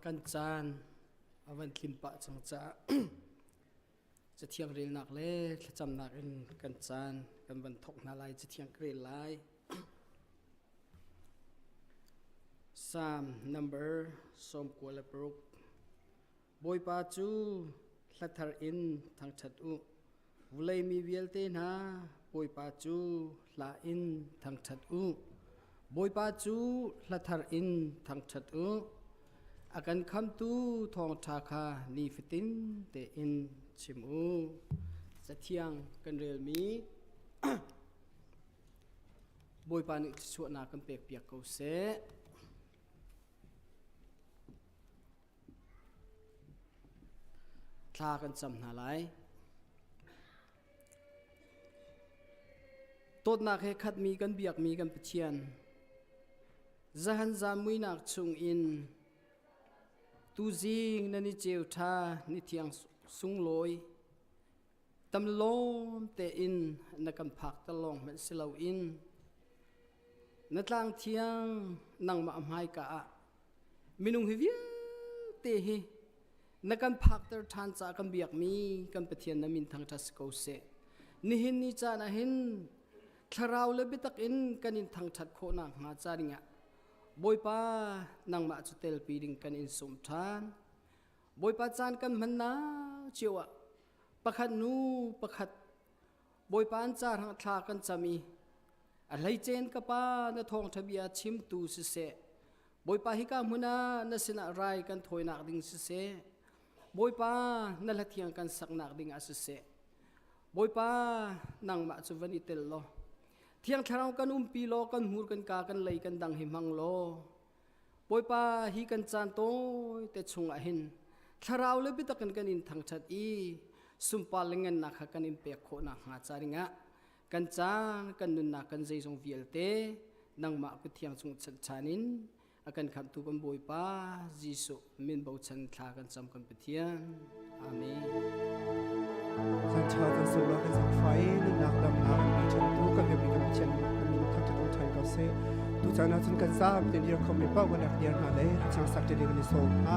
Kan caan a van tlim pah cang caah Cathiang relnak le thlacamnak in kan caan kan van thawk hna lai. Cathiang ka rel lai. Psalm number 96. Bawipa cu hla thar in thangṭhat u. Vulei mi vialte hna, Bawipa cu hla in thangṭhat u. Bawipa cu hla thar in thangṭhat u. A kan khamtu thawngṭha kha nifatin tein chim u. Cathiang kan relmi Bawipa nih thluachuahnak kan pekpiak ko seh. Thla kan cam hna lai. Dawtnak he khatmi kan biakmi kan Pathian, zahan zan muinak chungin tuzing na ni ceu ṭha ni thiang sunglawi tam lawm tein na kan phak ter lawng hmanh si loin na tlang thiang nangmah hmaika ah Minung hi vialte hi na kan phakter ṭhan caah kan biakmi kan Pathian na min thangṭhat si ko seh. Nihin ni caan ah hin thlarau le biatak in kan in thangṭhat khawh nakhnga ca dingah Bawipa nangmah cu telpi ding kan in sawm ṭhan. Bawipa caan kan hmannak cio ah pakhat nu pakhat Bawipa an ca hrang thla kan cam i a hleicen ka pa na thawngṭha bia chimtu siseh Bawipa hika hmun ah na sinah rai kan thawinak ding siseh Bawipa na hlathiang kan saknak ding ah siseh Bawipa nangmah cu van i tel law Thiang Thlarau kan umpi law kan hmur kan ka kan lei kan dang hi hmang law Bawipa hi kan caan tawi te chungah hin thlarau le biatak in kan in thangṭhat i sunpar le ngannak kha kan in pek khawh nakhnga ca dingah kan caan kan nunnak kan zeizong vialte nangmah kut thiang chung chan in a kan khamhtu kan Bawipa Jesuh min bochan thla kan cam kan Pathian. Amen. Chan ṭha kan sunglaw kan zangfai nunnak damnak an bi ṭhantu kan biakmi kan Pathian min thangṭhat um ṭhan ko seh. Tucaan ah cun kan zaam ten dir khomi paoh kan rak dir hna le hachang sak ṭe ding kan i sawm hna.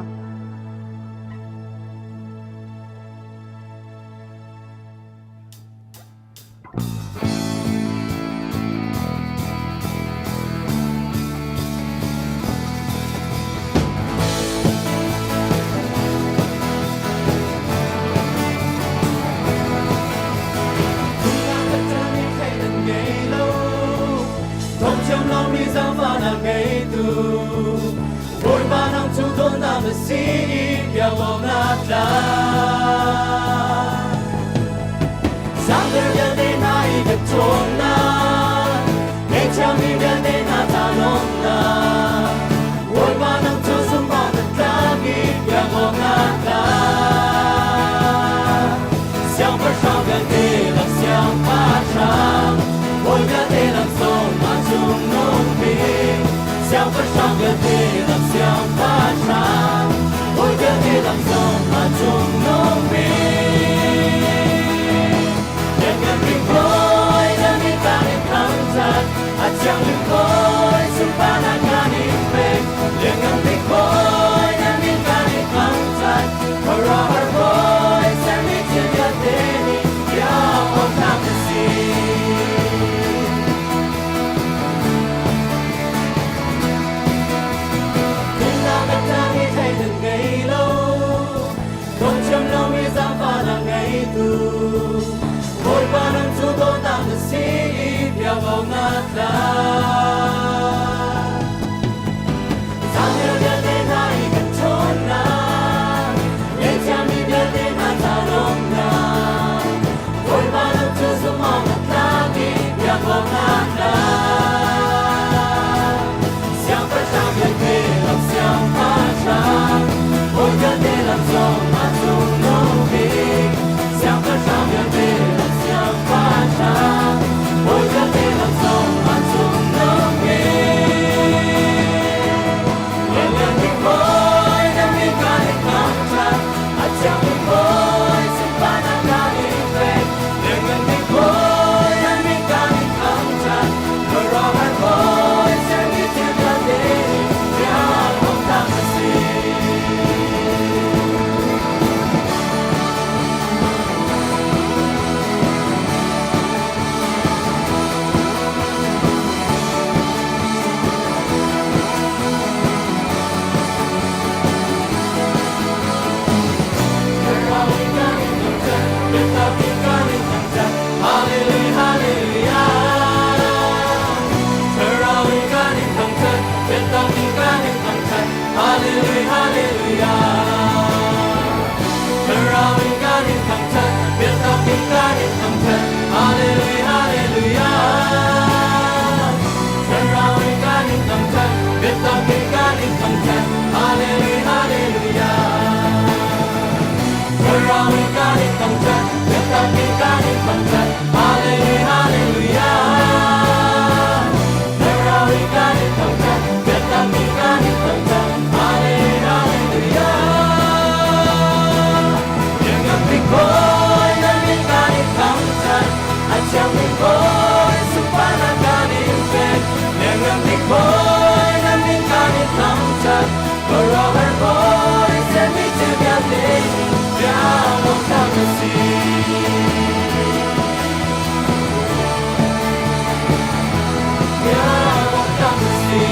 Bawipa nang cu dawtnak na si i biakawknak tla. Sangter vialte hna i ka cawnnak, Ngeihchiami vialte hna ca lawmnak, Bawipa nang cu zumhawk na tlak i biakawknak tla. Siangpahrang vialte lak siangpahrang, Bawi vialte lak zong mah cungnung bik. Siangpahrang vialte lak siangpahrang, Bawi vialte lak zong mah cungnung bik. Lianngan bik Bawi na min kan in thangṭhat, a thianghlim Bawi sunparnak kan in pek. Lianngan bik Bawi na min kan in thangṭhat, khuaruahhar Bawi sermi thil vialte nih biak awk tlak na si. Nunnak a tlak i thleidan ngei lo, dawthiam lomi zaangfahnak ngeitu, Bawipa nang cu dawtnak na si i biak awk na tlak. Zaangel vialte hna i kan ṭhawnnak, ngeihchiami vialte hna ca lawmnak, Bawipa nang cu zumh awk na tlak i biak awk na tlak. Siangpahrang vialte lak siangpahrang, bawi vialte lak zong a cungnung bik. Siangpahrang vialte lak siangpahrang, bawi vialte lak zong a cungnung. Hallelujah, hallelujah. Thlarau in kan in thangṭhat, biatak in kan in thangṭhat. Hallelujah, hallelujah. Thlarau in kan in thangṭhat, biatak in kan in thangṭhat. Hallelujah, hallelujah. Thlarau in kan in thangṭhat, biatak in kan in thangṭhat. Hallelujah, hallelujah. Thlarau in kan in thangṭhat, biatak in kan in thangṭhat. Hallelujah, hallelujah. Lianngan bik Bawi na min kan in thangṭhat, a thiang bik Bawi sunparnak kan in pek. Lianngan bik Bawi na min kan in thangṭhat, khuaruahhar Bawi sermi thil vialte biak awk tlak na si. Biak awk tlak na si.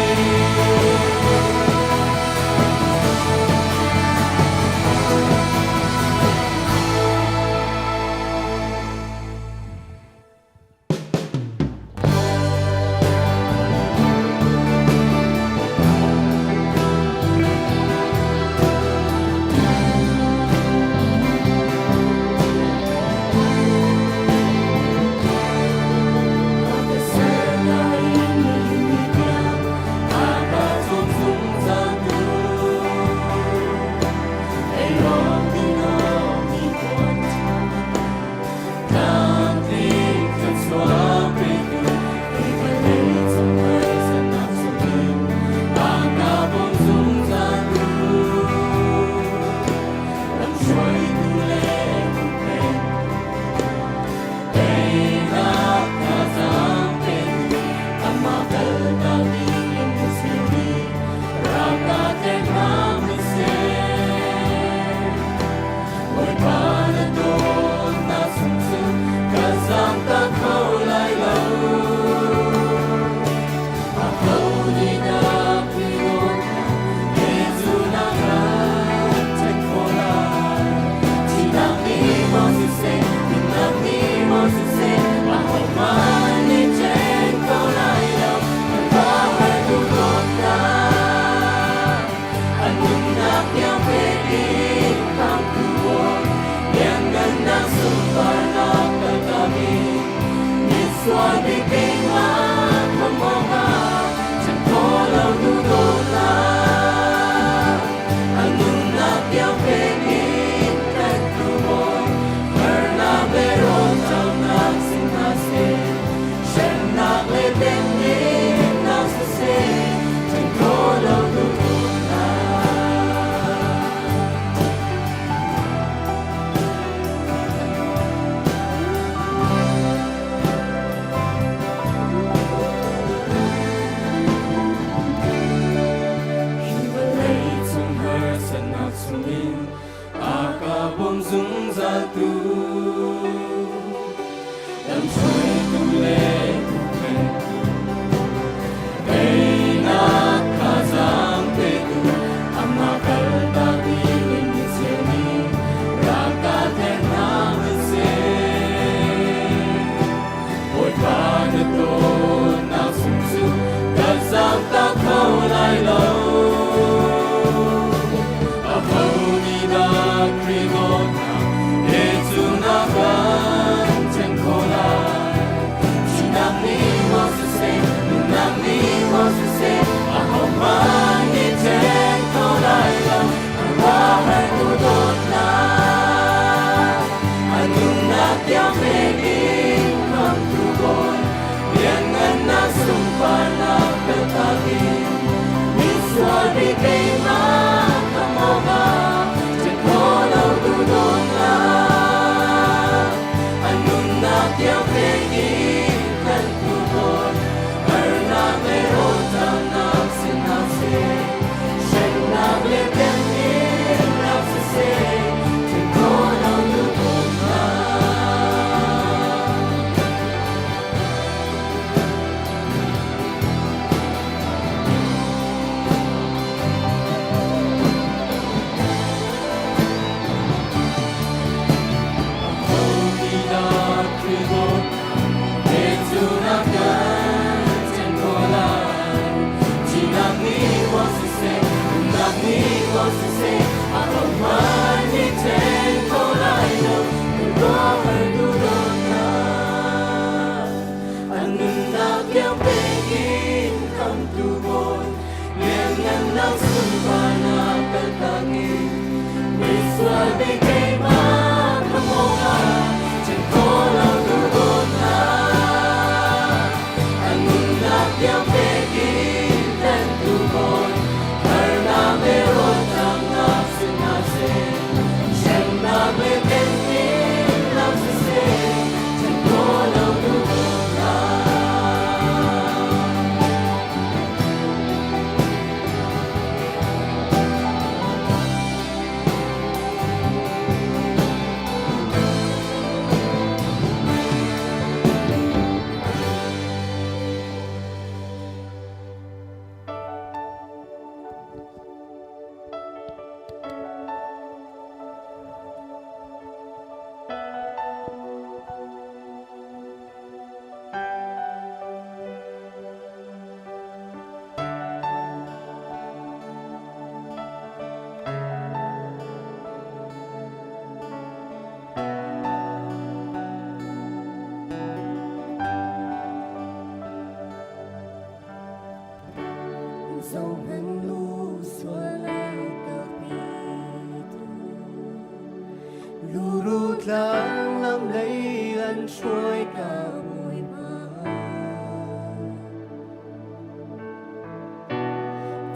Turu tlang lam lei an hruai ka Bawipa.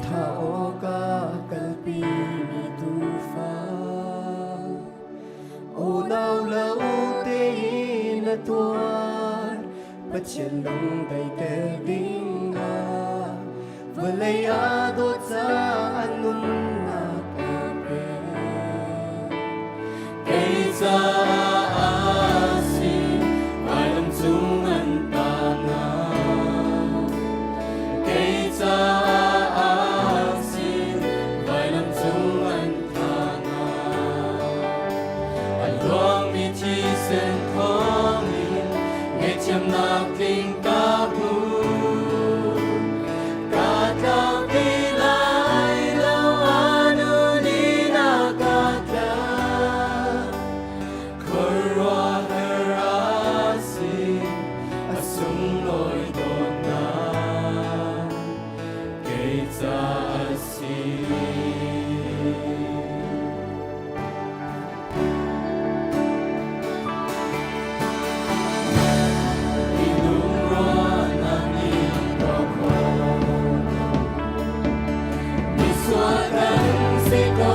Tha awka kalpi mi tufa. Unau lo tein na tuar Pathian lung daiter ding ah vawlei ah dawt ca an nunnak a pek. Kei caah si vailam cung an tahnak. Kei caah si vailam cung an thahnak. A luangmi thisen thawngin ngaihthiamnak tling ka hmu. Ka tlau ti lai lo anu ni na ka tla. Khuaruahhar a si, a sunglawi dawtnak kei ca a si. Minung ruahnak nih tuah khawh misual kan si ko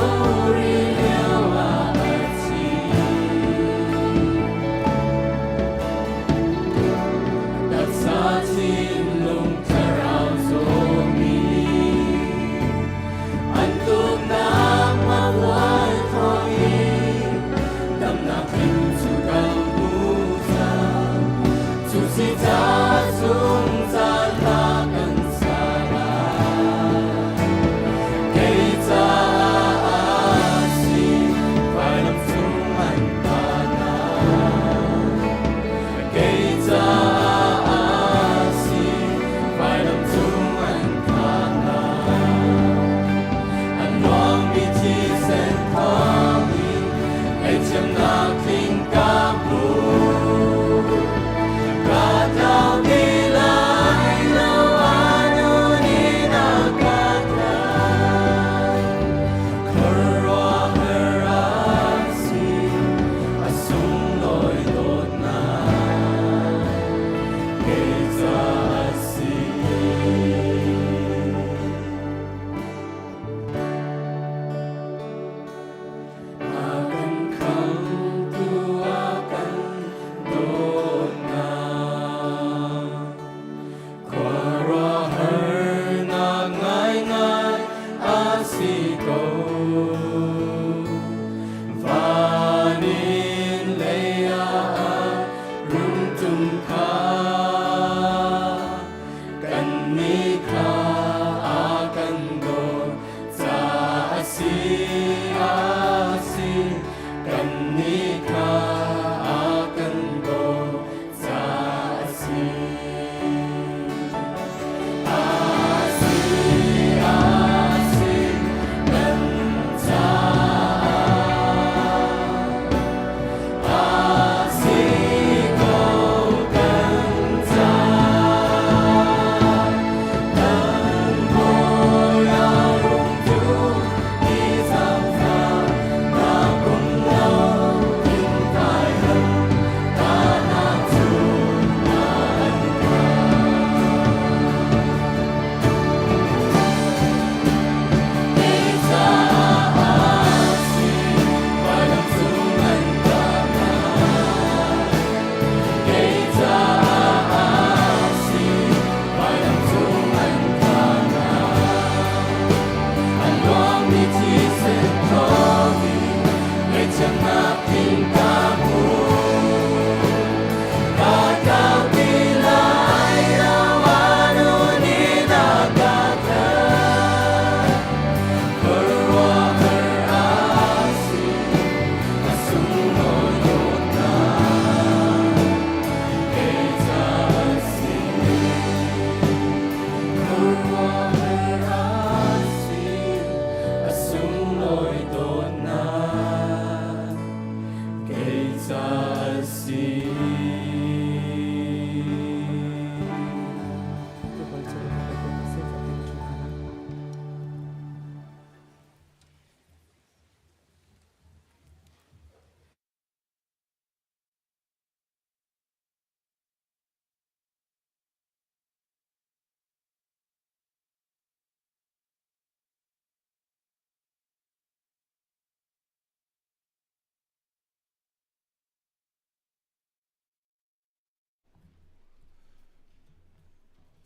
rih lio ah a thi. Taksa thinlung thlarau zawmi an tuknak mahual thawngin damnak tling cu kan hmu cang. Cu si ca zungzal hla kan sa lai. Kei caah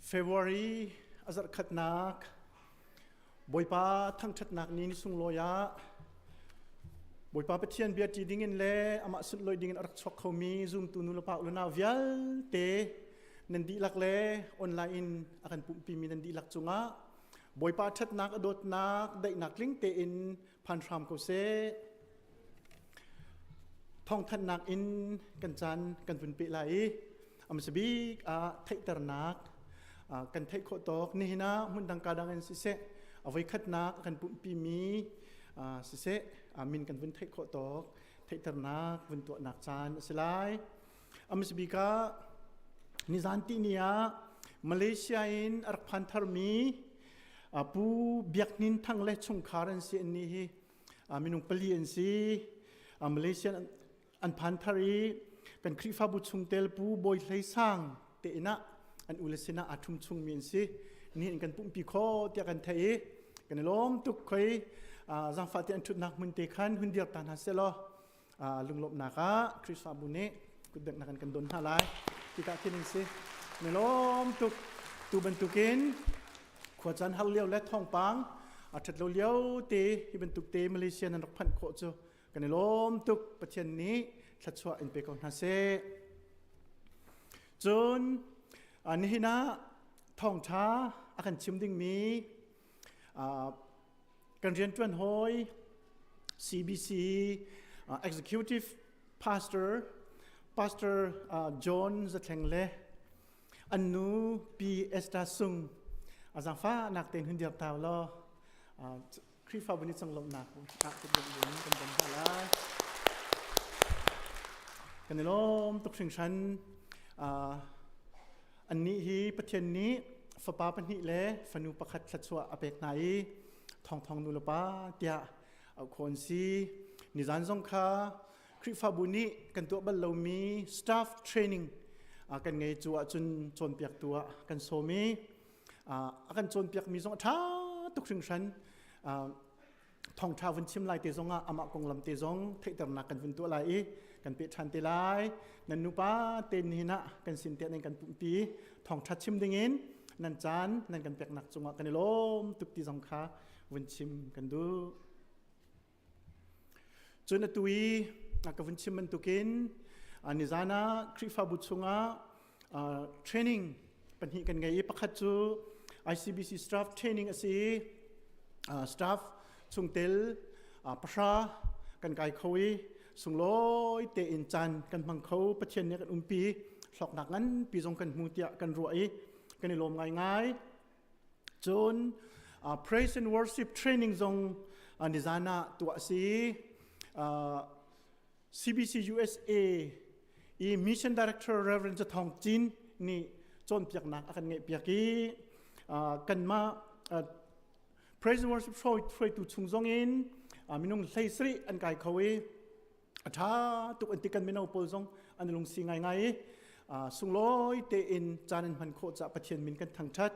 February a zarhkhatnak Bawipa thangṭhatnak ni ni sunglawi ah Bawipa Pathian bia ṭi dingin le amah sunlawi dingin a rak chuak khomi zumtu nulepa ulenau vialte nan dihlak le online in a kan pumhpimi nan dihlak cungah Bawipa ṭhatnak a dawtnak daihnak tling tein phan hram ko seh. Thawngthanhnak in kan caan kan vun peh lai i a hmasa bik ah theihternak kan theih khawh tawk nihin ah hmundang ka dang in siseh a voikhatnak kan pumhpimi siseh min kan vun theih khawh tawk theihternak vun tuahnak caan a si lai. A hmasa bik ah nizan ti ni ah Malaysia in a rak phan tharmi Pu Biak Hnin Thang le chungkhar an si an ni hi minung pali an si. Malaysia an phan thar i kan Khrihfabu chungtel Pu Bawi Hlei Sang te inn ah an ule sinah aa ṭhum chungmi an si. Nihin kan pumhpi kho tiah kan theih i kan i lawm tuk khoi. Zaangfah te an ṭhutnak hmun te khan hun dir ta hna seh law lunglawmhnak ah Khrihfabu nih kutbengnak in kan don hna lai. Tikah khin an si. Na lawm tuk. Tu bantukin khua caan har lio le thawngpang a ṭhat lo lio te hi bantuk te Malaysia nan rak phanh khawh cu kan i lawm tuk. Pathian nih thluachuah in pe ko hna seh. Cun nihin ah thawngṭha a kan chim dingmi kan rianṭuan hawi CBC Executive Pastor Pastor John Zathleng le an nu Pi Esther Sung a zaangfahnak tein hun dir tau law Khrihfabu nih conglawmhnak ah kan kan don hna lai. Kan i lawm tuk hringhran. Annih hi Pathian nih fapa pahnih le fanu pakhat thluachuah a pek hna i thongthong nu le pa tiah auh khawh an si. Nizan zong kha Khrihfabu nih kan tuah bal lomi staff training kan ngei cu ahcun cawnpiaktu ah kan sawm i a kan cawnpiakmi zong a ṭha tuk hringhran. Thawngṭha vun chim lai te zong ah amah konglam te zong theihternak kan vun tuah lai i kan peh ṭhan te lai. Nan nupa te nihin ah kan sin te nan kan pumhpi thawngṭha chim dingin nan caan nan kan peknak cungah kan i lawm tuk ti zong kha vun chim kan duh. Cun atu i ka vun chim bantukin nizan ah Khrihfabu chungah training pahnih kan ngei i pakhat cu ICBC staff training a si i staff chungtel pahra kan kai kho i sunglawi tein caan kan hmang kho. Pathian nih kan umpi, hlawknak nganpi zong kan hmu tiah kan ruah i kan i lawm ngaingai. Cun praise and worship training zong nizan ah tuah a si. CBC USA i Mission Director Reverend Zathong Cin nih cawnpiaknak a kan ngeihpiak i kanmah praise and worship hruaitu chung zong in minung 17 an kai kho i a ṭha tuk an ti. Kan mino pawl zong an lungsi ngaingai i sunglawi tein caan an hman khawh caah Pathian min kan thangṭhat.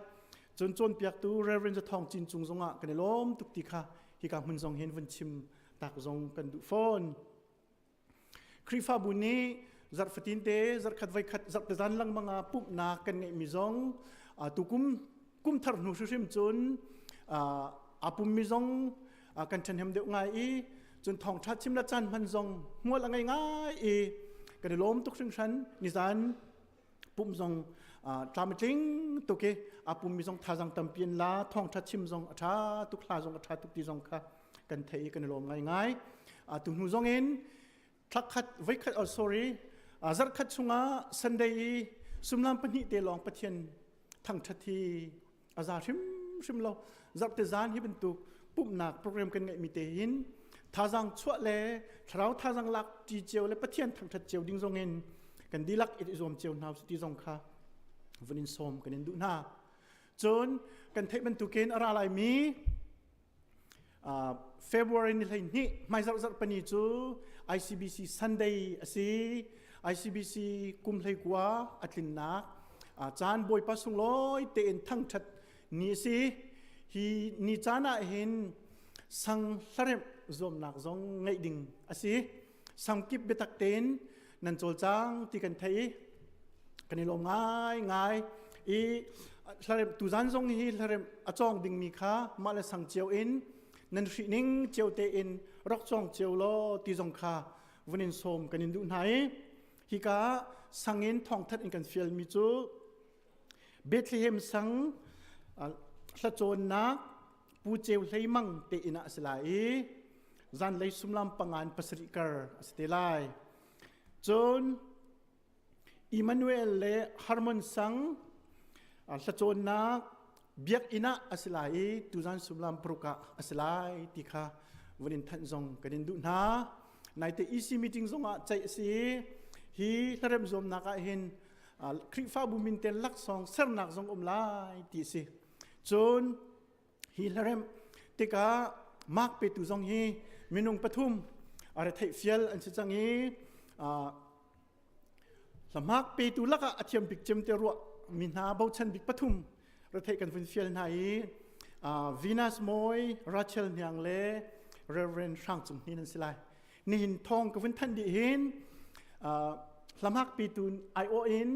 Cun cawnpiaktu Reverend Zathong Cin cung zongah kan i lawm tuk ti kha hika hmun zong hin vun chim tak zong kan duh fawn. Khrihfabu nih zarh fatin te zarhkhat voikhat zarhte zan lengmang ah pumhnak kan ngeihmi zong tukum kum thar hnu hrimhrim cun aa pummi zong kan ṭhahnem deuh ngai i cun thawngṭha chim le caan hman zong hmual a ngei ngai i kan i lawm tuk hringhran. Nizan pumh zong tlam a tling tuk i a pummi zong thazang tampi an la, thawngṭha chim zong a ṭha tuk, hla zong a ṭha tuk ti zong kha kan theih i kan i lawm ngaingai. Tu hnu zong in thlakhat voikhat, oh sorry, zarhkhat chungah Sunday i sumlam pahnih te lawng Pathian thangṭhat hi a za hrimhrim lo. Zarhte zan hi bantuk pumhnak program kan ngeihmi te hin thazang chuah le thlarau thazang lak ṭi cio le Pathian thangṭhat cio ding zong in kan dihlak i zuam cio hna ti zong kha vun in sawm kan in duh hna. Cun kan theih bantukin a ra laimi February ni 12 hmaizarh zarh pani cu ICBC Sunday a si. ICBC kum 19 a tlinnak caan Bawipa sunglawi tein thangṭhat ni a si. Hi ni caan ah hin sang hlaremh zuamnak zong ngeih ding a si. Sangkip biatak tein nan cawlcang ti kan theih i kan i lawm ngaingai i. Hlarem tuzan zong hi hlarem a cawng dingmi kha mah le sang cio in nan hrih ning cio tein rak cawng cio law ti zong kha vun in sawm kan in duh hna i hika sang in thawngthat in kan fialmi cu Bethlehem sang hlacawnnak Pu Ceu Hlei Mang te inn ah a si lai i zanlei sumlam pangan pasarih kar a si te lai. Cun Emmanuel le Harmon sang hlacawnnak biakinn ah a si lai i tuzan sumlam paruk ah a si lai ti kha vun in thanh zong kan in duh hna. Naite EC meeting zong ah ceih a si i hi hlarem zuamnak ah hin Khrihfabu min te laksawng sernak zong um lai ti a si. Cun hi hlaremh tikah mark petu zong hi minung pathum a retheih fial an si cang i hlamark petu lakah a thiam bik cem te ruah mi hna bochan bik pathum retheih kan vun fial hna i Venus Mawi Rachel Hniang le Reverend Hrang Cung Hnin an si lai. Nihin thong ka vun thanh dih hin hlamak pitu aiawh in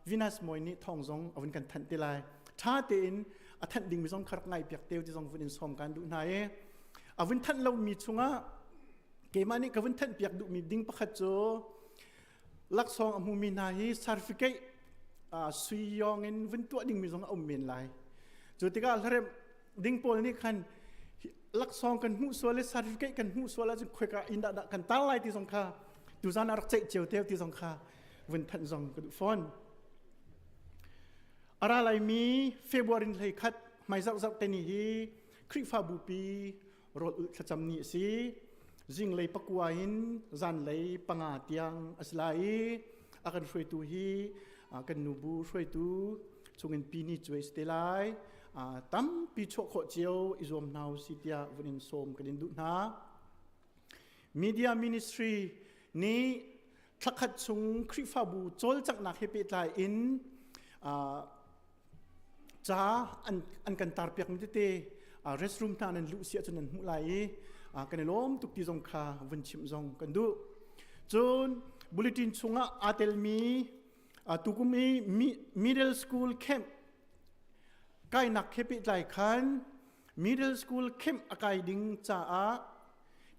Venus Mawi nih thong zong a vun kan thanh te lai. Tha tein a thanh dingmi zong kha rak ngai piak teu ti zong vun in sawm kan duh hna i a vun thanh lomi chungah keimah nih ka vun thanh piak duhmi ding pakhat cu laksawng a hmumi hna hi certificate sui yong in vun tuah dingmi zong a um men lai. Cu tikah hlaremh ding pawl nih khan laksawng kan hmuh sual le certificate kan hmuh sual ahcun khoika inn dah dah kan tar lai ti zong kha tuzan ah rak ceih cio teu ti zong kha vun thanh zong ka duh fawn. A ra laimi February hlei khat hmai zarh zarh te ni hi Khrihfabu pi rawl ulh thlacam ni a si. Zinglei pakua in zanlei panga tiang a si lai i a kan hruaitu hi kan nubu hruaitu chungin pi ni cuai si te lai. Tampi chuah khawh cio i zuam hna u si tiah vun in sawm kan in duh hna. Media Ministry nih thlakhat chung Khrihfabu cawlcanghnak he pehtlai in ca an kan tarpiak mi tete restroom hna nan luh si ahcun nan hmuh lai i kan i lawm tuk ti zong kha vun chimh zong kan duh. Cun bulletin chungah aa telmi tukum i middle school camp kainak he pehtlai khan middle school camp a kai ding caah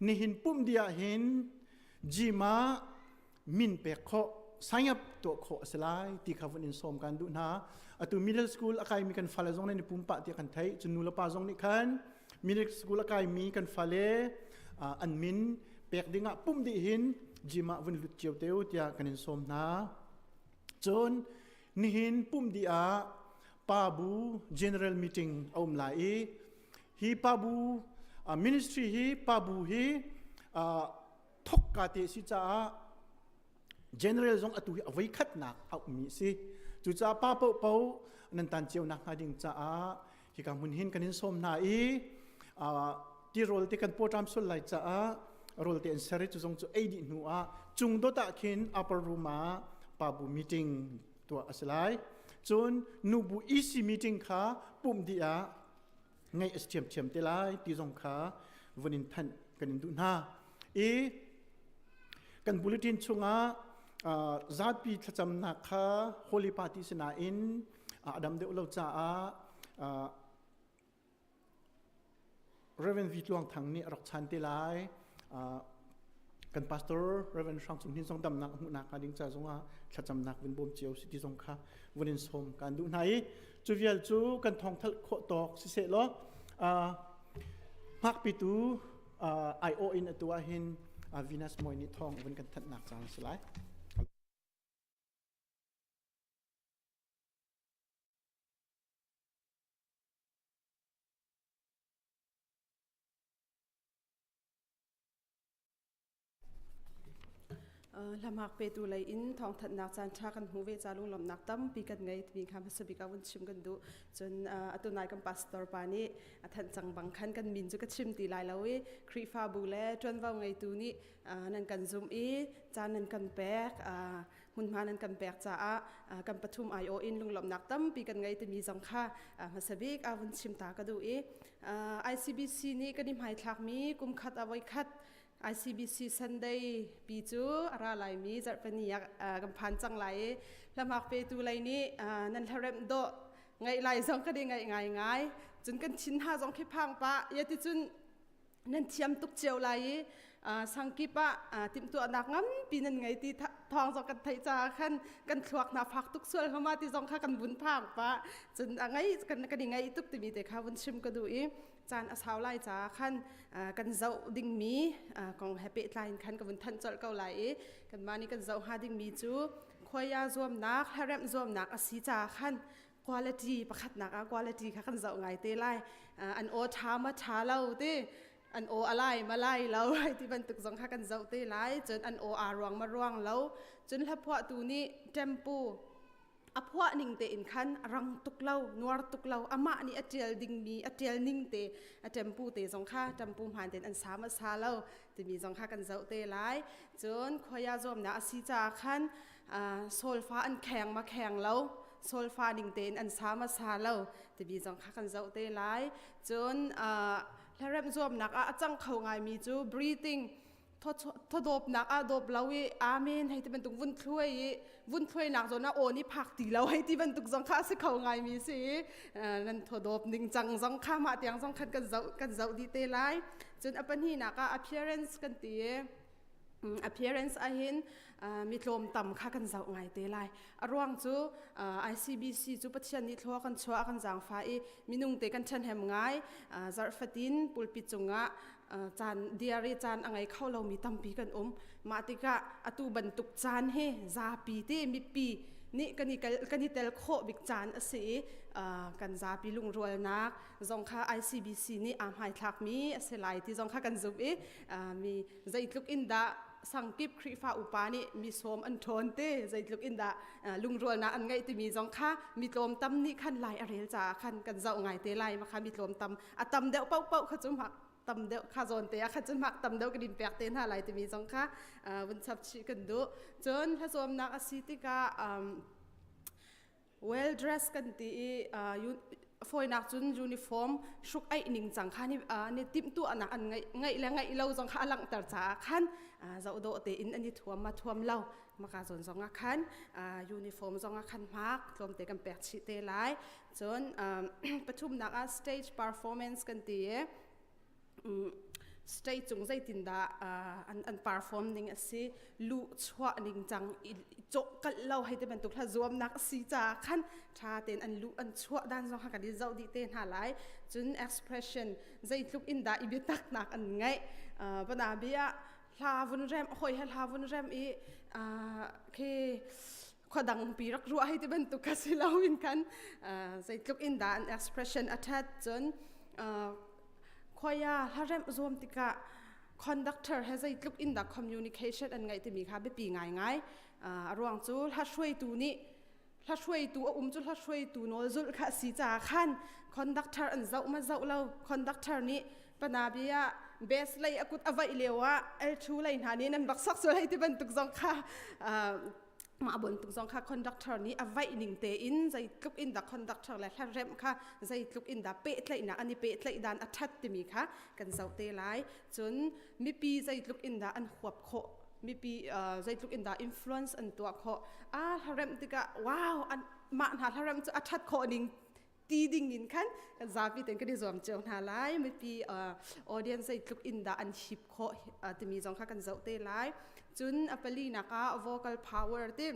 nihin pumh dih ah hin gym ah min pek khawh sign up tuah khawh a si lai ti kha vun in sawm kan duh hna. Atu middle school a kaimi kan fale zong nih pumpak tiah kan theih. Cun nu le pa zong nih khan middle school a kaimi kan fale an min pek ding ah pumh dih hin gym ah vun lut cio teu tiah kan in sawm hna. Cun nihin pumh dih ah pa bu general meeting a um lai i hi pa bu ministry hi pa bu hi thok ka te si caah general zong atu hi a voi khatnak a ummi si. Cucaah pa paohpaoh nan tan cio nak hnga ding caah hika hmun hin kan in sawm hna i tirawl te kan pawṭam sual lai caah rawl te an ser i cu zong cu ei dih hnu ah cung dot ah khin upper room ah pa bu meeting tuah a si lai. Cun nubu EC meeting kha pumh dih ah ngaih a si ṭhiamṭhiam te lai ti zong kha vun in thanh kan in duh hna. I kan bulletin chungah zapi thlacamnak kha Holy Party sinain a dam deuh lo caah Reverend V Tluang Thang nih a rak chan te lai. Kan pastor Reverend Hrang Cung Hnin zong damnak a hmuhnak hnga ding ca zongah thlacamnak vun bawm cio si ti zong kha vun in sawm kan duh hna i cu vial cu kan thawngthalh khawh tawk siseh law hngakpitu aiawh in atu ah hin Venus Moi nih thawng vun kan thanhnak caan a si lai. Hlamak petu lei in thawngthanhnak caan ṭha kan hmuh ve ca lunglawmhnak tampi kan ngei timi kha hmasa bik ah vun chim kan duh. Cun atu nai kan pastor pa nih a thanh cang bang khan kan min cu ka chim ti lai lo i Khrihfabu le ṭuanvo ngeitu nih nan kan zumh i caan nan kan pek hmunhma nan kan pek caah kan pathum aiawh in lunglawmhnak tampi kan ngei timi zong kha hmasa bik a vun chim ta ka duh i ICBC nih kan i hmaithlakmi kum khat a voi khat ICBC Sunday pi cu a ra laimi zarhpini ah kan phan cang lai i hlamak petu lei nih nan hlaremh dawh. Ngaih lai zong kan i ngaih ngai ngai. Cun kan thin ha zong khi phang pah. Ya ti cun nan thiam tuk cio lai i sangkip ah timhtuahnak nganpi nan ngei ti thawng zong kan theih caah khan kan thluak hna fak tuk sual hama ti zong kha kan vun phang pah. Cun a ngai kan kan i ngaih tuk timi te kha vun chim ka duh i caan a sau lai caah khan kan zoh dingmi kong he pehtlai in khan ka vun thanh colh ko lai i kanmah nih kan zoh hnga dingmi cu khuaia zuamnak hlaremh zuamnak a si caah khan quality pakhatnak ah quality kha kan zoh ngai te lai. An aw ṭha ma ṭha lo ti, an aw a lai ma lai lo ai ti bantuk zong kha kan zoh te lai. Cun an aw aa ruang ma ruang lo. Cun hlaphuahtu nih tempo a phuah ning tein khan rang tuk lo, nuar tuk lo, amah nih a ṭial dingmi a ṭial ning te, a tempo te zong kha tempo hmaan tein an sa ma sa lo timi zong kha kan zoh te lai. Cun khuaia zuamnak a si caah khan solfa an kheng ma kheng lo, solfa ning tein an sa ma sa lo timi zong kha kan zoh te lai. Cun hlaremh zuamnak ah a cang kho ngaimi cu breathing, thawdawpnak ah dawp lo i amen hei ti bantuk vun thluai i vun thluainak zawn ah aw nih phak ti lo hei ti bantuk zong kha a si kho ngaimi si i nan thawdawp ning cang zong kha mah tiang zong khan kan zoh kan zoh dih te lai. Cun a pahnihnak ah appearance kan ti i appearance ahhin mi tlawm tam kha kan zoh ngai te lai. A ruang cu ICBC cu Pathian nih thlua kan chuah, kan zaangfah i minung te kan ṭhahnem ngai. Zarh fatin pulpit cungah caan diary caan a ngei kho lomi tampi kan um. Mah tikah atu bantuk caan hi zapi te mipi nih kan i kan i tel khawh bik caan a si i kan zapi lungrualnak zong kha ICBC nih aa hmaithlakmi a si lai ti zong kha kan zumh i mi zeitluk in dah sangkip Khrihfa upa nih mi sawm an ṭhawn te, zeitluk in dah lungrualnak an ngeih timi zong kha mi tlawm tam nih khan lai a rel caah khan kan zoh ngai te lai. Mah kha mi tlawm tam a tam deuh paohpaoh kha cu mak tam deuh kha zawn te ah khan cun mak tam deuh kan in pek te hna lai timi zong kha vun chap chih kan duh. Cun hlazuamnak a si tikah well dress kan ti i fawinak cun uniform hruk aih ning cang kha ni ni timhtuahnak an ngeih ngeih le ngeih lo zong kha a langhter caah khan zoh dawh tein an i thuam ma thuam lo maka zawn zong ah khan uniform zong ah khan hmak tlawmte kan pek chih te lai. Cun pathumnak ah stage performance kan ti i stage cung zeitindah an an perform ning a si, luh chuah ning cang i cawh kalh lo hei ti bantuk hla zuamnak a si caah khan ṭha tein an luh an chuah dan zong kha kan i zoh dih te hna lai. Cun expression, zeitluk in dah i biataknak an ngeih. Bana bia hla vun rem hoi he hla vun rem i khi khuadang pi rak ruah hei ti bantuk kha si lo in khan zeitluk in dah an expression a ṭhat. Cun khoia hlaremh zuam tikah conductor he zeitluk in dah communication an ngeih timi kha biapi ngaingai. A ruang cu hla hruaitu nih hla hruaitu a um cu hla hruaitu nawl zulh kha a si caah khan conductor an zoh ma zoh lo, conductor nih panabia bass lei a kut a vaih lio ah L2 lei hna nih nan bak sak sual hei ti bantuk zong kha, mah bantuk zong kha conductor nih a vaih ning tein zeitluk in dah conductor le hlaremh kha zeitluk in dah pehtlaihnak an i pehtlaih dan a ṭhat timi kha kan zoh te lai. Cun mipi zeitluk in dah an huap khawh, mipi zeitluk in dah influence an tuah khawh, a hlaremh tikah wow an mah hna hlaremh cu a ṭhat khawh ning ti ding in khan kan zapi ten kan i zuam cio hna lai. Mipi audience zeitluk in dah an hip khawh timi zong kha kan zoh te lai. Cun a palinak ah vocal power ti,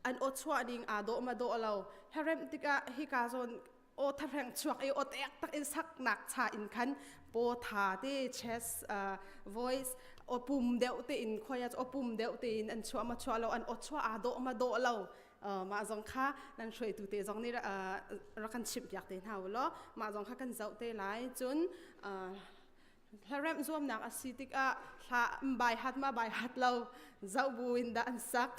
an aw chuah ding aa dawh ma dawh lo. Hlaremh tikah hika zawn aw thareng chuak i aw tek tak in saknak cha in khan paw tha te, chest voice, aw pum deuh te in khoya aw pum deuh te in an chuah ma chuah lo, an aw chuah aa dawh ma dawh lo, mah zong kha nan hruaitu te zong nih rak kan chimh piak te hna u law mah zong kha kan zoh te lai. Cun hlaremh zuamnak a si tikah hla bai hat ma bai hat lo, zoh bu in dah an sak,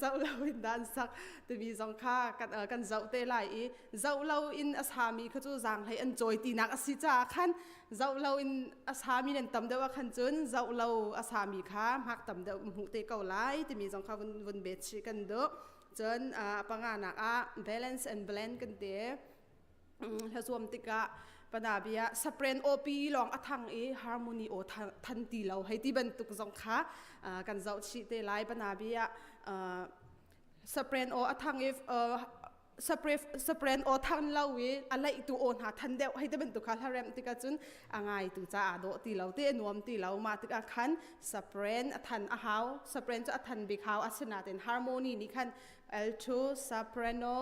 zoh lo in dah an sak timi zong kha kan kan zoh te lai i zoh lo in a sami kha cu zaanghlei an cawi tinak a si caah khan zoh lo in a sami nan tam deuh ah khan cun zoh lo a sami kha hmak tam deuh hmuh te ko lai timi zong kha vun vun bet chih kan duh. Cun panganak ah balance and blend kan ti. Hlazuam tikah panabia sapren op lawng a thang i harmony o than ti lo hei ti bantuk zong kha kan zoh chih te lai. Panabia sapren o a thang i. Sapren aw than lo i a laih tu aw hna than deuh hei te bantuk kha hla rem tikah cun a ngai tu ca aa dawh ti lo te a nuam ti lo. Mah tikah khan sapren a than a hau. Sapren cu a than bik hau. Asinain harmony nih khan alto, soprano,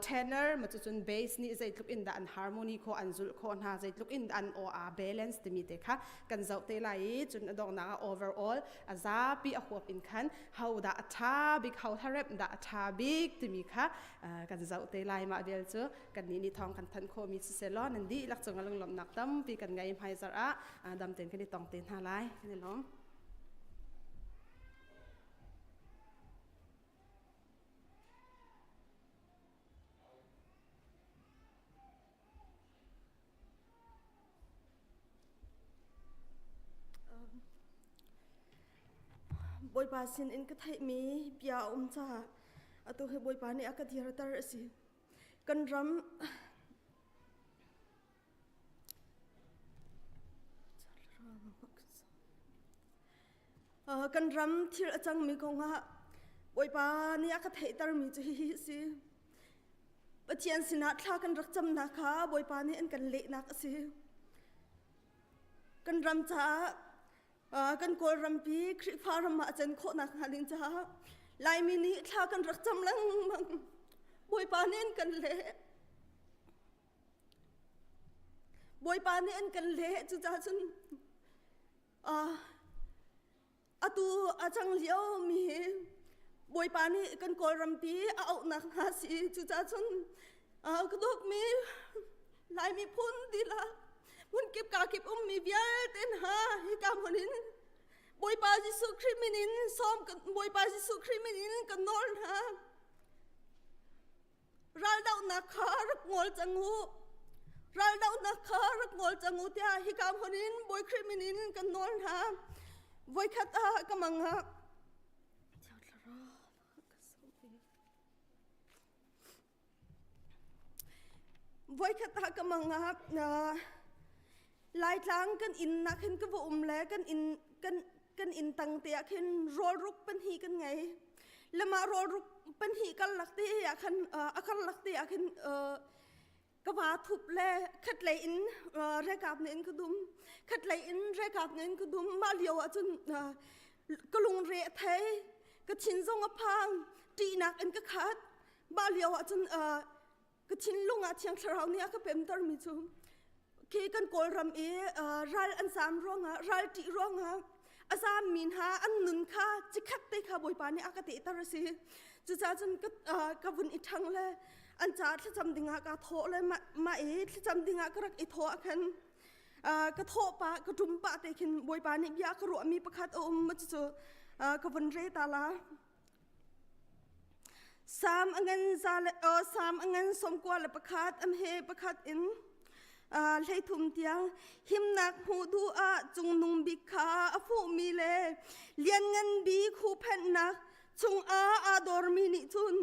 tenor ma cucun bass nih zeitluk in dah an harmony kho an zulh khawh hna, zeitluk in an aw aa balance timi te kha kan zoh te lai i cun a donghnak ah overall a zapi a huap in khan ho dah a ṭha bik, ho hlaremh dah a ṭha bik timi kha kan zoh te lai. Mah vial cu kannih nih thawng kan thanh khawhmi siseh law nan dihlak cungah lunglawmhnak tampi kan ngei. Hmaizarh ah dam tein kan i tong te hna lai. Kan i lawm. Bawipa sin in ka theihmi bia a um caah atu hi Bawipa nih a ka dirter a si. Kan ram Kan ram thil a cangmi kongah Bawipa nih a ka theihtermi cu hihi a si. Pathian sinah thla kan rak camnak kha Bawipa nih an kan lehnak a si. Kan ram caah kan Kawlrampi Khrihfa ram ah a can khawhnak hnga ding caah Laimi nih thla kan rak cam lengmang. Bawipa nih an kan leh. Bawipa nih an kan leh. Cucaah cun Atu a cang liomi hi Bawipa nih kan Kawlrampi a auhnak hna si. Cucaah cun ka dawtmi Lai miphun dihlak hmunkip kakip ummi vialte hna hika hmun in Bawipa Jesuh Khrih min in sawm Bawipa Jesuh Khrih min in kan nawl hna. Raldohnak kha rak ngol cang u. Raldohnak kha rak ngol cang u tiah hika hmun in Bawi Khrih min in kan nawl hna. Voikhat ah ka mang ah Voikhat ah ka mang ah Laitlang kan inn nak hin ka va um le kan inn kan kan inn tang te ah khin rawlruk pahnih kan ngei. Lama rawlruk pahnih karlak te ah khan a karlak te ah khin ka va thup le khat lei in rekap ne in ka dum khat lei in rekap ne in ka dum. Mah lio ah cun ka lungre a thei, ka thin zong a phang, ṭihnak in ka khat. Mah lio ah cun ka thinlung ah Thiang Thlarau nih a ka pemtermi cu khi kan Kawlram i ral an zaam ruangah, ral ṭih ruangah a zaammi hna an nun kha cikhat te kha Bawipa nih a ka tehter a si. Cucaah cun ka vun i ṭhang le an caah thlacam dingah kaa thawh le mah i thlacam dingah ka rak i thawh ah khan ka thawh pah ka ṭum pah te khin Bawipa nih bia ka ruahmi pakhat a um. Cucu ka vun re ta la. Sam a ngan za le sam a ngan 91 am he pakhat in 30 tiang. Himnak hmuh duh ah cungnung bik kha a fuhmi le lianngan bik huhphenhnak chungah aa dormi nih cun,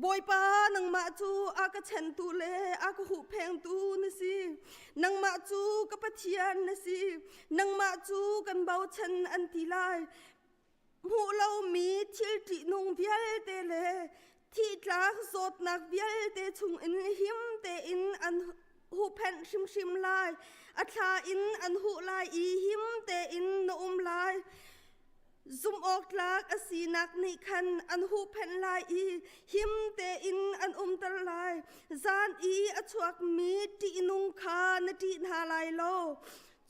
Bawipa, nangmah cu a ka chentu le a ka huhphengtu na si, nangmah cu ka Pathian na si, nangmah cu kan bochan, an ti lai. Hmuh lomi thil ṭihnung vialte le thihtlak zawtnak vialte chungin him tein an huhphenh hrimhrim lai. A thla in an huh lai i him tein na um lai. Zumhawktlak a sinak nih khan an huhphenh lai i him tein an umter lai. Zan i a chuakmi ṭihnung kha na ṭih hna lai lo.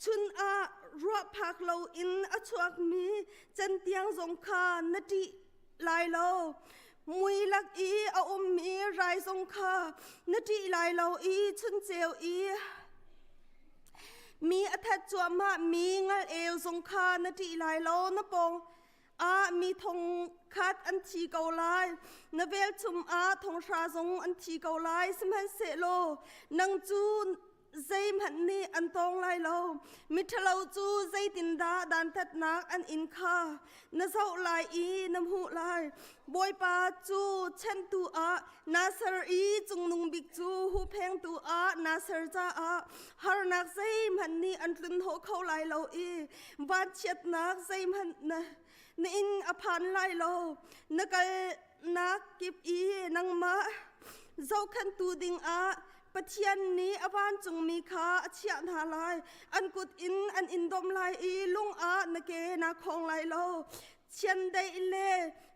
Chun ah ruah phak loin a chuakmi cantiang zong kha na ṭih lai lo. Mui lak i a ummi rai zong kha na ṭih lai lo i chun ceu i mi a that cuahmah mi ngal eu zong kha na ṭih lai lo. Na pawng ah mi thong khat an thi ko lai, na velchum ah thong hra zong an thi ko lai, sihmanhsehlaw nang cu zeihmanh nih an tawng lai lo. Miṭhalo cu zeitindah dantatnak an in kha na zoh lai i na hmuh lai. Bawipa cu chanhtu ah naa ser i Cungnung Bik cu huhphengtu ah naa ser caah harnak zeihmanh nih an tlunhnawh kho lai lo i vanchiatnak zeihmanh na na inn a phan lai lo. Na kalnak kip i nangmah Zohkhenhtu dingah Pathian nih a vancungmi kha a chiah hna lai. An kut in an in dawm lai i lung ah na ke naa khawng lai lo. Chiandeih le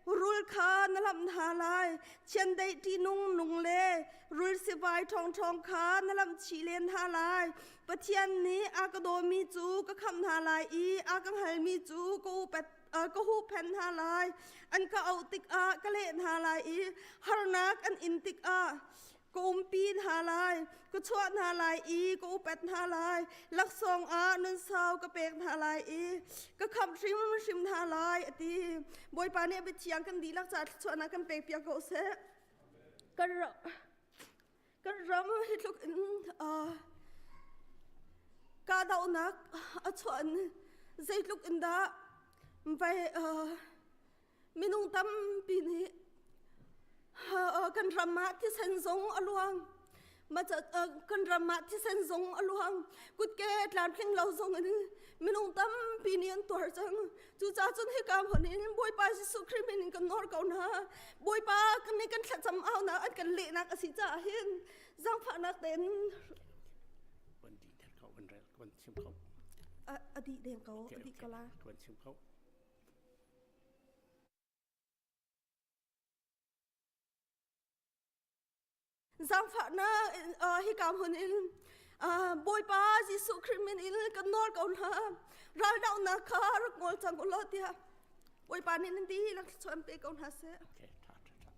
rul kha na lamh hna lai. Chiandeih ṭihnung nung le rul sivai ṭhawngṭhawng kha na lamh chih len hna lai. Pathian nih a ka dawmi cu ka khamh hna lai i a ka hngalmi cu ka upat ka huhphenh hna lai. An ka auh tikah ka leh hna lai i harnak an in tikah ka umpi hna lai. Ka chuah hna lai i ka upat hna lai. Laksawng ah nunsau ka pek hna lai i ka khamh hrimhrim hna lai, a ti. Bawipa nih a biathiang kan dihlak caah thluachuahnak kan pek piak ko seh. Kan Kan ram hi tluk in kahdohnak a chuah zeitluk in dah vai minung tampi nih kan ram ah thisen zong a luang. Kan ram ah thisen zong a luang. Kutke tlamtling lo zong in minung tampi nih an tuar cang. Cucaah cun hika hmun in Bawipa Jesuh Khrih min in kan nawl ko hna. Bawipa kan nih kan thlacam aunak an kan lehnak a si caah hin zaangfahnak tein Van di der ko, van rel, van chim ko. A dih deng ko, a dih ko la. Van chim ko. Zaangfahnak hika hmun in Bawipa Jesuh Khrih min in kan nawl ko hna. Raldohnak kha rak ngol cang u law tiah Bawipa nih nan dihlak thluachuah an pe ko hna seh. Okay, tha, tha, tha.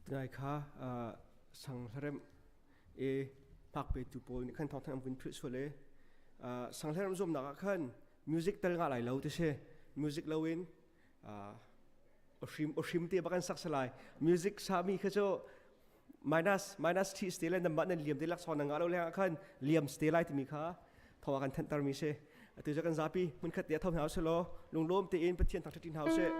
Ngai kha sang hlarem e pak pe tu pawl nih khan thawng thang an vun philh sual e sang hlarem zuamnak ah khan music tel nga lai lo ti si music lo in ohrim ohrim te bak an sak salai music sa mi kha cu minus minus thi ste le namah nan liam te lak song na nga lo leng ah khan liam ste lai timi kha thawa kan thantar mi si atu kan zapi mun khat te tho hna se law lunglawm tein Pathian thangthat hna usih.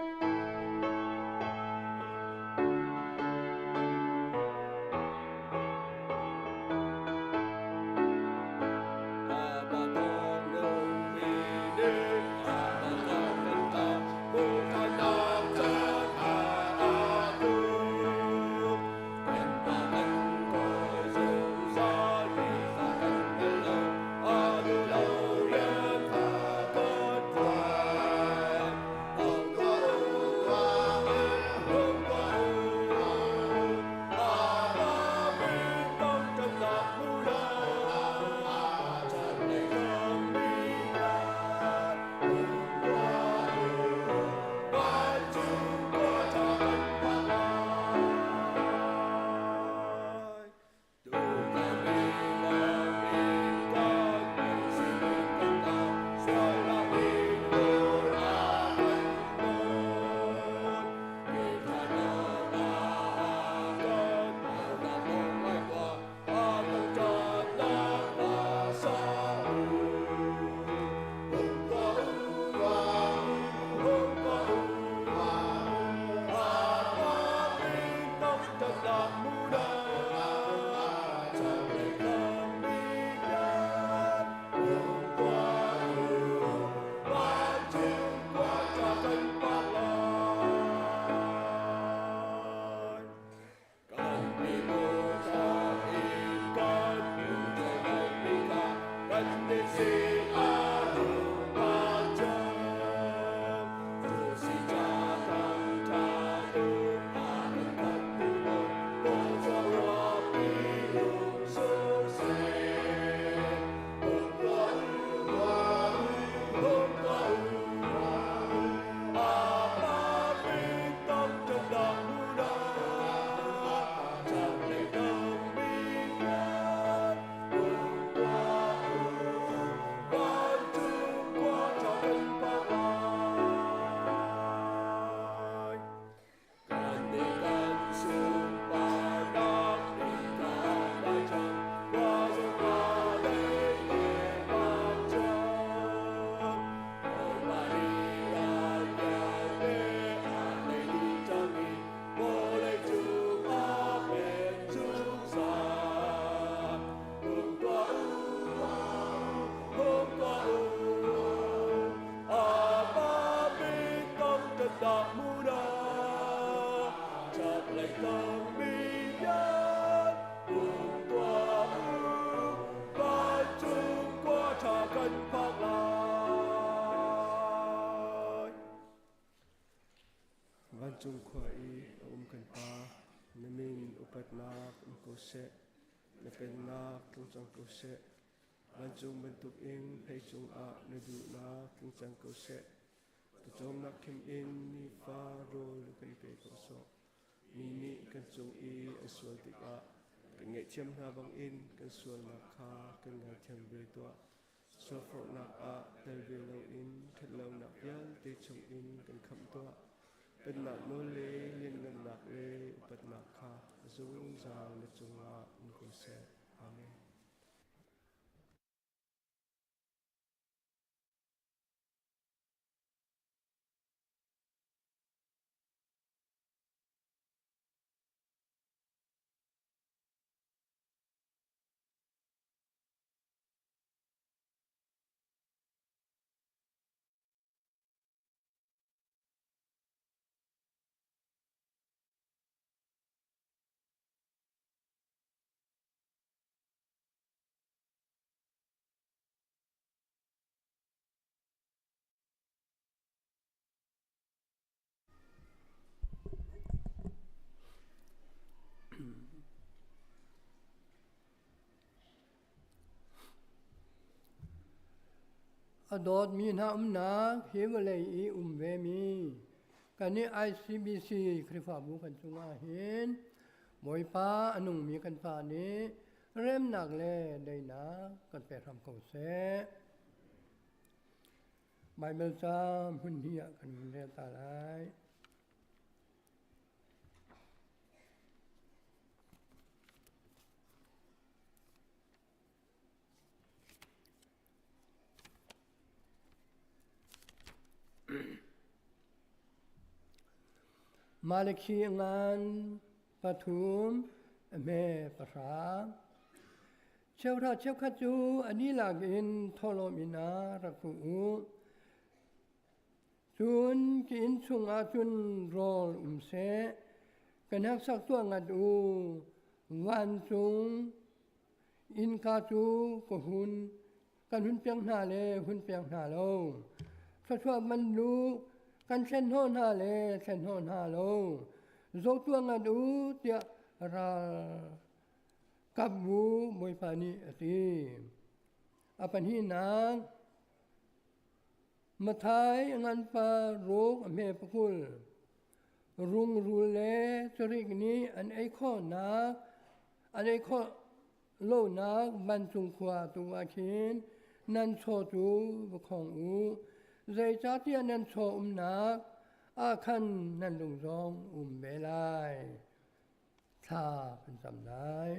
mu na Chaklei tang mi vial um tuah u Vancung khua ṭha kan phak lai. Vancung khua i a um kan Pa, na min upatnak um ko seh, na pennak tlung cang ko seh. Vancung bantukin hleicung ah na duhnak tling cang ko seh. Pawcawmnak khim in nifa rawl kan pe ko sawh. Mi nih kan cung i an sual tikah kan ngaihthiam hna bangin kan sualnak kha kan ngaithiam ve tuah. Sualforhnak ah tel ve loin ṭhatlonak vialte chungin kan khamh tuah. Pennak nawl le lianhngannak le upatnak kha a zungzal na cungah um ko seh. Amen. A dawtmi hna umnak hi vawlei i um vemi kan i ICBC Khrihfabu kan cungah hin Bawipa a nungmi kan Pa nih remnak le daihnak kan pe hram ko seh. Baibal ca hmun hnih ah kan vun rel ta lai. Malakhi ngan pathum hme pahra. Cheuhra cheukhat cu a dihlak in thawhlawm inn ah rak pu u. Cun ka inn chungah cun rawl um seh. Ka hneksak tuah ngat u. Vancung innka cu ka hun kan hun pek hna le hun pek hna lo. Thluachuah man lu kan thlen hnawh hna le thlen hnawh hna lo. Zoh tuah ngat u tiah ral Kapbu Bawipa nih a ti. A pahnihnak, Mathai nganpa ruk a hme pakul. Rungrul le carik nih an ei khawhnak, an ei khawh lonak vancung khua tu ah khin nan chaw cu va khong u. Zeicahtiah nan chaw umnak ah khan nan lung zong um ve lai. Thla kan cam lai.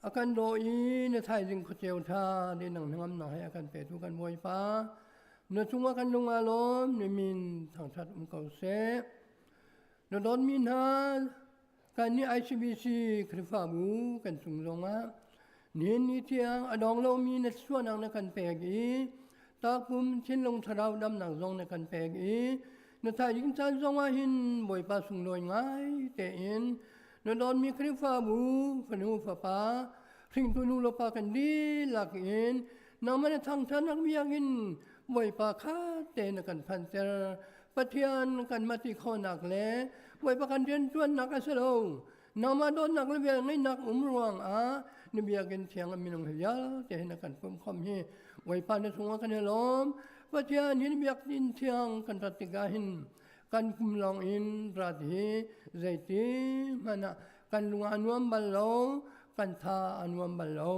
A kan daw i na thaizing khuaceu ṭha te nang hnangamnak he a kan petu kan Bawipa, na cungah kan lung aa lawm, na min thangṭhat um ko seh. Na dawtmi hna, kan nih ICBC Khrihfabu kan cung zongah nihin ni tiang a dong lomi na suahnak na kan pek i takpum thinlung thlarau damnak zong na kan pek i Na thaizing caan zongah hin Bawipa sunglawi ngai tein na dawtmi Khrihfabu fanu fapa hringtu nu le pa kan dihlak in nangmah na thangṭhatnak biakinn Bawipa kha te na kan phanter. Pathian kan mati khawhnak le Bawipa kan rianṭuannak a si lo. Nangmah dawtnak le velngeihnak um ruangah na biakinn thiang a minung hi vialte hi na kan pumkhom hi Bawipa na chungah kan i lawm. Pathian hin biakinn thiang kan rat tikah hin kan kum lawng in rat hi zeiti hmanh ah kan lung a nuam bal lo, kan tha a nuam bal lo.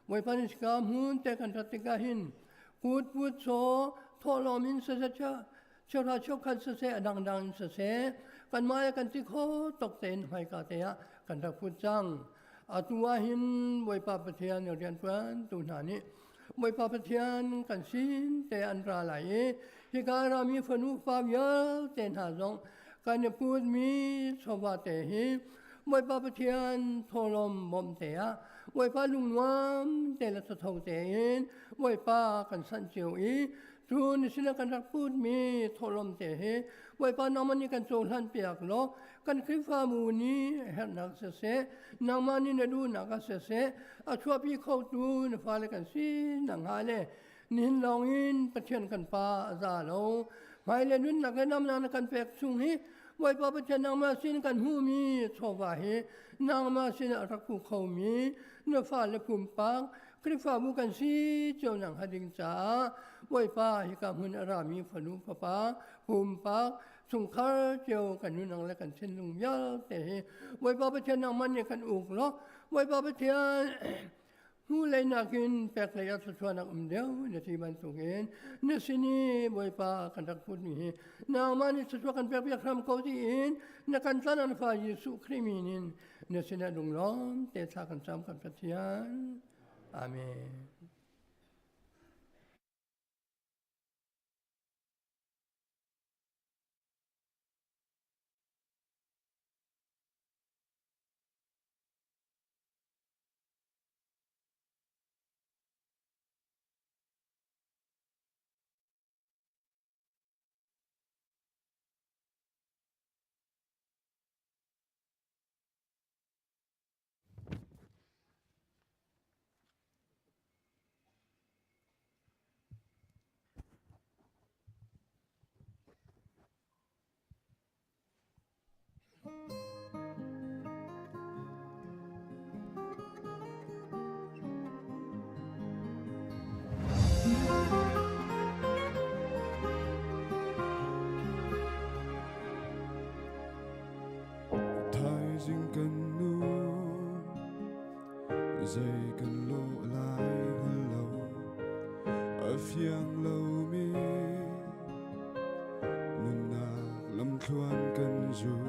Bawipa nih sika hmun te kan rat tikah hin kut put chaw thawhlawm in siseh cheuhra cheukhat siseh a dangdang in siseh kanmah le kan ti kho tok tein hmaika te ah kan rak put cang. Atu ah hin Bawipa Pathian rianṭuantu hna nih Bawipa Pathian kan sin te an ra lai i hika rami fanu fa vialte hna zong kan i putmi chawva te hi Bawipa Pathian thawhlawm bawmh te ah Bawipa lungnuam te le thatho tein Bawipa kan sanh cio i Cu ni sinah kan rak putmi thawhlawm te hi Bawipa nangmah nih kan cohlan piak law kan Khrihfabu nih herhnak siseh, nangmah nih na duhnak ah siseh, a chuahpi khotu na fale kan si nakhnga le nihin lawngin Pathian kan Pa a za lo. Hmailei nunnak le namnak na kan pek chung hi Bawipa Pathian nangmah sin kan hmuhmi chawva hi nangmah sinah rak pu khomi na fale pumpak Khrihfabu kan si cio nakhnga ding caah Bawipa hika hmun a rami fanu fapa pumpak chungkhar cio kan nunang le kan thinlung vialte hi Bawipa Pathian nangmah nih kan uk law Bawipa Pathian hmu lei nakin pek lei ah thluachuahnak um deuh na ti bantukin na sin i Bawipa kan rak putmi hi nangmah nih thluachuah kan pek piak hram ko tiin na kan tlan an fa Jesuh Khrih min in na sinah lunglawm te thla kan cam kan Pathian. Amen. Thaizing kan nu zei kan lawh lai hngal lo a fiang lomi nunnak lamthluan kan zul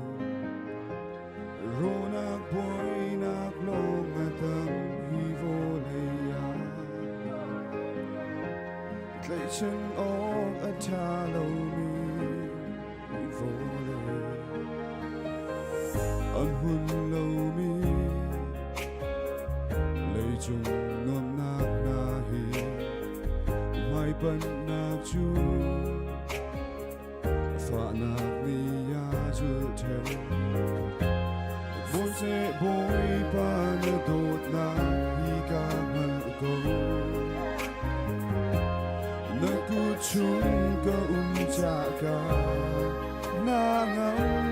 rawnak buainak lawng a tam hi vawlei ah tlaihchan awk a ṭha lomi vawlei an hun lomi leicung nuamhnak hna hi hmaipanhnak cu fahnak nih a zulh ṭheo Bawiseh Bawipa na dawtnak hi ka hngalh ko Na kut chung ka um cah ka na ngam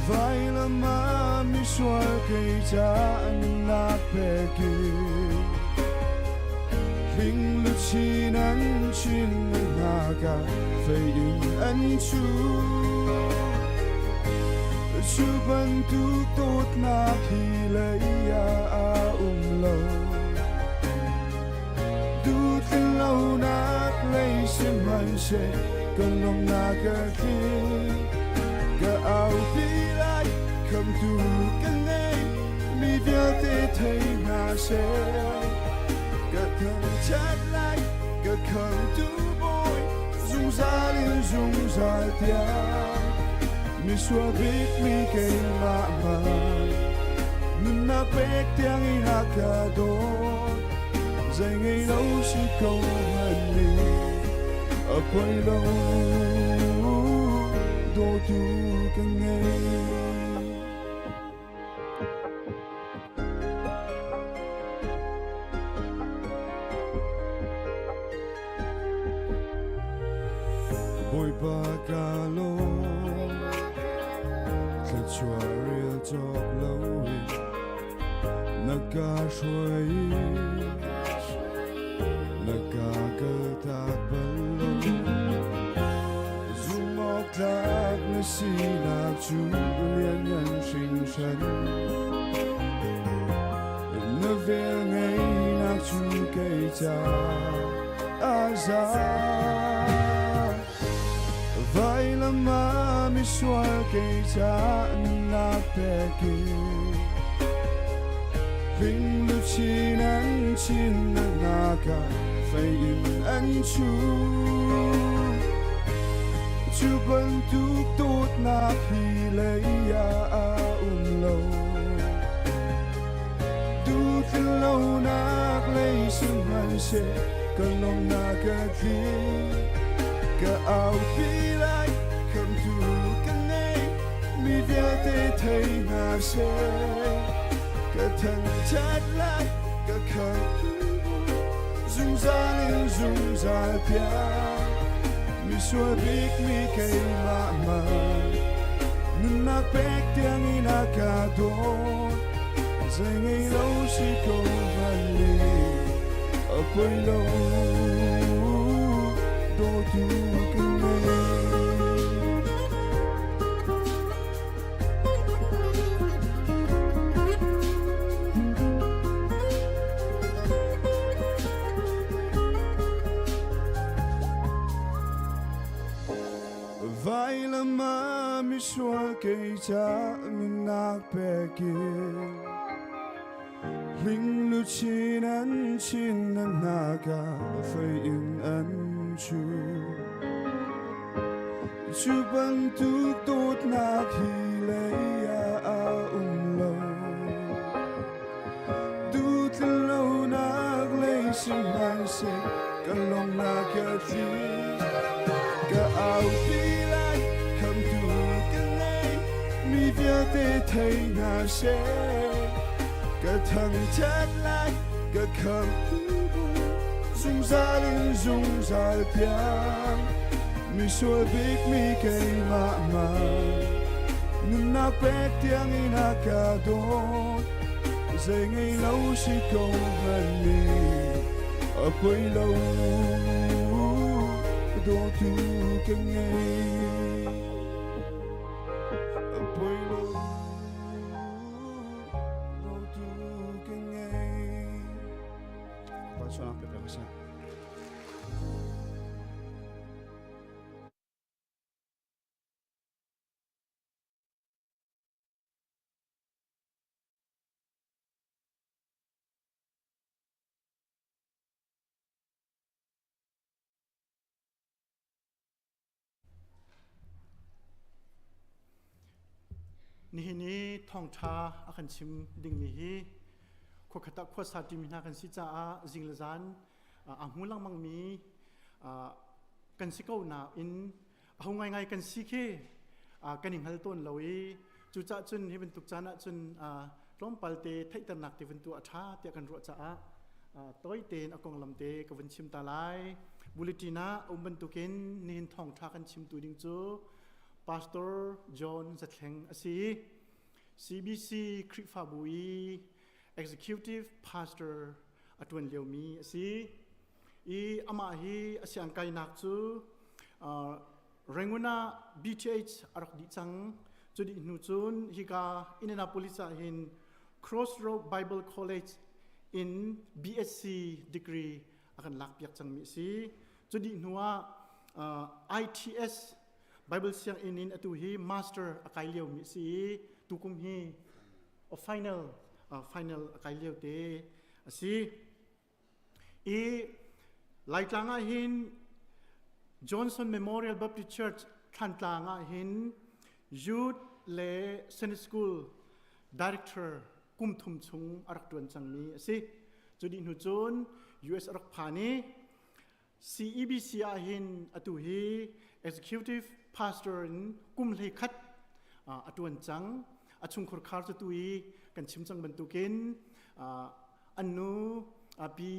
Vailam ah misual kei ca nunnak pek i Hling luchin an chin hna ka fei in an chu Cu bantuk dawtnak hi lei ah a um lo Duhtlin-lonak lei sihmanhseh kan lawmnak a tling. Ka aupi lai khamtu ka ngei mi vialte thei hna seh. Ka thangṭhat lai ka khamtu Bawi zungzal in zungzal tiang. Misual bik mi keimah hmanh nunnak pek tiang in a ka dawt zei ngei lo si ko hmanh nih a poi lo dawtu ka ngei. Bawipa ka lawm thluachuah rel cawk loin na ka hruai na ka kaltak bal lo zumhawktlak na sinak cu lianngan hringhran Na vel ngeihnak cu kei ca a za. Vailam ah misual kei ca nunnak pek i Hling luchin an chin nak ah fei in an chu. Cu bantuk dawtnak hi lei ah a um lo. Duhtlin lonak lei sihmanhseh Ka lawmnak a tling Ka aupi lai Khamhtu ka ngei Mi vialte thei hna seh Ka thangṭhat lai Ka khamhtu Zungzal in zungzal tiang Misual bik mi keimah man Nunnak pek tiang in a ka dawt Zei ngei lo si ko hmanh a poi lo dawtu ka ngei. Vailam ah misual kei ca nunnak pek in Hling luchin an chin nan hna ka fei in an chu Cu bantuk dawtnak hi lei ah a um lo Duhtlinlonak lei sihmanhseh kan lawmnak a tling. Ka aupi lai khamtu ka ngei mi vialte thei hna seh. Ka thangṭhat lai ka khamtu zungzal in zungzal tiang. Misual bik mi keimah ma nunnak pek tiang in a ka dawt zei ngei lo si ko hmanh ni a poi lo dawtu ka ngei a poi lo dawtu ka ngei Pa suanak pe pe ka seh. Nihin i thawngṭha a kan chim dingmi hi khuakhat ah khuasa ṭimi hna kan si caah zing le zan a hmu lengmangmi kan si ko nain aho ngaingai kan si khi kan i hngal tawn lo i cucaah cun hi bantuk caan ah cun tlawmpal te theihternak te vun tuah a ṭha tiah kan ruah caah tawi tein a konglam te ka vun chim ta lai. Bulletin ah um bantukin nihin thawngṭha kan chimtu ding cu Pastor John Zathleng a si. CBC Khrihfabu i Executive Pastor a ṭuan liomi a si. I amah hi a siangkainak cu Rangoon ah BTH a rak dih cang. Cu dih hnu cun hika Indianapolis ah hin Crossroad Bible College in BSc degree a kan lakpiak cangmi a si. Cu dih hnu ah ITS Bible sianginn in atu hi master a kai liomi a si i tukum hi final final a kai lio te a si. I Laitlang ah hin Johnson Memorial Baptist Church Thlantlang ah hin Youth le Sunday School Director kum thum chung a rak ṭuan cangmi a si. Cu dih hnu cun US a rak phan i CEBC ah hin atu hi Executive Pastor in kum hlei khat a ṭuan cang. A chungkhur khar cu tu i kan chim cang bantukin an nu pi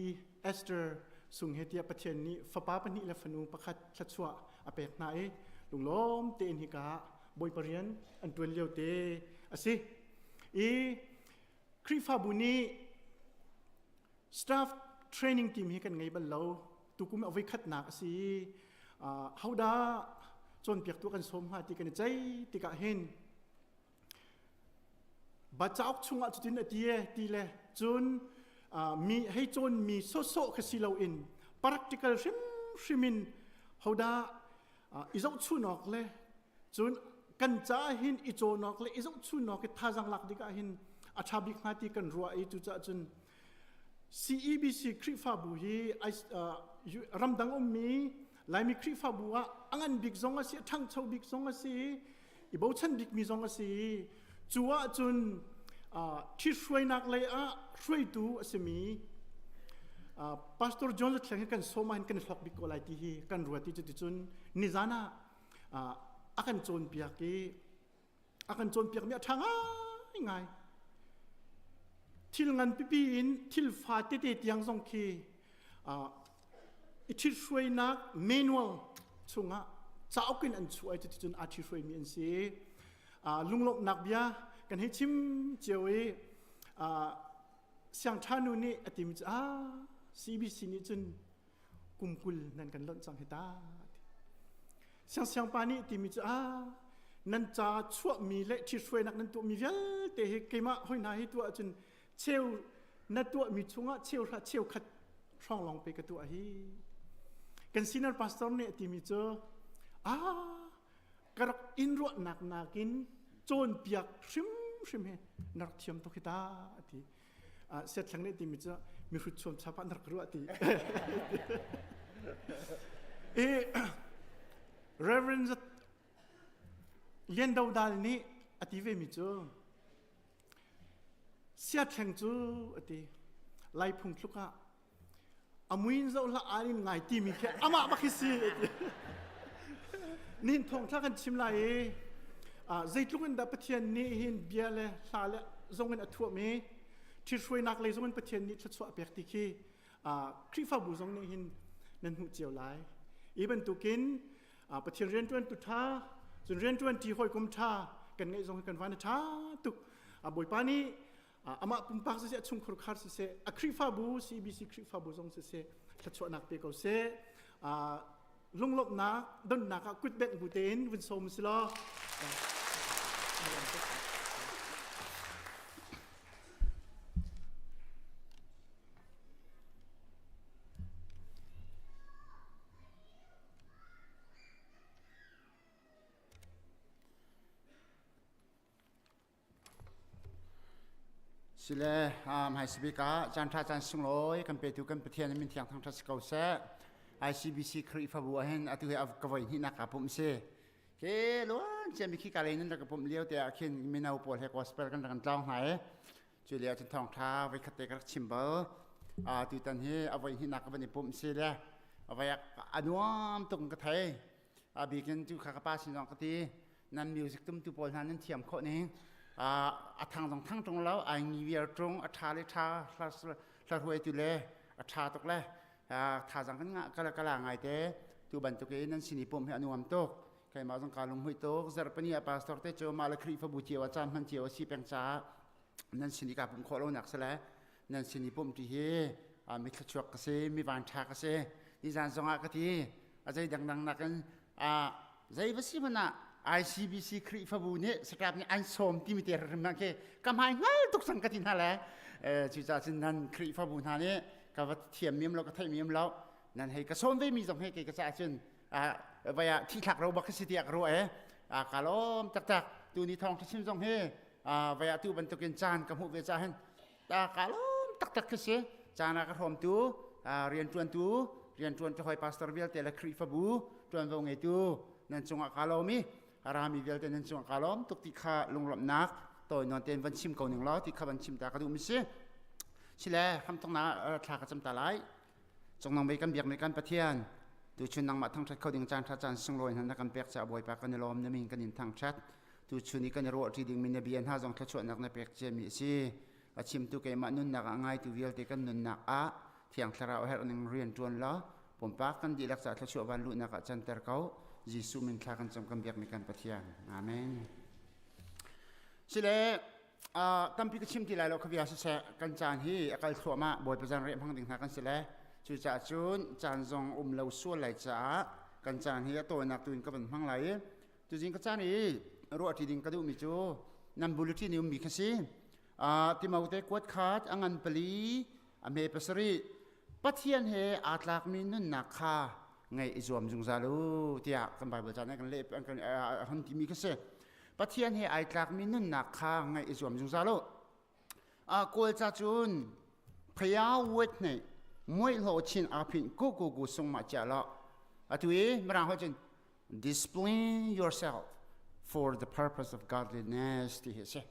Esther sung he tiah Pathian nih fapa pahnih le fanu pakhat thluachuah a pek hna i lunglawm tein hika Bawipa rian an ṭuan lio te a si. I Khrihfabu nih staff training team hi kan ngei bal lo. Tukum a voikhatnak a si i hodah cawnpiaktu kan sawm hnga ti kan i ceih tikah hin Cauk chungah cutin a ti e ti le cun mi hei cawnmi sawhsawh kha si loin practical hrimhrim in hodah i zohchun awk le cun kan caah hin i cawn awk le i zohchun awk i thazaang lak ding ah hin a ṭha bik hnga ti kan ruah i cucaah cun CEBC Khrihfabu hi ramdang ummi Laimi Khrihfabu ah a ngan bik zong a si a ṭhangcho bik zong a si i bochan bikmi zong a si cu ahcun ṭhithruainak lei ah hruaitu a simi. Pastor John Zathleng hi kan sawm ah hin kan i hlawk bik ko lai ti hi kan ruat i cuticun nizan ah a kan cawnpiak i a kan cawnpiakmi a ṭha ngaingai. Thil ngan pipi in thil fa tete tiang zong khi i ṭhithruainak manual chungah cauk in an chuah i cuticun aa ṭhithruaimi an si. Lunglawmhnak bia kan hei chim cio i siangṭha nu nih a timi cu ah CBC nih cun kum 20 nan kan lonh cang hi ta. Siangsiangpa nih timi cu ah nan ca chuahmi le ṭhithruainak nan tuahmi vialte hi keimah hoi hna hi tuah ahcun cheu na tuahmi chungah cheu hra cheu khat hrawng lawng pe ka tuah hi. Kan senior pastor nih a timi cu ah ka rak in ruahnak nakin cawnpiak hrimhrim hi na rak thiam tuk hi ta a ti. Siathleng nih timi cu mihrut chuam chap ah na rak ruah ti. I Reverend Lian Do Dal nih a ti ve mi cu siathleng cu a ti Lai phung tluk ah a muin zoh hlah aan in ngai timi khi amah bak hi si a ti. Nihin thawngtha kan chim lai i zeitluk in dah Pathian nih hin bia le hla le zong in a thuam i ṭhithruainak lei zong in Pathian nih thluachuah a pek ti khi Khrihfabu zong nih hin nan hmuh cio lai. Hi bantukin Pathian rianṭuantu ṭha, cun rianṭuanṭi hawikom ṭha kan ngeih zong hi kan van a ṭha tuk. Bawipa nih amah pumpak siseh, a chungkhur khar siseh, a Khrihfabu, CBC Khrihfabu zong siseh, thluachuahnak pe ko seh. Lunglawmhnak, donnak ah kutbengh bu tein vun sawm si law. Sile hmaisabik ah caan ṭha caan sunglawi kan petu kan Pathian min thiang thangṭhat si ko seh. ICBC Khrihfabu ah hin atu hi ka voi hnihnak kaa pumh si. Ke luan cia mi khi ka lei nan rak ka pumh lio te ah khin mino pawl he gospel kan rak kan tlawng hna i cu lio cun thawngṭha voi khat te ka rak chim bal. Tutan hi a voi hnihnak ka van i pumh si le a voi a nuam tuk in ka thei. A bikin cu kha ka pa sin zong ka ti nan music tumtu pawl hna nan thiam khawh ning a thang zong thang ṭung lo ai ngi viar ṭung a ṭha le ṭha hla hruaitu le a ṭha tuk le thazang kan ngah kala kala ngai te tu bantuk in nan sin i pum hi a nuam tuk keimah zong kaa lunghmuih tuk zarhpini ah pastor te cu mah le Khrihfabu cio ah caan hman cio a si peng caah nan sin i kaa pumh khawh lonak si le nan sin i pumh ti hi mi thluachuak ka si mi van ṭha ka si nizan zongah ka ti a zei dangdang nakin zei va si hmanh ah ICBC Khrihfabu nih saṭap nih an sawm timi te hrim hna khi ka hmai hngal tuk cang ka ti hna le cucaah cun nan Khrihfabu hna nih ka va thiam mim lo ka theih mim lo nan hei ka sawm ve mi zong he kei ka caah cun vai ah thi thlak ro bak si tiah ka ruah e ka lawm taktak tu ni thawng chim zong hi vai ah tu bantukin caan ka hmuh ve ca hin ta ka lawm taktak khi si caan ah ka hrawmtu rianṭuantu rianṭuan hoi pastor vialte le Khrihfabu ṭuanvo ngeitu nan cungah ka lawm i rami vialte nan cungah ka lawm tuk ti kha lunglawmhnak tawi nawn tein van chim ko ning law ti kha van chim ta ka duh mi si sile hramthoknak thla ka cam ta lai Cungnung bik kan biakmi kan Pathian, tuchun nangmah thangṭhat kho ding caan ṭha caan sunglawi hna na kan pek caah Bawipa kan i lawm, na min kan in thangṭhat. Tuchun i kan i ruahṭi dingmi na bia hna zong thluachuahnak na pek ciami a si. A chimtu keimah nunnak ah ngaitu vialte kan nunnak ah Thiang Thlarau a herh ning rian ṭuan law pumpak kan dihlak caah thluachuah van luhnak ah canter ko. Jesuh min thla kan cam kan biakmi kan Pathian. Amen. Sile Tampi ka chim ti lai lo kha bia siseh kan caan hi a kal thluahmah Bawipa zanriah hmang ding hna kan si le cucaah cun caan zong um lo sual lai caah kan caan hi a tawinak tu in ka van hmang lai i tuzing ka caan i ruahṭi ding ka duhmi cu nan bulletin i ummi kha si Timote kuat khat a ngan pali a hme pasarih Pathian he aa tlakmi nunnak kha ngaih i zuam zungzal u tiah kan Bible caan ah kan leh kan hon timi kha si. Pathian he ai tlakmi nunnak kha ngaih i zuam zungzal u. Kawl ca cun phaya wet nei muai hlo chin a phin ku ku ku sung ma chia lo. Atu i mirang hoi cun discipline yourself for the purpose of godliness ti hi si.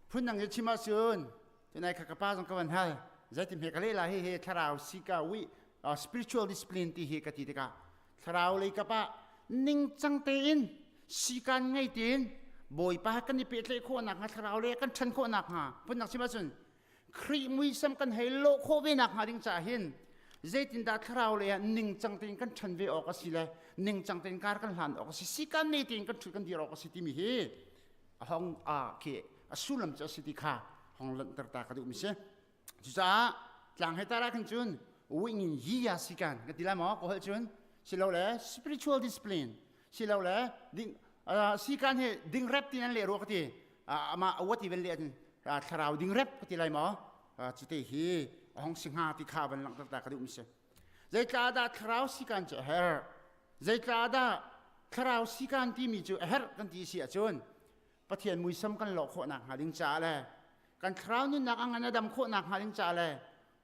Phun dang i chim ahcun tunai kha ka pa zong ka van hal. Zeitin he ka leh la hi he thlarau sika wi spiritual discipline ti hi ka ti tikah thlarau lei kap ah ningcang tein sikan ngei tein Bawipa kan i pehtlaih khawh nakhnga thlarau lei kan ṭhan khawh nakhnga phundang chim ahcun Khrih muisam kan hei lawh khawh ve nakhnga ding caah hin zeitindah thlarau lei ah ningcang tein kan ṭhan ve awk a si le ningcang tein kar kan hlan awk a si sikan nei tein kan ṭhut kan dir awk a si timi hi a hong a khi a sullam cu a si ti kha hong lanhter ta ka duhmi si. Cucaah tlang he tar ah khan cun wingin yi ya si kan ka ti lai maw ka holh cun silole spiritual discipline silole ding si kan hi ding rep ti nan leh rua ka ti ama awat i vel le thlarau ding rep ka ti lai maw cute hi hong si hnga ti kha van langhter ta ka duh mi si. Zeitla dah thlarau si kan cu a herh? Zeitla dah thlarau si kan ti mi cu a herh kan ti si ahcun Pathian muisam kan lawh khawh nakhnga ding caah le kan thlarau nunnak a ngan a dam khawh nakhnga ding caah le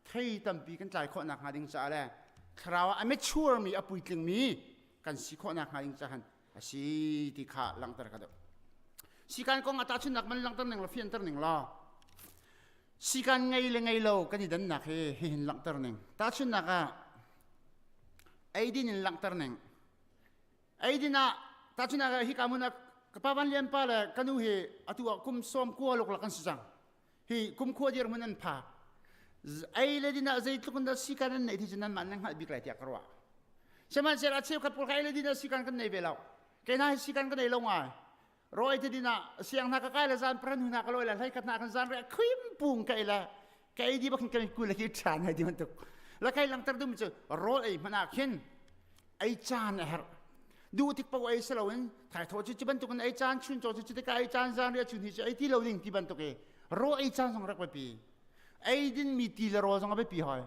thei tampi kan tlai khawh nakhnga ding caah le thlarau ah a mature mi a puitling mi kan si khawh nakhnga ding caah a si ti kha langhter ka duh. Sikan kong ah tahchunhnak man langhter ning law fianter ning law sikan ngei le ngei lo kan i dannak hi hihin langhter ning. Tahchunhnak ah eidin in langhter ning. Eidin ah tahchunhnak ah hika hmun ah ka pa Van Lian pa le ka nu hi atu ah kum 90 luk kan si cang. Hi kum khua dir hmun an pha. Ei le din ah zeitluk in dah sikan an neih ti cu nanmah nan hngalh bik lai tiah ka ruah. Sihmanhsehlaw a cheukhat pawl kha ei le din ah sikan kan nei ve lo. Kei hna hi sikan ka nei lo ngai. Rawi te din ah siang hna ka kai le zan pran hnu hna ka lawi le hlei khat hna kan zan re khim pung ka ei le ka ei di bak kan kul khi ṭhan hai di bantuk. La kai langter dum cu rawl ei hmanh ah khin ei caan a herh. Duh tik paoh ei si loin thaithawh cu cu bantuk in ei caan chun caw cu cu tikah ei caan zan ria chun hi cu ei ti lo ding ti bantuk i rawl ei caan zong rak biapi. Ei din mi ti le rawl zong a biapi hoi.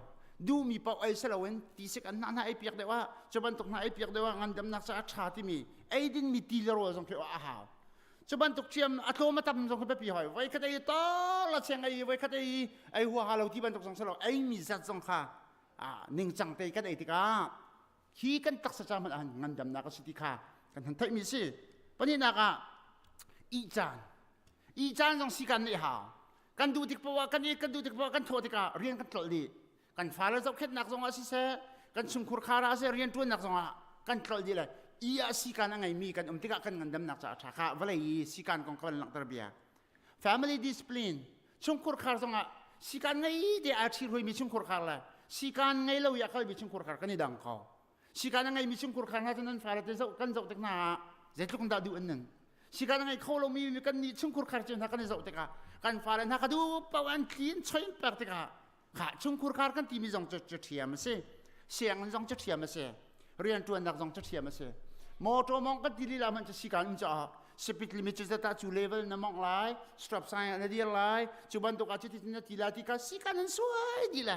Duh mi paoh ei si loin ti sik an hna hna ei piak deuh ah cu bantuk hna ei piak deuh ah ngandamnak caah ṭha timi ei din mi ti le rawl zong khi a hau. Cu bantuk ṭhiam a tlawm a tam zong khi biapi hoi. Voi khat ei to la cheng ei voi khat ei ei huaha lo ti bantuk zong si lo ei mi zat zong kha ningcang te kan ei tikah hi kan taksa ca hmanh ah ngandamnak a si ti kha kan han theihmi si. Pahnihnak ah ihcaan. Ihcaan zong si kan neih hau. Kan duh tik poah kan i kan duh tik poah kan thawh tikah rian kan tlolh dih. Kan fale zohkhenhnak zong ah siseh, kan chungkhur khar ah siseh, rian ṭuannak zong ah kan tlolh dih le i ah sikan a ngeimi kan um tikah kan ngandamnak caah ṭha kha vawlei i sikan kong ka van langhter bia. Family discipline chungkhur khar zong ah sikan ngei te aa ṭhi mi chungkhur khar le sikan ngei lo i a kalmi chungkhur khar kan i dang ko. Sikan a ngeimi chungkhur khar hna cu nan fale te zoh kan zoh tik hna ah zeitluk in dah duh an nun. Sikan a ngei kho lomi kan nih chungkhur khar cio hna kan i zoh tikah kan fale hna ka duh paoh an tli an choi pek tikah kha chungkhur khar kan timi zong cu cu ṭhiam a si. Sianginn zong cu ṭhiam a si. Rianṭuannak zong cu ṭhiam a si. Motor mong kan ti lila hmanh cu sikan um caah speed limit cu zata cu level na mongh lai, stop sign ah na dir lai, cu bantuk ah cuti na ti lai ti kha sikan an suai dih le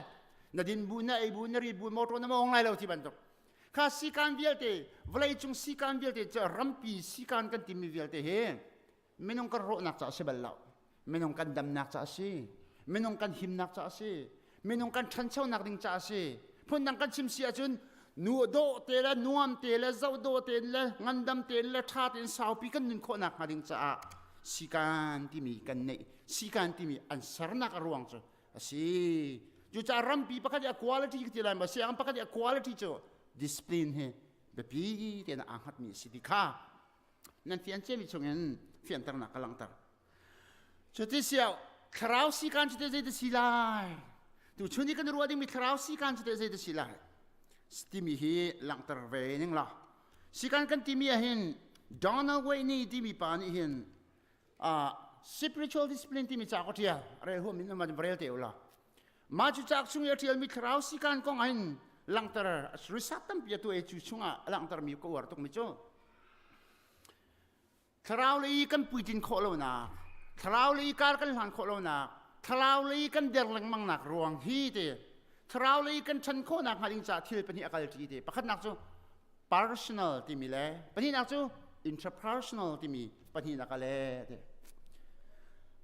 na din bu na ei bu na ri bu motor na mong lai lo ti bantuk kha sikan vialte vawlei cung sikan vialte cu rampi sikan kan timi vialte hi minung kan rawhnak ca a si bal lo. Minung kan damnak ca a si. Minung kan himnak ca a si. Minung kan ṭhanchonak ding ca a si. Phundang kan chim si ahcun nu dawh te le nuam te le zoh dawh te le ngandam te le ṭha tein saupi kan nun khawhnak hnga ding caah sikan timi kan neih sikan timi an sernak a ruang cu a si. Cucaah rampi pakhat i a quality ka ti lai maw sianginn pakhat i a quality cu discipline hi biapi tein aa hngatmi a si ti kha nan fian ciami chungin fianternak ka langhter. Cuti siau thlarau sikan cu zei si lai? Tu chun i kan ruah dingmi thlarau sikan cu zei si lai? Timi hi langhter ve ning la. Sikan kan timi ah hin Donald Wayne timi pa nih hin spiritual discipline timi ca ko ṭial rel huam in ma rel te ula. Mah cu cauk chung i a ṭialmi thlarau sikan kong ah hin langhter research tampi a tuah i cu chungah a langhtermi ka uar tukmi cu thlarau lei kan puitlin khawh lonak, thlarau lei kar kan hlan khawh lonak, thlarau lei kan der lengmangnak ruang hi te thlarau lei kan ṭhan khawhnak hnga ding caah thil pahnih a kalṭi te. Pakhatnak cu personal timi le pahnihnak cu interpersonal timi pahnihnak a le te.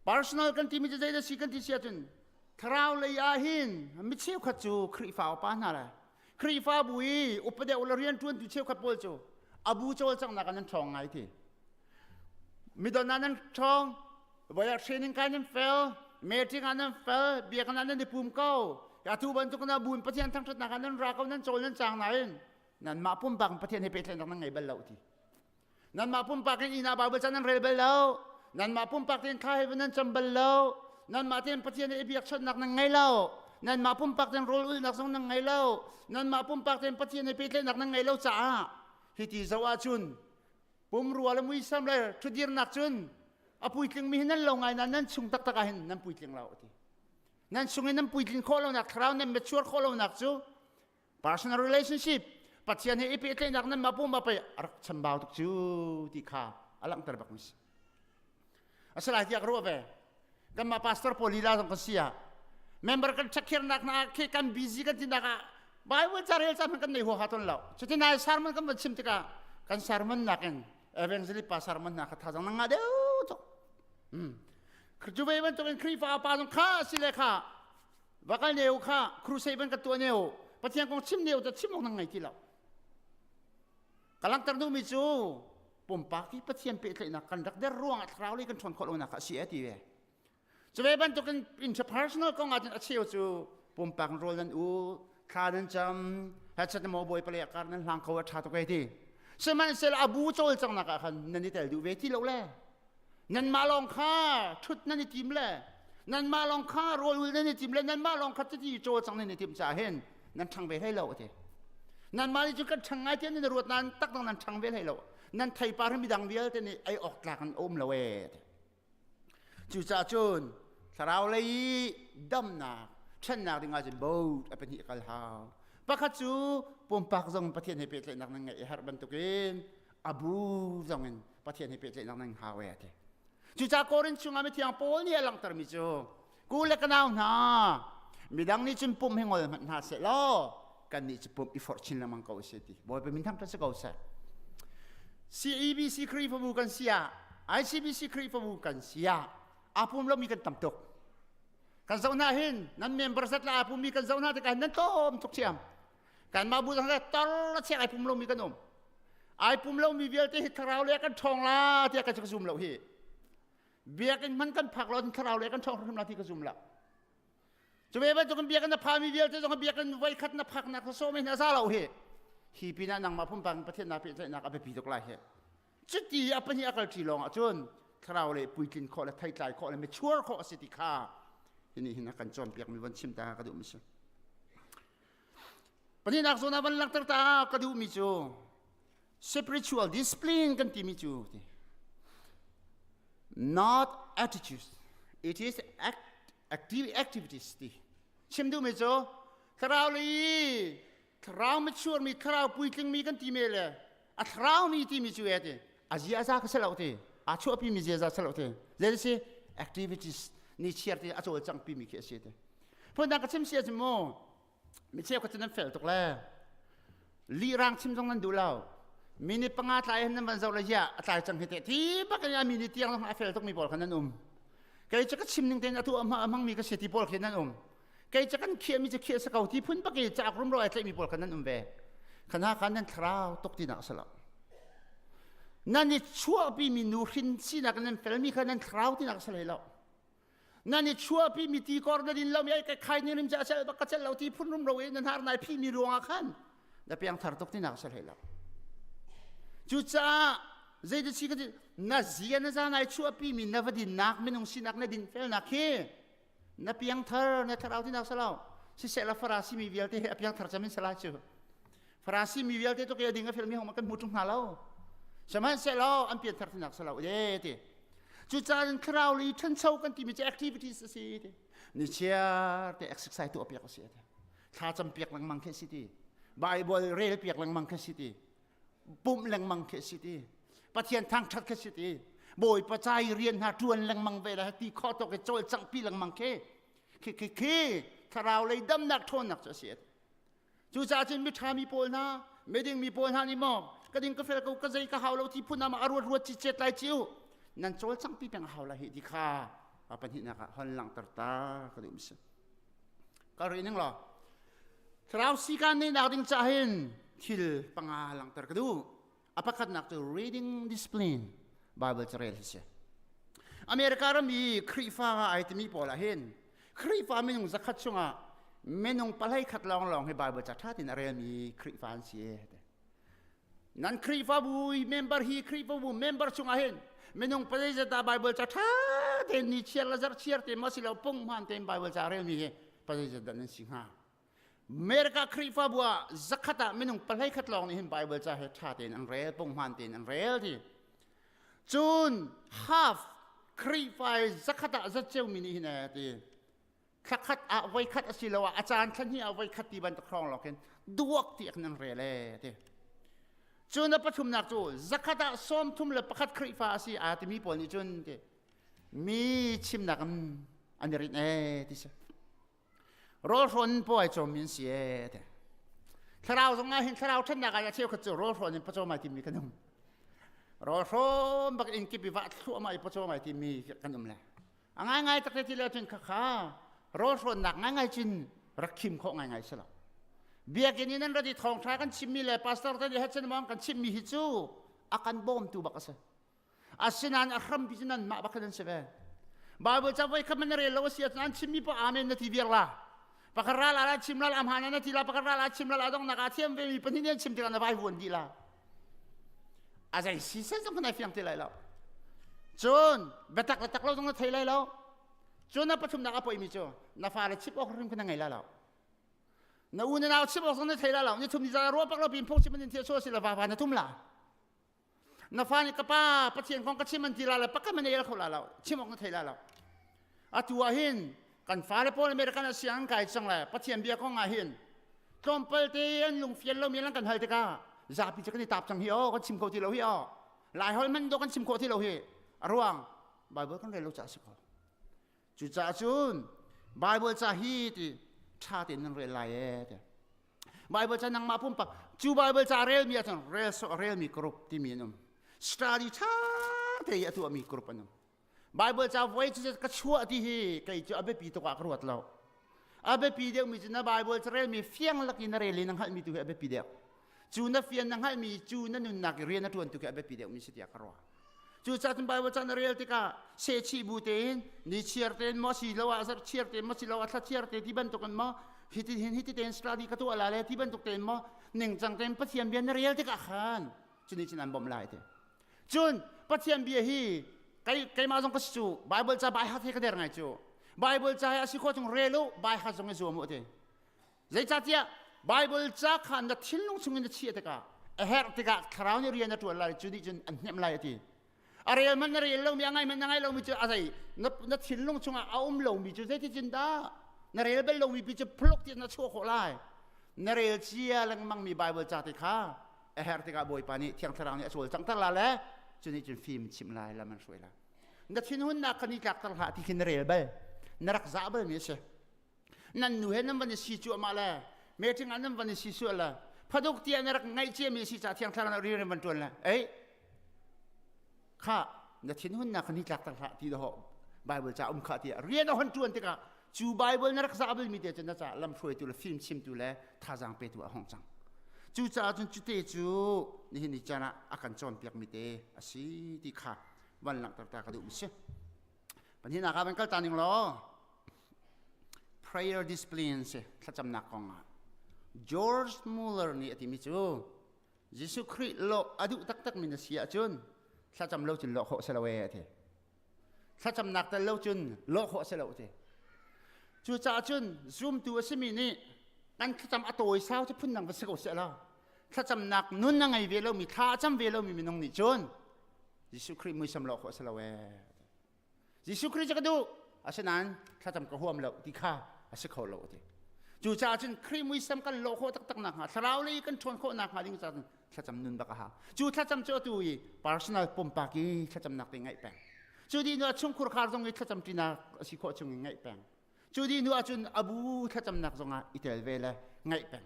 Personal kan timi cu zeidah si kan ti si ahcun thlarau lei ah hin mi cheukhat cu Khrihfa upa hna le Khrihfabu i upa deuh le rianṭuantu cheukhat pawl cu abu cawlcanghnak ah nan ṭhawng ngai ti. Midon ah nan ṭhawng, voi ah training kai nan fel, meeting ah nan fel, biakinn ah nan i pum ko. Atu bantuk na buin Pathian thangṭhatnak ah nan ra ko, nan cawl, nan caang nain nanmah pumpak in Pathian he pehtlaihnak nan ngei bal lo ti. Nanmah pumpak in inn ah Bible ca nan rel bal lo. Nanmah pumpak tein thla he nan cam bal lo. Nanmah tein Pathian he i biakchawnhnak nan ngei lo. Nanmah pumpak tein rawl ulhnak zong nan ngei lo. Nanmah pumpak tein Pathian he pehtlaihnak nan ngei lo caah hiti zoh ahcun pumrua le muisam le ṭhudirnak cun a puitling mi hi nan lo ngai nain nan chung taktak ah hin nan puitling lo ti. Nan chung in nan puitlin khawh lonak thlarau nan mature khawh lonak cu personal relationship, Pathian he i pehtlaihnak nan mah pum pei a rak chambau tuk cu ti kha a langhter bak mi si. Asalai tiah ka ruah ve. Kanmah pastor pawl lila zong kan si ah member kan checkirnak na khi kan busy kan tinak ah Bible ca rel caan kan nei huaha ton lo. Cuti nai sermon kan van chim tikah kan sermon nakin evangelist pa sermon hna kha thazang na ngah deuh tuk. Cu ve bantukin Khrihfa pa zong kha si le kha vakal neu kha crusade ban ka tuah neu, Pathian kong chim neu ta chim awk nang ngei ti lo. Ka langhter duhmi cu pumpak i Pathian pehtlaihnak kan rak der ruangah thlarau lei kan ṭhawn khawh lonak a si e ti ve. Cu ve bantukin interpersonal kong ah cun a cheu cu pumpak rawl nan u, thla nan cam, hachat maw bawi pale kar nan hlang kho, a ṭha tuk e ti. Sihmanhsehlaw a bu cawlcanghnak ah khan nan i tel duh ve ti lo le nanmah lawng kha ṭhut nan i tim le nanmah lawng kha rawl ul nan i tim le nanmah lawng kha cuti cawlcang nan i tim caah hin nan ṭhang ve hlei lo a ti. Nanmah nih cun kan ṭhang ngai tiah nan i ruat nain taktak nan ṭhang ve hlei lo. Nan theipar hi midang vialte nih ei awk tlak an um lo ee ti. Cucaah cun thlarau lei i damnak, ṭhennak ding ahcun boat a pahnih kal hau. Pakhat cu pumpak zong Pathian he pehtlaihnak nan ngeih i herh bantukin a bu zong in Pathian he pehtlaihnak nan hau ee ti. Cucaah Korin chungah mithiang Paul nih a langhtermi cu ku le ka nau hna, midang nih cun pum hi ngol hmanh hna seh law kannih cu pum i forh chin lengmang ko usih ti. Bawipa min thangṭhat si ko seh. CEBC Khrihfabu kan si ah, ICBC Khrihfabu kan si ah, aa pum lomi kan tam tuk. Kan zoh hna hin nan member zat le aa pummi kan zoh hna tikah nan tlawm tuk thiam. Kanmah bu zong tor la chiak ai pum lomi kan um. Ai pum lomi vialte hi thlarau le kan ṭhawng la tiah ka zum lo hi. Biakinn hman kan phak lo thlarau le kan ṭhawng hrim la ti ka zum lo. Cu ve bantukin biakinn na phami vialte zong biakinn voikhat na phaknak kha sawm in a za lo hi. Hi pinah nangmah pumpak in Pathian naa pehtlaihnak a biapi tuk lai hi. Cuti a pahnih a kalṭi lawng ahcun thlarau le puitlin khawh le theitlai khawh le mature khawh a si ti kha hi nih hin a kan cawnpiakmi von chim ta ka duhmi si. Pahnihnak zawn ah van langhter ta ka duhmi cu spiritual discipline kan timi cu ti. Not attitudes, it is act, active activities ti. Chim duhmi cu thlarau lei thlarau mature mi, thlarau puitling mi kan ti me le a thlarau mi timi cu e ti a ziaza ka si lo ti, aa chuahpi mi ziaza si lo ti. Zei si activities ni chiar ti a cawlcang pi mi khi a si ti. Phundang ka chim si ahcun mu, mi cheukhat cu nan fel tuk le lirang chim zong nan duh lo. Minute 5 tlai hin nan van zoh le hiah a tlai cang hi te ti bak in a minute tiang zong a fel tuk mi pawl kha nan um. Kei cu ka chim ning tein atu a hmang mi ka si ti pawl khi nan um. Kei cu kan khiah mi cu khiah si ko ti phun bak i cauk rumro ai tlaih mi pawl kha nan um ve. Khana kha nan thlarau tuk ti nak a si lo. Nan i chuahpi mi nu hrin sinak nan fel mi kha nan thlarau ti nak a si hlei lo. Nan i chuahpi mi ti kor na din lo mi ai ka khai ni rim cha cel bak ka cel lo ti phun rum ro i nan har nai phi mi ruang ah khan na piang thar tuk ti nak a si hlei lo. Cucaah zei si ka ti na zia na za nai chuahpi mi na va dinnak, minung sinak na din felnak hi na piangthar na thlarau tinak salo siseh la Farasi mi vialte he a piangthar cam in salai cu. Farasi mi vialte to ke ding a felmi hong kan hmu tung hna lo. Sihmanhsehlaw an pianthar tinak salo e ti. Cucaah thlarau li ṭhancho kan timi cu activities a si ti. Ni chiar te exercise tuah piak a si ti. Thla cam piak lengmang khi si ti. Bible rel piak lengmang khi si ti. Pumh lengmang khi si ti. Pathian thangṭhat khi si ti. Bawipa ca i rian hna ṭuan lengmang ve la ti khawh tawk i cawlcangh pi lengmang khi khi khi khi thlarau lei damnak ṭhawnnak cu a si. Cucaah cun miṭha mi pawl hna, miding mi pawl hna nih maw ka ding ka fel ko, ka zei ka hau lo ti phun ah a ruat ruat ci cet lai ciu nan cawlcangh pi peng a hau lai hi ti kha a pahnihnak ah hon langhter ta ka duh mi si. Ka ri ning law thlarau sikan neih nak ding cah hin thil panga langhter ka duh. A pakhatnak cu reading discipline, Bible carel hi si. America ram i Khrihfa ai timi pawl ah hin Khrihfa minung 100 chungah Minung palei khat lawng lawng hi Bible ca ṭha tein a relmi Khrihfa an si e. Nan Khrihfabu member hi Khrihfabu member chungah hin minung palei zat dah Bible ca ṭha tein ni chiar le zarh chiar te maw silo pung hmaan tein Bible ca a relmi hi palei zat dah nan si hnga? America Khrihfabu ah zakhat ah minung palei khat lawng nih hin Bible ca he ṭha tein an rel, pung hmaan tein an rel ti. Cun half Khrihfa zakhat ah zatceu mi nih hin e ti. Thlakhat ah voikhat asiloah a caan thlahnih ah voikhat ti bantuk hrawng lawng khin duak ti an rel e ti. Cun a pathumnak cu zakhat ah 31 Khrihfa a si aa timi pawl nih cun ti mi chimnak in an i rinh e ti si. Rawlhrawn paw ai cawmmi an si e ti. Thlarau zong ah hin thlarau ṭhatnak ah cheukhat cu rawlhrawn in pawcawm ai timmi kan um. Rawlhrawn bak in kip i vah thluahmah i pawcawm ai timmi kan um le. A ngaingai tak ti le cun khakha rawlhrawnnak ngaingai cun rak khim khawh ngaingai si lo. Biakinn in an rat i thawngṭha kan chimmi le pastor te nih hetchen mong kan chimmi hi cu a kan bawmtu bak a si. Asinain a hrampi cu nanmah bak nan si ve. Bible ca voi khat man na rel lo a si ahcun an chimmi poah amen na ti viar la. Pakhat ral ah chim lal amhan na ti la pakhat ral ah chim lal adong nak ah thiam ve mi pahnih nih chim tikah na vai vuan dih la. A zei si sen zong kan fiang ti lai lo. Cun biatak le tak lo zong na thei lai lo. Cun na pathumnak a poimi cu na fale chip awk hrim kha na ngei la lo. Na u na nau chip awk zong na thei la lo. Ni thum ni za ruah pak lo pin phung chim an thia so si la va va na tum la. Na fa nih ka pa Pathian kong ka chim an ti la le pakhat man el kho la lo chim awk na thei la lo. Atu ah hin kan fale pawl American a siang kai cang le Pathian bia kong ah hin tlawmpal te an lungfian lo mi lan kan hal tikah zapi cu kan i tap cang hi o kan chim kho ti lo hi o lai hol man do kan chim kho ti lo hi a ruang Bible kan rel lo ca si ko. Cucaah cun Bible ca hi ti ṭha tein nan rel lai e ti. Bible ca nangmah pumpak cu Bible ca relmi ahcun rel sawh relmi group timi an um. Study ṭha te i a tuahmi group an um. Bible ca voi cu ka chuah ti hi kei cu a biapi tuk ah ka ruat lo. A biapi deuhmi cu na Bible ca relmi fiang lak in na rel i na hngalhmi tu hi a biapi deuh. Cu na fian na hngalhmi cu na nunnak i rian a ṭuan tu khi a biapi deuhmi si tiah ka ruah. Cucaah cun Bible ca na rel tikah sehchih bu tein ni chiar tein maw si lo ah zarh chiar tein maw si lo ah thla chiar te ti bantuk in maw hiti hin hiti tein study ka tuah la le ti bantuk tein maw ningcang tein Pathian bia na rel tikah khan cunih cun an bawmh lai ti. Cun Pathian bia hi kei keimah zong ka si cu Bible ca bai hat he ka der ngai cu. Bible ca hi a si khawh chung rel u bai hat zong i zuam u ti. Zeicahtiah Bible ca kha na thinlung chungin na chiah tikah a herh tikah thlarau nih rian a ṭuan lai cu nih cun an hnemh lai a ti. A rel man na rel lomi a ngai man na ngai lomi cu a zei na thinlung chungah a um lomi cu zeiticin dah na rel bal lomi pi cu phluk ti na chuah khawh lai. Na rel cia lengmangmi Bible ca te kha a herh tikah Bawipa nih Thiang Thlarau nih a cawlcanghter la le cu nih cun fim chimh lai lam an hruai lai. Na thinhunnak kha ni tlakter hlah ti khi na rel bal. Na rak zah balmi a si. Nan nu he nan van i si cuahmah le meeting ah nan van i si sual le phaduk tiah na rak ngaih ciami si ca Thiang Thlarau nih rian van ṭuan le ei kha na thinhunnak kha ni tlakter hlah ti dawh Bible ca um kha tiah rian a hon ṭuan tikah cu Bible na rak zah balmi te cu na ca lamhruaitu le fim chimtu le thazaang petu a hong cang. Cucaah cun cute cu nihin ni caan ah a kan cawnpiakmi te a si ti kha van langhter ta ka duh mi si. Pahnihnak ah van kal ta ning law prayer discipline si thlacamnak kong ah George Muller nih a timi cu Jesuh Khrih lawh a duh taktakmi na si ahcun thlacam lo cun lawh khawh si lo ee a ti. Thlacamnak tel lo cun lawh khawh si lo a ti. Cucaah cun zumtu a simi nih kan thlacam a tawi sau cu phundang va si ko seh law thlacamnak nun a ngei ve lomi thla a cam ve lomi minung nih cun Jesuh Khrih muisam lawh khawh si lo ee. Jesuh Khrih cu ka duh asinain thlacam ka huam lo ti kha a si kho lo a ti. Cucaah cun Khrih muisam kan lawh khawh taktak nakhnga thlarau lei kan ṭhawn khawh nakhnga ding caah cun thlacam nun bak a hau. Cu thlacam cu atu i personal pumpak i thlacamnak te ngaih peng. Cu dih hnu ah chungkhur khar zong i thlacam ṭinak a si khawh chung in ngaih peng. Cu dih hnu ah cun abu thlacamnak zong ah i tel ve le ngaih peng.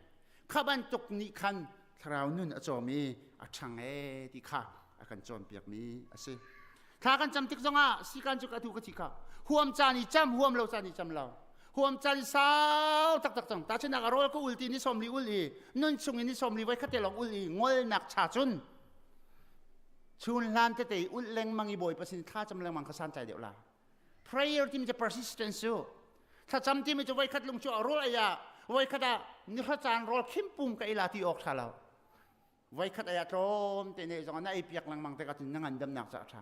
Kha bantuk nih khan thlarau nun a cawm i a ṭhang ee ti kha a kan cawnpiakmi a si. Thla kan cam tik zongah sikan cu ka tu ka thi kha huam caan i cam huam lo caan i cam lo huam caan i sau taktak cang tahchunhnak a rawl ka ul ti ni 40 ul i nun chung in ni 40 voi khat te lawng ul i ngolnak cha cun chun hlan tete ul lengmang i bawipa sin thla cam lengmang kha santlai deuh la prayer timi cu persistence cu. Thlacam timi cu voikhat lung cu rawl ei ah voikhat ah nihra caan rawl khim pum ka ei la ti awk ṭha lo. Voikhat ei ah tlawm te ne zong na ei piak lengmang tikah cun na ngandamnak ca a ṭha.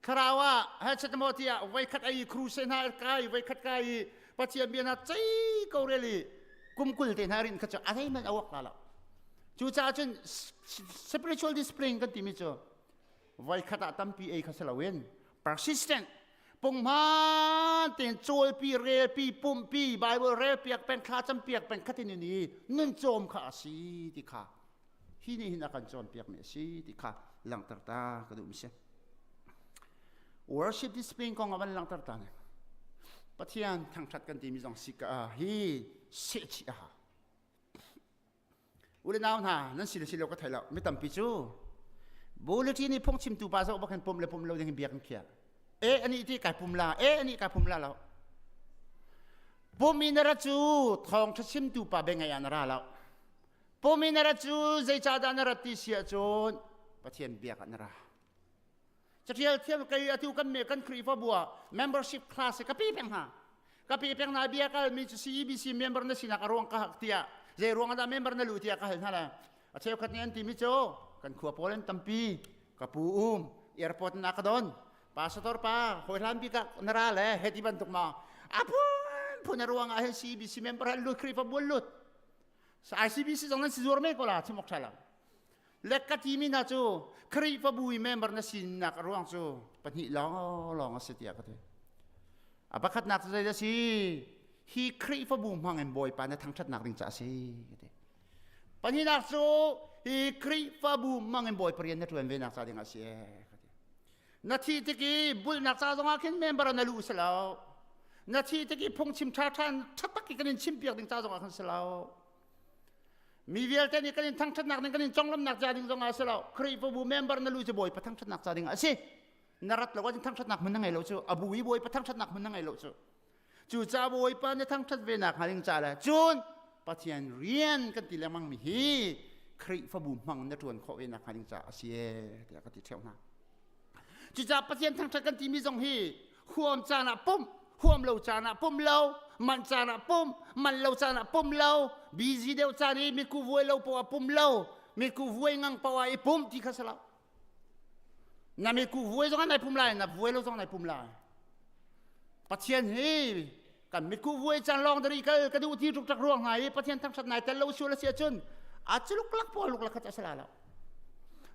Thlarau ah he maw tiah voikhat ei crusade hna kai voikhat kai i Pathian bia hna cei ko rel i kum 20 te hna rin kha cu a zeihmanh a uak la lo. Cucaah cun spiritual discipline kan timi cu voikhat ah tampi ei kha si loin persistent punghman tein cawlpi relpi pumpi Bible relpiak peng thla campiak peng khatin in i nun cawm kha a si ti kha hi nih hin a kan cawnpiak mi a si ti kha langhter ta ka duh mi si. Worship discipline kong a van langhter ta ne. Pathian thangthat kan timi zong si ka hi sehchih a hau. U le nau hna nan si le si lo ka thei lo mi tampi cu bulletin i phungchimtu pa zoh bak hin pum le pum lo ding in bia kan khiah. E ani ti kai pum la e ani kai pum la lo. Pum in ra cu thawng tha chimtu pa be ngai ah na ra lo. Pum in na rat cu zeicahdah na rat ti si ahcun Pathian biak ah na ra. Catial thiam kei atu kan me kan Khrihfabu ah membership class ka pi peng hna. Ka pi peng hna bia kal mi cu CEBC member na sinak a ruang ka hak tiah zei ruang ah dah member na lu tiah ka hal hna le a cheukhat nih an ti mi cu kan khua pawl an tampi ka pu um airport na ka don pastor pa hawi hlan bik ah na ra le heti bantuk ma a phun phun a ruang ah hin CEBC member an lut Khrihfabu an lut ICBC zong nan si zuar me ko la chim awk tha lo. Le ka ti mi hna cu Khrihfabu i member na sinak a ruang cu pahnih lawng lawng a si tiah ka ti. A pakhatnak cu zei si? Hi Khrihfabu hmang in Bawipa na thangṭhatnak ding ca a si ka ti. Pahnihnak cu hi Khrihfabu hmang in Bawipa rian na ṭuan ve nak ca ding a si ka ti. Na thi tik i bulnak ca zongah khin member na lu si lo. Na thi tik i phungchim ṭha ṭhan ṭha tak i kan in chimpiak ding ca zongah khan si lo. Mi vialte nih kan in thangṭhatnak ding kan in conglawmhnak ca ding zongah si lo. Khrihfabu member na lu cu Bawipa thangṭhatnak ca ding ah a si. Na rat lo ahcun thangṭhatnak hmun na ngei lo cu. A bu i Bawipa thangṭhatnak hmun na ngei lo cu. Cucaah Bawipa na thangṭhat ve nak hnga ding ca le cun Pathian rian kan ti lengmang mi hi Khrihfabu hmang na ṭuan khawh ve nak hnga ding caah a si ee tiah ka ti ṭheo hna. Cucaah Pathian thangṭhat kan timi zong hi huam caan ah pumh, huam lo caan ah pum lo, manh caan ah pum, manh lo caan ah pum lo, busy deuh caan i mitku vuai lo poah pum lo, mitku vuai ngang poah i pum ti kha si lo. Na mitku vuai zong ah nai pum lai, na vuai lo zong nai pum lai. Pathian hi kan mitku vuai caan lawng dari kal ka duh ti tuk tak ruang hna i Pathian thangṭhat nai tel lo sual a si ahcun a culuk lak pawl luk lak kha a si lai lo.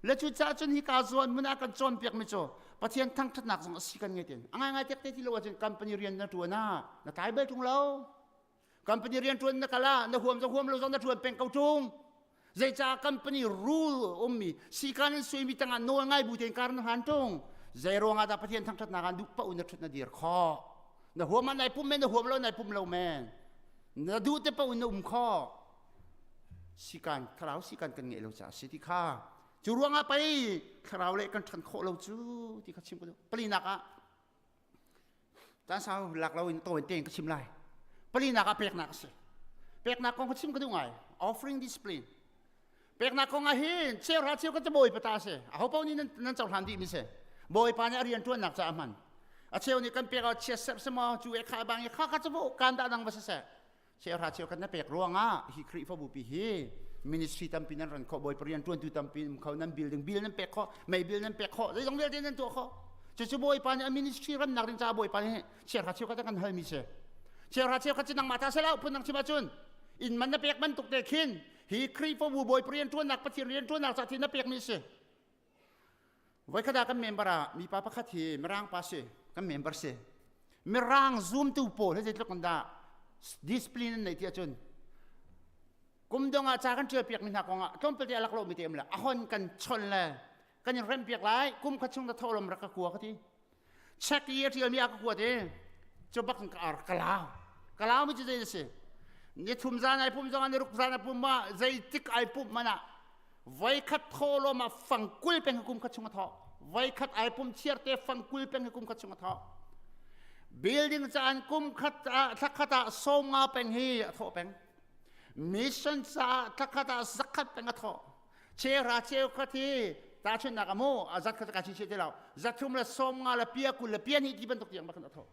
Le cu caah cun hi ka zawn mun ah kan cawnpiak mi cu Pathian thangṭhatnak zong a si kan ngei tin. A ngai ngai tek te ti lo ahcun company rian na ṭuan ah na tlai bal ṭung lo. Company rian ṭuan na kal ah na huam zong huam lo zong na ṭuan peng ko ṭung. Zeicah company rule ummi sikan in suimi tangah nawl ngai bu tein kar na hlan ṭung. Zei ruangah dah Pathian thangṭhatnak ah duh paoh na ṭhut na dir khawh. Na huam ah nai pum men, na huam lo nai pum lo men. Na duh te paoh in na um khawh. Sikan, thlarau sikan kan ngeih lo caah si ti kha. Cu ruangah pei thlarau le kan ṭhan khawh lo cu ti kha chim ka duh. Palinak ah Caan sau lak lo in tawi tein ka chim lai. Palinak ah peknak a si. Peknak kong ka chim ka duh ngai. Offering discipline. Peknak kong ah hin cheuhra cheu ka bawi pata a si. Aho paoh nih nan, nan cohlan dih mi si. Bawipa nih a rian ṭuannak caah a hman. A cheu nih kan pek ah chia serh si maw cu e kha bang i kha kha cu kan dah dang va si seh. Cheuhra cheu kan na pek ruangah hi Khrihfabu pi hi ministry tampi nan ran khawh bawipa rian ṭuantu tampi um kho nan building bill nan pek khawh mei bill nan pek khawh zeizong vialte nan tuah khawh cucu bawipa nih a ministry rannak ding caah bawipa nih cheuhra cheu khat kan halmi si cheuhra cheu khat cu nangmah ta selo phun nang chim ahcun inn man na pek bantuk te khin hi Khrihfabu bawipa rian ṭuannak Pathian rian ṭuannak ca thi na pekmi si Voikhat ah kan member ah mipa pakhat hi Mirang pa si, kan member si. Mirang zumtu pawl hi zeitluk in dah discipline an nei ti ahcun kum dong ah ca kan ṭial piak mi hna kong ah tlawmpal te a lak lo mi te um le a hon kan chon le kan in rem piak lai kum khat chung da tholom rak ka kua ka ti check i a ṭial mi a ka kuat i cu bak ka ar ka lau ka lau mi cu zei si ni thum zan ai pum zong ni ruk zan ai pum ma zeitik ai pum man ah voikhat thawlawm ah fangkul peng kum khat chung a thawh voikhat ai pum chiar te fangkul peng kum khat chung a thawh building caan kum khat ah thlakhat ah 50 peng hi a thawh peng mission caah thlakhat ah zakhat peng a thawh chera cheu khat hi tahchunhnak amu a zat khat ka chi che te lo zathum le 50 le pia 20 le pia ni ti bantuk tiang bakhan a thawh.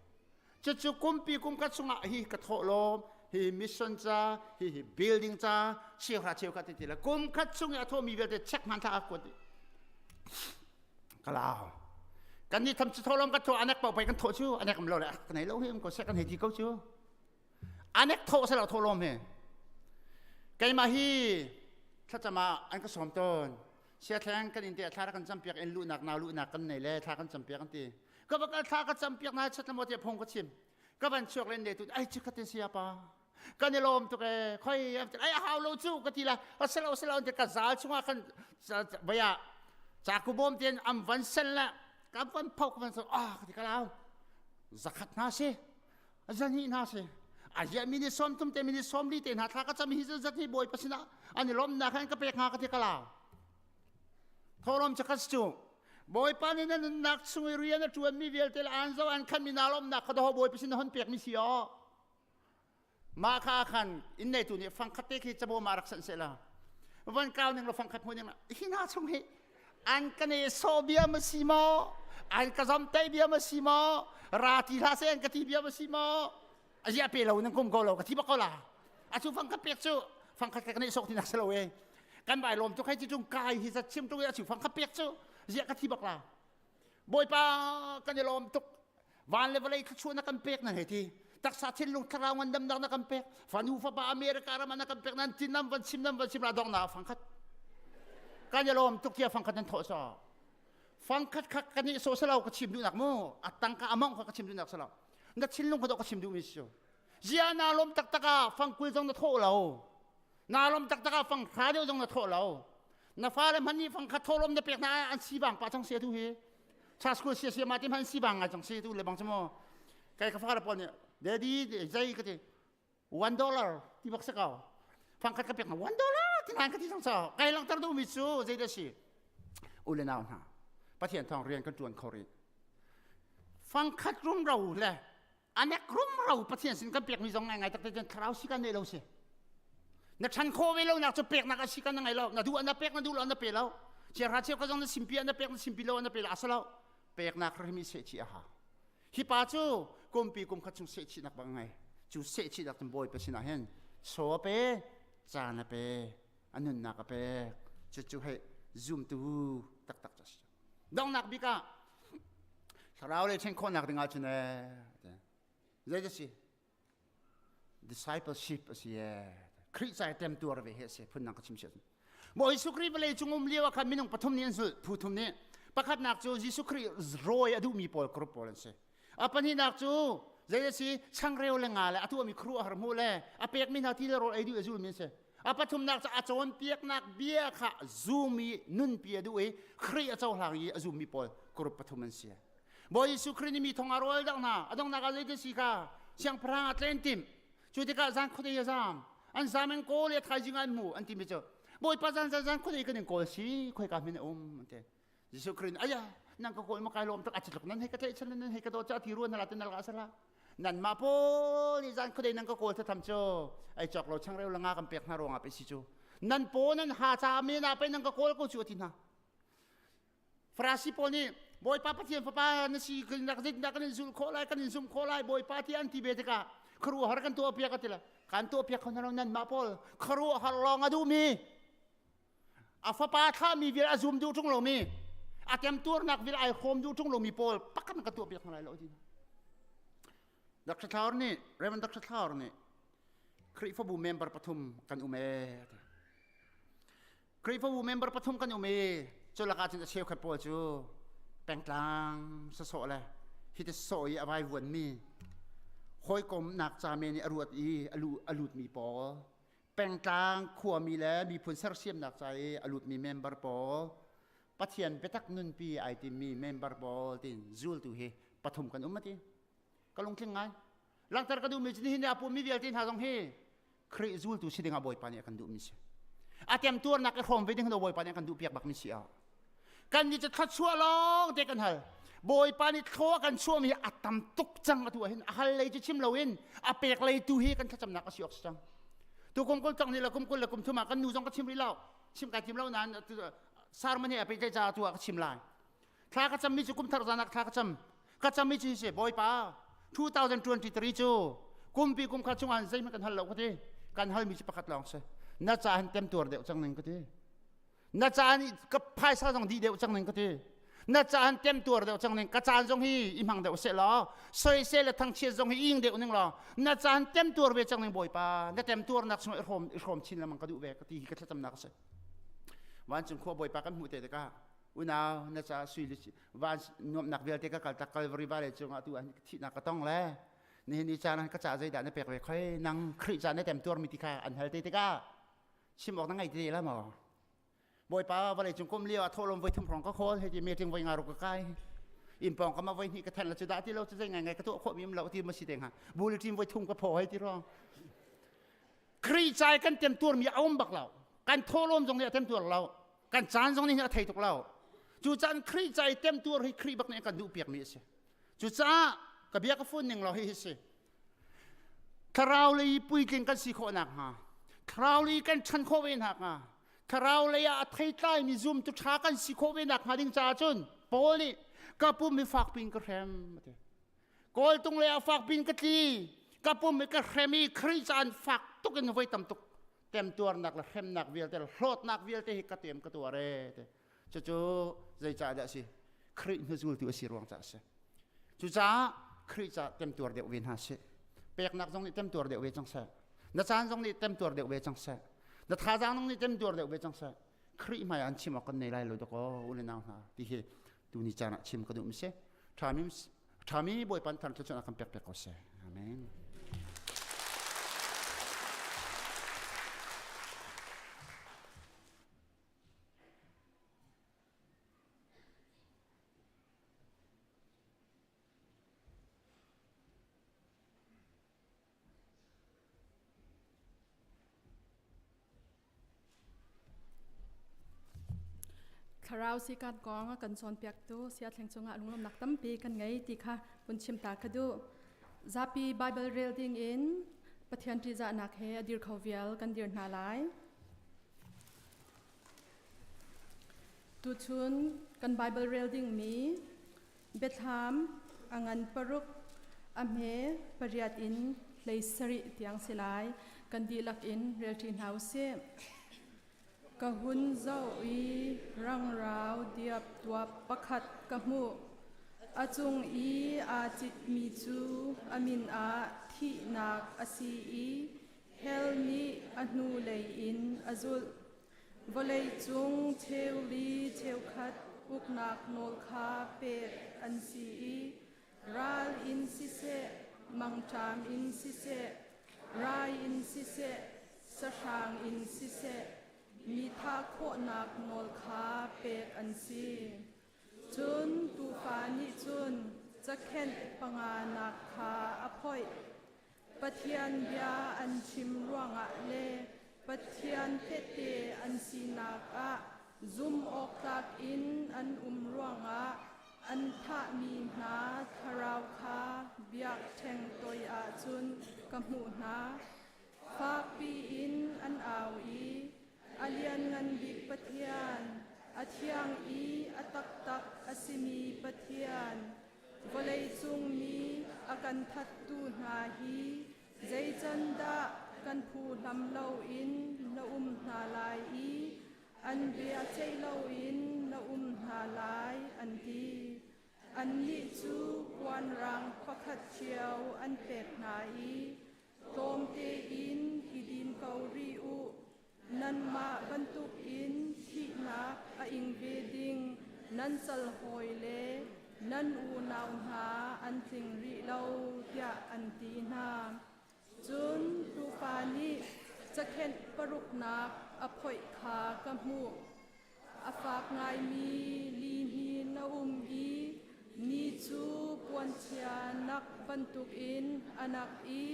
Cucu kumpi kum khat chungah hi ka thawh lawm, hi mission ca, hi hi building ca, cheuhra cheukhat ti ti le kum khat chung i a thawhmi vialte check hmanthlak a kuat dih. Ka lau. Kan nih tham cu thawhlawm kan thawh anek paoh pei kan thawh cu anek um lo le ka nei lo hi um ko seh kan hei ti ko cu. Anek thawh seh lo thawhlawm hi. Keimah hi thlacam ah an ka sawm tawn. Siathleng kan in te thla kan campiak in luhnak nau luhnak kan nei le thla kan campiak an ti. Ka va kal thla ka campiak na chat mo tiah phung ka chim. Ka van chuak len le tu ai chu khatin siya pa. Kan i lawm tuk e khoi ai hau lo chu ka ti la asalo asalo te ka zal chungah khan vaya chaku bom ten am van sen la ka van phok van so ah ka ti ka lau zakhat na si zani hna si a mi ni som tum te mi ni som li te hna thla ka cam hi zat hi bawi pasina an i lom na khan ka pek nga ka ti ka lau thorom cha kas chu bawipa nih na nunnak chung i rian a ṭuan mi vialte le an zo an khan mi na lomnak kha daw bawipa sin hon pek mi si o mah kha khan inn neitu nih fangkhat te khi cabo ma rak sanh se la van kau ning lo fangkhat hmu ning la hi na chung hi an ka ne so bia ma si maw an ka zom te bia ma si maw ra ti hlah se an ka ti bia ma si maw azia pe lo nan kum ko lo ka thi bak ko la a chu fang khat pek cu fang khat ka ne sok ti nak selo e kan bai lom tu khai chi tung kai hi za chim tung a chu fang khat pek cu zia ka thi bak la bawipa kan i lawm tuk van le vawlei thluachuah na kan pek nan hei ti taksa thinlung thlarau ngandamnak na kan pek fanu fapa America ram ah na kan pek nan tin nam van chim nam van chim la dong na fangkhat kan i lawm tuk tiah fangkhat nan thawh so fangkhat kha kan i so salo ka chim duhnak mu atang ka among kha ka chim duhnak salo na thinlung kha do ka chim duh mi si zia na lawm taktak ah fangkul zong na thawh lo na lawm taktak ah fang hra deuh zong na thawh lo na fale hman nih fang khat thawhlawm na pek hna an si bang pa chang sia tu hi cha school sia sia ma ti hman si bang ngai chang si tu le bang chamo kai ka fale pawl nih daddy zei ka ti $1 ti bak se ko fang khat ka pek na $1 ti nan ka ti chang cho kai lang tar du mi cu zei da si u le nau hna pathian thong rian kan tuan kho ri fang khat rum ro le anek rumro Pathian sin kan pekmi zong ngai ngai takte cun thlarau si kan nei lo si na ṭhan khawh ve lo nak cu peknak a si kan na ngei lo na duh na pek na duh lo na pe lo chiahra cheu ka zong na simpi na pek na simpi lo na pe lo a si lo peknak hrimi sehchih a hau hi pa cu kumpi kum khat chung sehchihnak bang ngai cu sehchihnak cun bawipa sinah hin chaw a pe caan a pe a nunnak a pek cucu hei zumtu taktak cu a si Donghnak bik ah thlarau lei ṭhen khawhnak ding ahcun ee zei a si discipleship a si ee Khrih ca i temtuar ve hi a si phundang ka chim si ahcun Bawi Jesuh Khrih vawlei cung um lio ah khan minung pathum nih an zulh phu thum nih pakhatnak cu Jesuh Khrih rawi a duhmi pawl group pawl an si a pahnihnak cu zei a si changreu le nga le a tuahmi khuaruahhar hmuh le a pekmi hna ti le rawl ei duh a zulmi an si a pathumnak cu a cawnpiaknak bia kha zum i nunpi a duh i Khrih a cohlang i a zummi pawl group pathum an si Bawi Jesuh Khrih nih mi thong a rawl dang hna a donghnak ah zei si kha siangpahrang a tlen timh cu tikah zan khuadei a zam an zam in kawl i a thaizing ah an hmu an timi cu Bawipa zan zan zan khuadei kan in kawl si khoika hmin a um an ti Jesuh Khrih nih aya nang ka kawl ma kai lawm tak a tluk nan hei ka tlaihchan nan hei ka dawt ca ti ruan hala te nal ka sala nan mah pawl nih zan khuadei nan ka kawl thatham cu ai cawk lo changreu la nga kan pek hna ruangah pe si cu nan paw nan ha ca men ah pe nan ka kawl ko cu ati hna Farasi pawl nih Bawipa Pathian fapa na si nak zeitindah kan in zulh khawh lai kan in zumh khawh lai Bawipa ti an ti ve tikah khuaruahhar kan tuah piak ati la kan tuah piak kho hna lo nan mah pawl khuaruahhar lawng a duhmi a fapa thlahmi vial a zum duh ṭung lomi a temtuarnak vial ai hrawm duh ṭung lomi pawl pakhat ka tuah piak hna lai lo ti Dr. Thlaur nih Reverend Dr. Thlaur nih Khrihfabu member pathum kan um ee Khrihfabu member pathum kan um i cu lakah cun a cheukhat pawl cu pengtlang sasawh le hiti sawh i a vai vuanmi hawikomnak ca men i a ruat i a lutmi pawl pengtlang khuami le miphun sersiamnak ca i a lutmi member pawl Pathian biatak nunpi ai timmi member pawl tin zultu hi pathum kan um ati ka lungtling ngai langhter ka duhmi cu nihin a pummi vialte hna zong hi Khrih zultu si dingah Bawipa nih a kan duhmi si a temtuarnak i hrawm ve ding Bawipa nih a kan duh piak bakmi si a kan nih cu thluachuah lawng te kan hal Bawipa nih thlaw a kan chuahmi hi a tam tuk cang atu ahhin a hal lei cu chim loin a pek lei tu hi kan thlacamnak a si awk si cang tu kum kul cang ni le kum 20 le kum thum ah kan nu zong ka chim rih lo chim kai tim lo nain sarman he a pehtlaih caah tu ah ka chim lai thla ka cammi cu kum thar zan ah thla ka cam ka cammi cu hi si Bawipa. 2023 cu kumpi kum kha chungah zeihmanh kan hal lo ka ti. Kan halmi cu pakhat lawng si. Na ca hin temtuar deuh cang ning ka ti. Na ca nih ka phaisa zong dih deuh cang ning ka ti. Na ca hin temtuar deuh cang ning ka caan zong hi i hmang deuh seh law soisel le thangchiat zong hi ing deuh ning law na caan temtuar ve cang ning Bawipa na temtuarnak chung i hrawm i hrawm chin lengmang ka duh ve ka ti hi ka thlacamnak a si. Vancung khua Bawipa kan hmuh te tikah unau na ca sui le van nuamhnak vialte ka kal tak Calvary vale cungah tu ah thihnak ka tong le nihin ni caan ka ca zeidah na pek ve khoi nang Khrih ca na temtuar mi ti kha an hal te tikah chim awk na ngei te la maw Bawipa vawlei cung kum lio ah thawhlawm voi thum hrawng ka khawl hei ti meeting voi nga ruk ka kai inn pawng ka ma voi hnih ka then la cu dah ti lo cu zei ngai ngai ka tuah khawh mi um lo ti ma si te hnga bulletin voi thum ka phaw hei ti rong Khrih cai kan temtuar mi a um bak lo kan thawhlawm zong nih a temtuar lo kan caan zong nih a thei tuk lo cu caan Khrih cai temtuar hi Khrih bak nih kan duh piak mi a si cucaah ka bia ka fun ning lo hi hi si thlarau lei puitling kan si khawh nak hnga thlarau lei kan ṭhan khawh ve nak hnga thlarau lei ah a theitlai mi zumtu ṭha kan si khawh ve nak hnga ding caah cun Paul nih ka pum hi fak pin ka hrem a ti Kawltung lei ah fak pin ka tli ka pum hi ka hrem i Khrih caan fak tuk in voi tam tuk temtuarnak le hremnak vialte le hlawtnak vialte hi ka tem ka tuar e te cucu zeicah dah si Khrih hnuzultu a si ruang caah a si cucaah Khrih ca temtuar deuh ve hna sih peknak zong nih temtuar deuh ve cang seh na caan zong nih temtuar deuh ve cang seh na thazaang zong nih temtuar deuh ve cang seh Khrih hmai an chim awk kan nei lai lo dakaw u le nau hna ti hi tuni caan ah chim ka duh mi si ṭhami ṭhami Bawipa thar thluachuah kan pek pek ko seh amen. Thlarau sikat kong a kan cawnpiaktu siathleng cungah lunglawmhnak tampi kan ngei ti kha vun chim ta ka duh. Zapi Bible rel ding in Pathian ṭihzahnak he a dir kho vial kan dir hna lai. Tuchun kan Bible rel dingmi Biathlam a ngan paruk, a hme pariat in hlei sarih tiang si lai. Kan dihlak in relṭi hna u sih. Ka hun zoh i rangrau diap tuap pakhat ka hmuh. A cung i aa citmi cu a min ah thihnak a si i hell nih a hnulei in a zulh. Vawleicung cheuli cheukhat uknak nawl kha pek an si i ral in siseh, mangṭam in siseh, rai in siseh, sahrang in siseh, mi thah khawhnak nawl kha pek an si. Cun tuufa nih cun cakhenh panganak kha a phoih. Pathian bia an chim ruangah le Pathian tehte an sinak ah zumhawktlak in an um ruangah an thahmi hna thlarau kha biakṭheng toi ah cun ka hmuh hna. Fakpi in an au i, A Lianngan Bik Pathian, a thiang i a taktak a simi Pathian, Vawleicung mi a kan thattu hna hi zei can dah kan phuhlam loin na um hna lai i an bia ceih loin na um hna lai, an ti. Annih cu puanrang pakhat cio an pek hna i tlawm tein i din ko rih u. Nanmah bantukin thihnak a ing ve ding nan cal hawi le nan unau hna an tling rih lo, tiah an ti hna. Cun tuufa nih cakhenh paruknak a phoih kha ka hmuh. A fak ngaimi lihnin a um i ni cu puanchia nak bantukin a nak i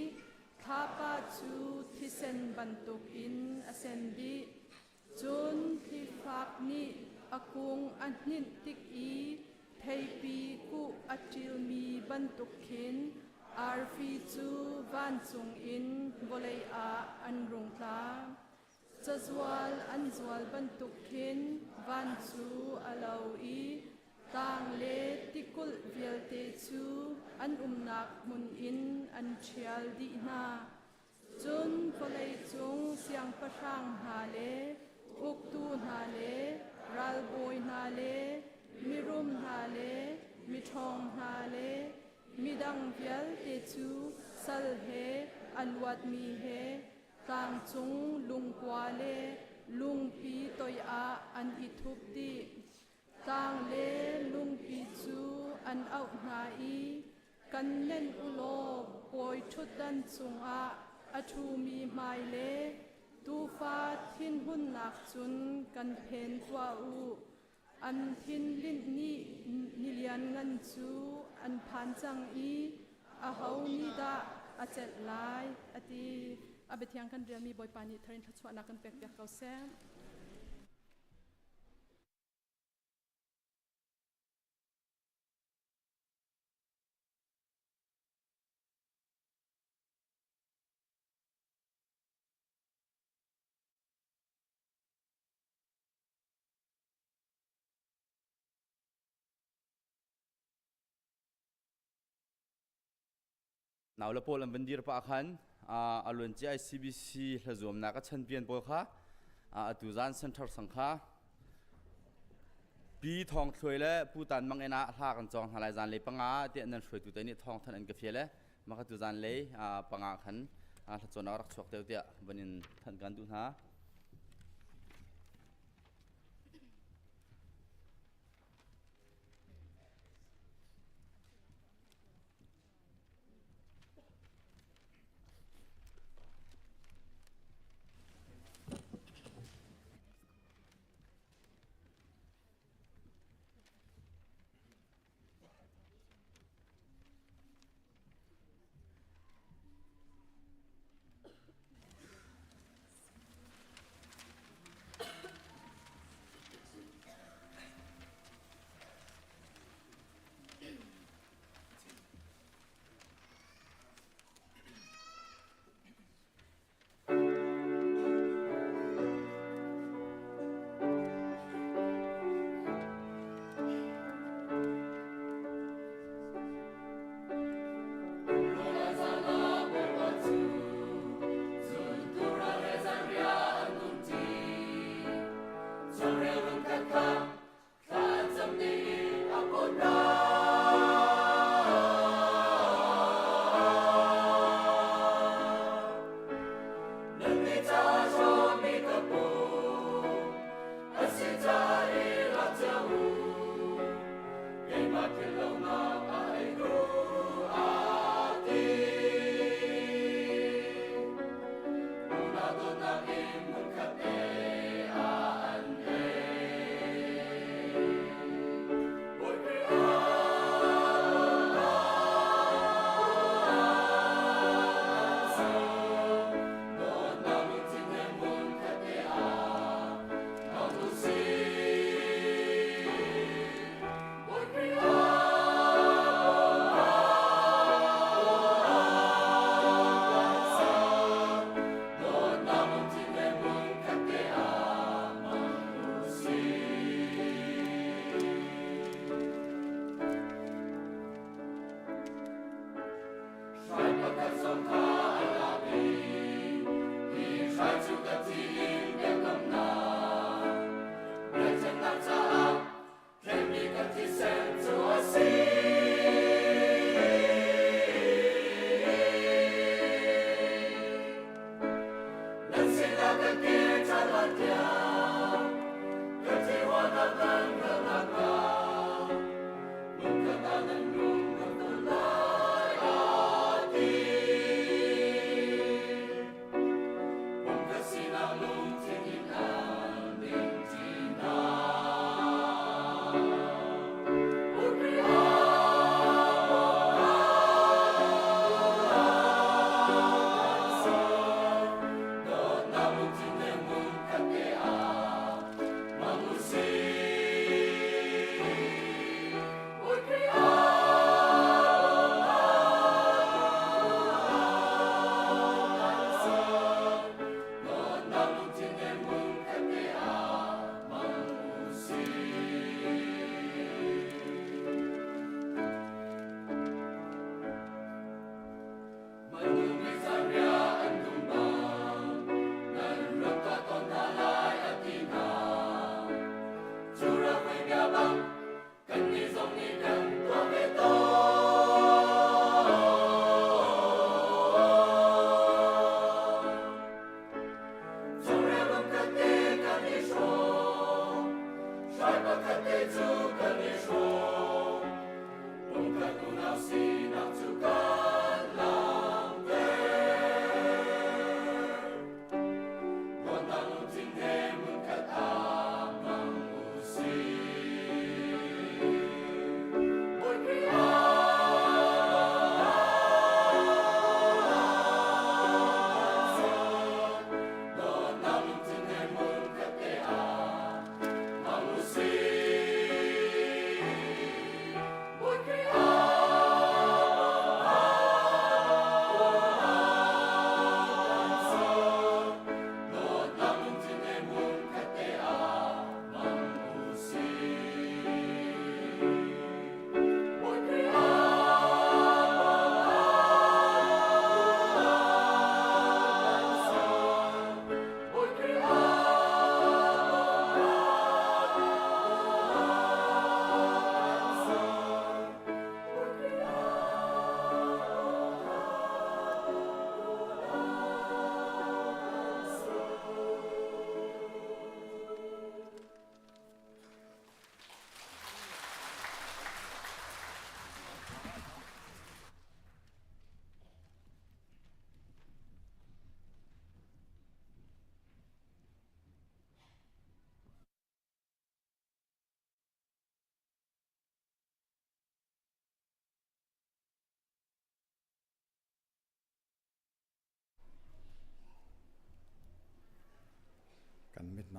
thlapa cu thisen bantukin a sen dih. Cun hlifak nih a kung a hninh tik i theipi kuh a ṭilmi bantuk khin arfi cu vancung in vawlei ah an rung tla. Cazual an zual bantuk khin van cu a lo i tlang le tikulh vialte cu an. an umnak hmun in an ṭhial dih hna. Cun vawleicung siangpahrang hna le uktu hna le ralbawi hna le mirum hna le miṭhawng hna le midang vialte cu sal he a luatmi he tlangcung lungkua le lungpi toiah an i thup dih. Tlang le lungpi cu an auh hna i kan nenh u law bawi ṭhutdan cungah a ṭhumi hmai le tuufa thinhunnak cun kan phen tuah u. An thinlinh nih ni lianngan cu an phan cang i aho nih dah a celh lai, a ti. A biathiang kan relmi Bawipa nih thar in thluachuahnak kan pekpiak ko seh. Nau le pawl an van dir pah khan a luancia ICBC hlazuamnak a champion pawl kha atu zan center sang kha Pi Thawng Thluai le Pu Tan Mang in ah hla kan cawng hna lai zan lei panga tiah nan hruaitu te nih thawng than an ka fial e maka tu zan lei panga khan hlacawn rak chuak teu tiah van in than kan duh hna.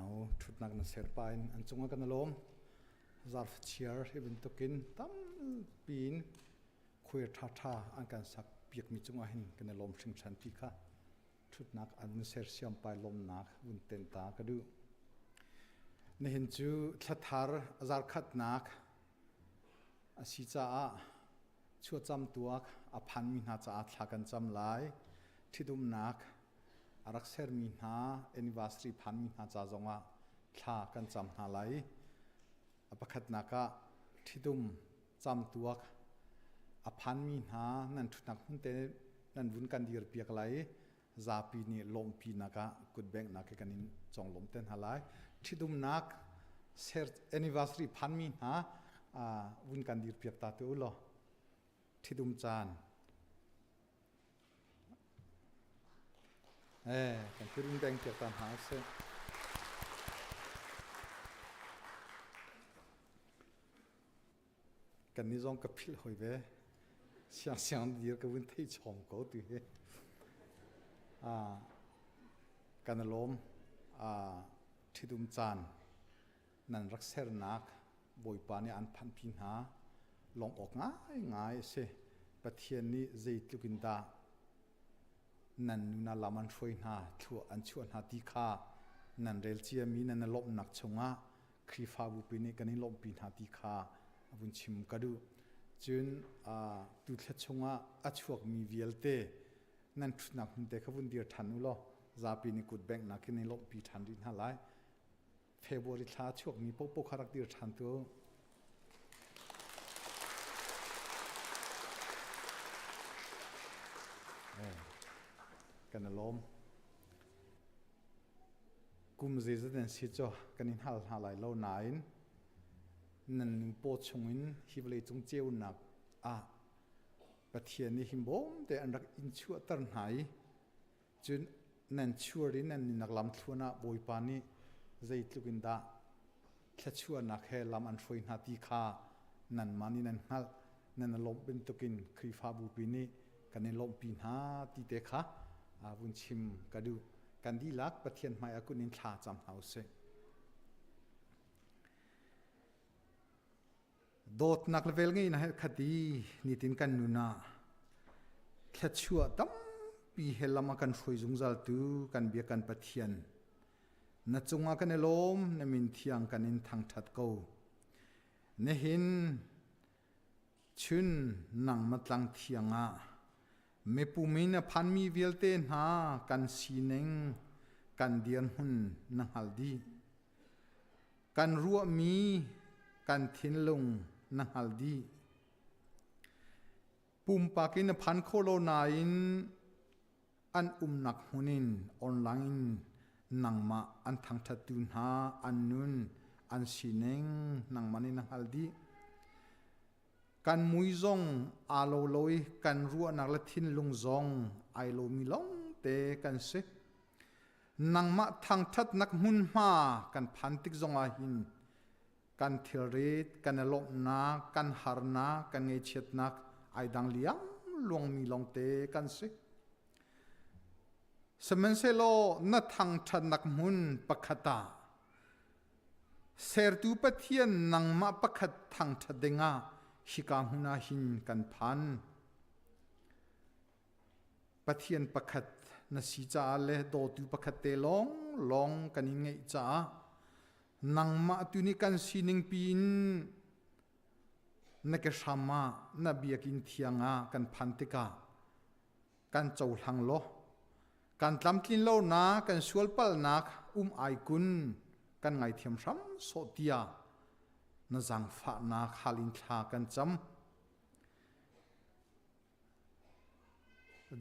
Mino ṭhutnak na ser pa in an cungah kan i lawm. Zarf chiar hi bantukin tampi in khuir ṭhaṭha an kan sak piakmi cungah hin kan i lawm hringhran ti kha ṭhutnak an vun sersiam pai lawmnak vun ten ta ka duh. Nihin cu thlathar zarkhatnak a si caah chuacam tuak a phanmi hna caah thla kan cam lai. Ṭhitumnak a rak sermi hna anniversary phanmi hna ca zongah thla kan cam hna lai. A pakhatnak ah ṭhitum camtuak a phanmi hna nan ṭhutnak hmun te nan vun kan dir piak lai i zapi nih lawmhpinak ah kutbenghnak he kan in conglawm te hna lai. Ṭhitumnak ser anniversary phanmi hna vun kan dir piak ta te u law ṭhitum caan Eh, kan kirin beng piak ta hna sih. Kan ni zong ka philh hoi ve. Siang siang dir ka vun thei chom ko tu hi. Ah, kan lawm ah ṭhitum caan nan rak sernak Bawipa nih an phanhpi hna. Lawmh awk ngaingai a si. Pathian nih zeitluk in dah nan nuna lam an hruai hna, thlua an chuah hna ti kha nan rel ciami nan i lawmhnak chungah Khrihfabu pi nih kan i lawmhpi hna ti kha a vun chim ka duh. Cun tu thla chungah a chuakmi vialte nan ṭhutnak hmun te kha vun dir ṭhan u law zapi nih kut benghnak in i lawmhpi ṭhan rih hna lai. February thla chuakmi popo kha rak dir ṭhan tu. Kan i lawm. Kum zeizat nan si cu kan in hal hna lai lo nain nan nu paw chungin hi vawlei cung ceunak ah Pathian nih himbawm te an rak in chuahter hna i Cun nan chuar in nan nunnak lamthluan ah Bawipa nih zeitluk in dah thluachuahnak he lam an hruai hna ti kha nanmah nih nan hngalh. Nan i lawmh bantukin Khrihfabupi nih kan i lawmhpi hna ti te kha vun chim ka duh. Kan dihlak Pathian hmaiah kun in thla cam hna u sih. Dawtnak le velngeihnak he khat i nitin kan nun ah thluachuah tampi he lam a kan hruai zungzaltu kan bia kan Pathian na cungah kan i lawm na min thiang kan in thangṭhat ko nihin chun nangmah tlang thiang ah mipum in a phanmi vialte hna kan sining kan dirhmun na hngal dih Kan ruahmi kan thinlung na hngal dih. Pumpak in na phan kho lo nain an umnak hmun in online in nangmah an thangṭhattu hna an nun an sining nangmah nih na hngal dih. Kan mui zong aa lo lo i kan ruahnak le thinlung zong ai lomi lawngte kan si. Nangmah thangṭhatnak hmunhma kan phan tik zongah hin kan thilrit, kan i lawmhnak, kan harnak, kan ngaihchiatnak ai dang liang luangmi lawngte kan si. Sihmanhsehlaw na thangṭhatnak hmun pakhat ah sertu Pathian nangmah pakhat thangṭhat dingah hika hmun ah hin kan phan. Pathian pakhat na si caah le dawtu pakhat te lawnglawng kan in ngeih caah nangmah tu nih kan sining piin na ke hram ah na biakinn thiang ah kan phan tikah kan cohlang law kan tlamtlin lonak kan sualpalnak um ai kun kan ngaithiam hram sawh tiah na zaangfahnak hal in thla kan cam.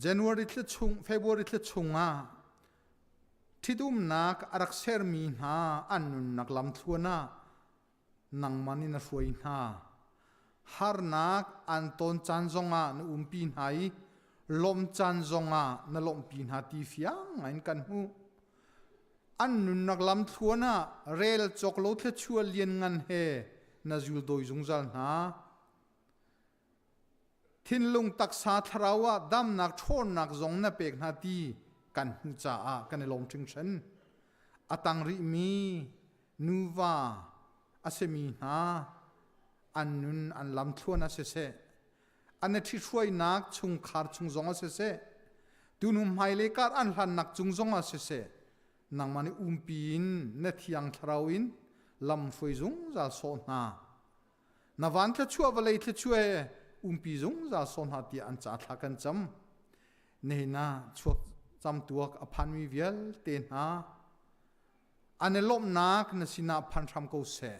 January thla chung, February thla chungah ṭhitumnak a rak sermi hna an nunnak lamthluan ah nangmah nih na hruai hna. Harnak an ton caan zongah na umpi hna i lawmh caan zongah na lawmhpi hna ti fiang in kan hmuh. An nunnak lamthluan ah rel cawk lo thluachuah lianngan he na zuldawi zungzal hna. Thinlung taksa thlarau ah damnak ṭhawnnak zong na pek hna ti kan hmuh caah kan i lawm hringhran. A tang rihmi nuva a simi hna an nun an lamthluan ah siseh, an i ṭhithruainak chungkhar chung zong ah siseh, tunu hmailei kar an hlannak cung zong ah siseh, nangmah nih umpi in na thiang thlarau in lam hruai zungzal sawh hna. Na van thluachuah vawlei thluachuah he umpi zungzal sawh hna tiah an ca thla kan cam. Nihin ah chuak camtuak a phanmi vialte hna an i lawmhnak na sinah phan hram ko seh.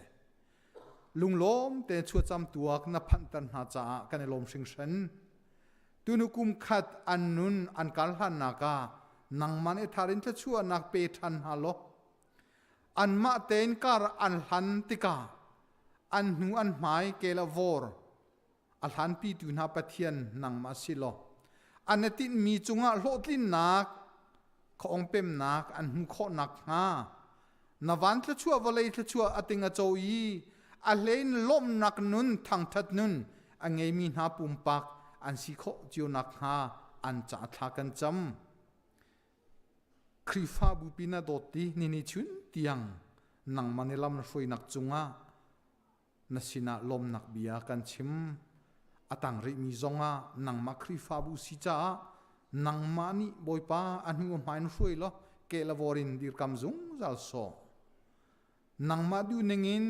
Lunglawm te chuacam tuak na phanhter hna caah kan i lawm hringhran. Tunu kum khat an nun an kal hlannak ah nangmah nih thar in thluachuahnak pe ṭhan hna law anmah tein kar an hlan tikah an hnu an hmai ke le vor a hlanpitu hna Pathian nangmah si law an i tinhmi cungah hlawhtlinnak khaong pemnak an hmuh khawh nakhnga na van thluachuah vawlei thluachuah a ting a co i a hlein lawmhnak nun thangṭhat nun a ngeimi hna pumpak an si khawh cio nakhnga an ca thla kan cam. Khrihfabu pi na dawt ti ni ni chun tiang nangmah nih lam na hruainak cungah na sinah lawmnak bia kan chim. A tang rihmi zongah nangmah Khrihfabu si caah nangmah nih Bawipa a hnu a hmai in hruai law ke le vor in dirkam zungzal sawh. Nangmah duh ningin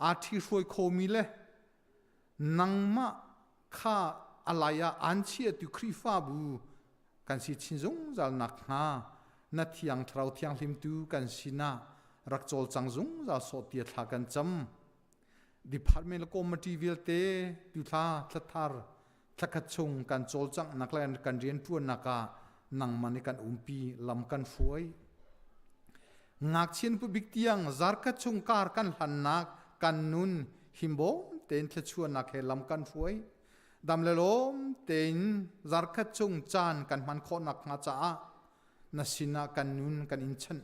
aa ṭhihruai khomi le nangmah kha a lai ah aan chiatu Khrihfabu kan si chin zungzal nakhnga na thiang thlarau thianghlim tu kan sinah rak cawlcang zungzal sawh tia thla kan cam. Department le committee vialte tu thla thlathar thlakhat chung kan cawlcanghnak le kan rianṭuannak ah nangmah nih kan umpi lam kan hruai. Ngakchian pubik tiang zarkhat chung kar kan hlannak kan nun himbawm tein thluachuahnak he lam kan hruai. Dam le lawm tein zarkhat chung caan kan hman khawh nakhnga caah na sinah kan nun kan in chanh.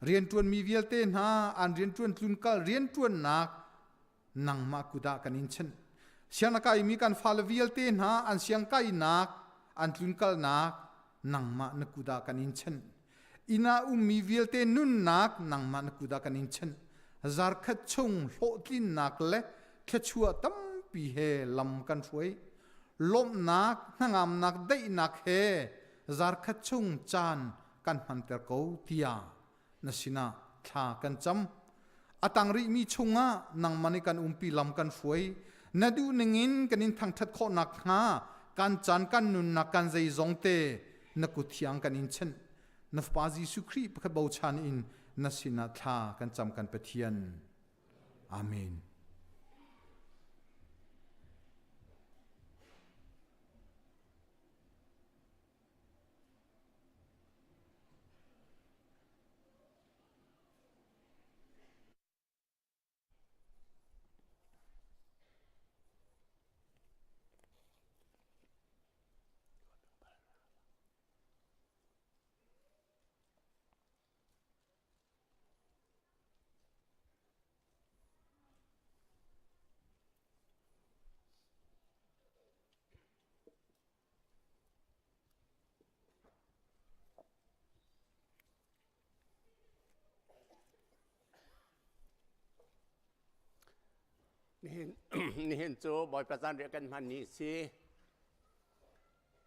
Rianṭuanmi vialte hna an rianṭuan tlunkal rianṭuannak nangmah kut ah kan in chanh. Siang na kaimi kan fale vialte hna an siang kainak an tlunkalnak nangmah na kut ah kan in chanh. Inn ah ummi vialte nunnak nangmah na kut ah kan in chanh. Zarkhat chung hlawhtlinnak le thluachuah tampi he lam kan hruai. Lawmhnak, hnangamnak, daihnak he zarkhat chung caan kan hmanter ko tiah na sinah thla kan cam. A tang rihmi chungah nangmah nih kan umpi lam kan hruai. Na duh ningin kan in thangṭhat khawh nakhnga kan caan kan nunnak kan zeizong te na kut thiang kan in chanh. Na Fapa Jesuh Khrih pakhat bochan in na sinah thla kan cam kan Pathian. Amen. Nihin nihin cu Bawipa zanriah kan hman ni a si.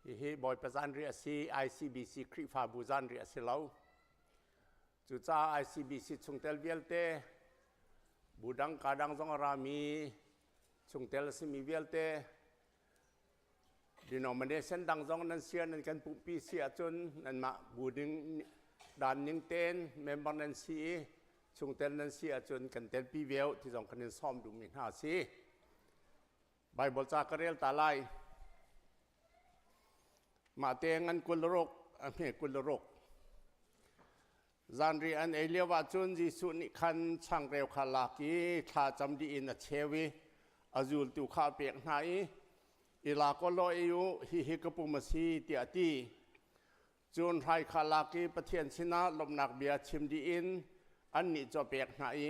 Hihi Bawipa zanriah a si. ICBC Khrihfabu zanriah a si lo. Cucaah ICBC chungtel vialte, bu dang ka dang zong a rami chungtel a simi vialte, Denomination dang zong nan sia nan kan pumhpi si ahcun nanmah bu ding dan ning tein member nan si i chungtel nan si ahcun kan telpi ve u ti zong kan in sawm duhmi hna a si. Bible ca ka rel ta lai. Mah te ngan 26 a hme 26. Zanri an ei lio ah cun Jesuh nih khan changreu kha lak i thla cam dih in a cheu i a zultu kha a pek hna i, I la ko law ei u, hihi ka pum a si, tiah a ti. Cun hrai kha lak i Pathian sinah lawmhnak bia chim dih in annih cu a pek hna i,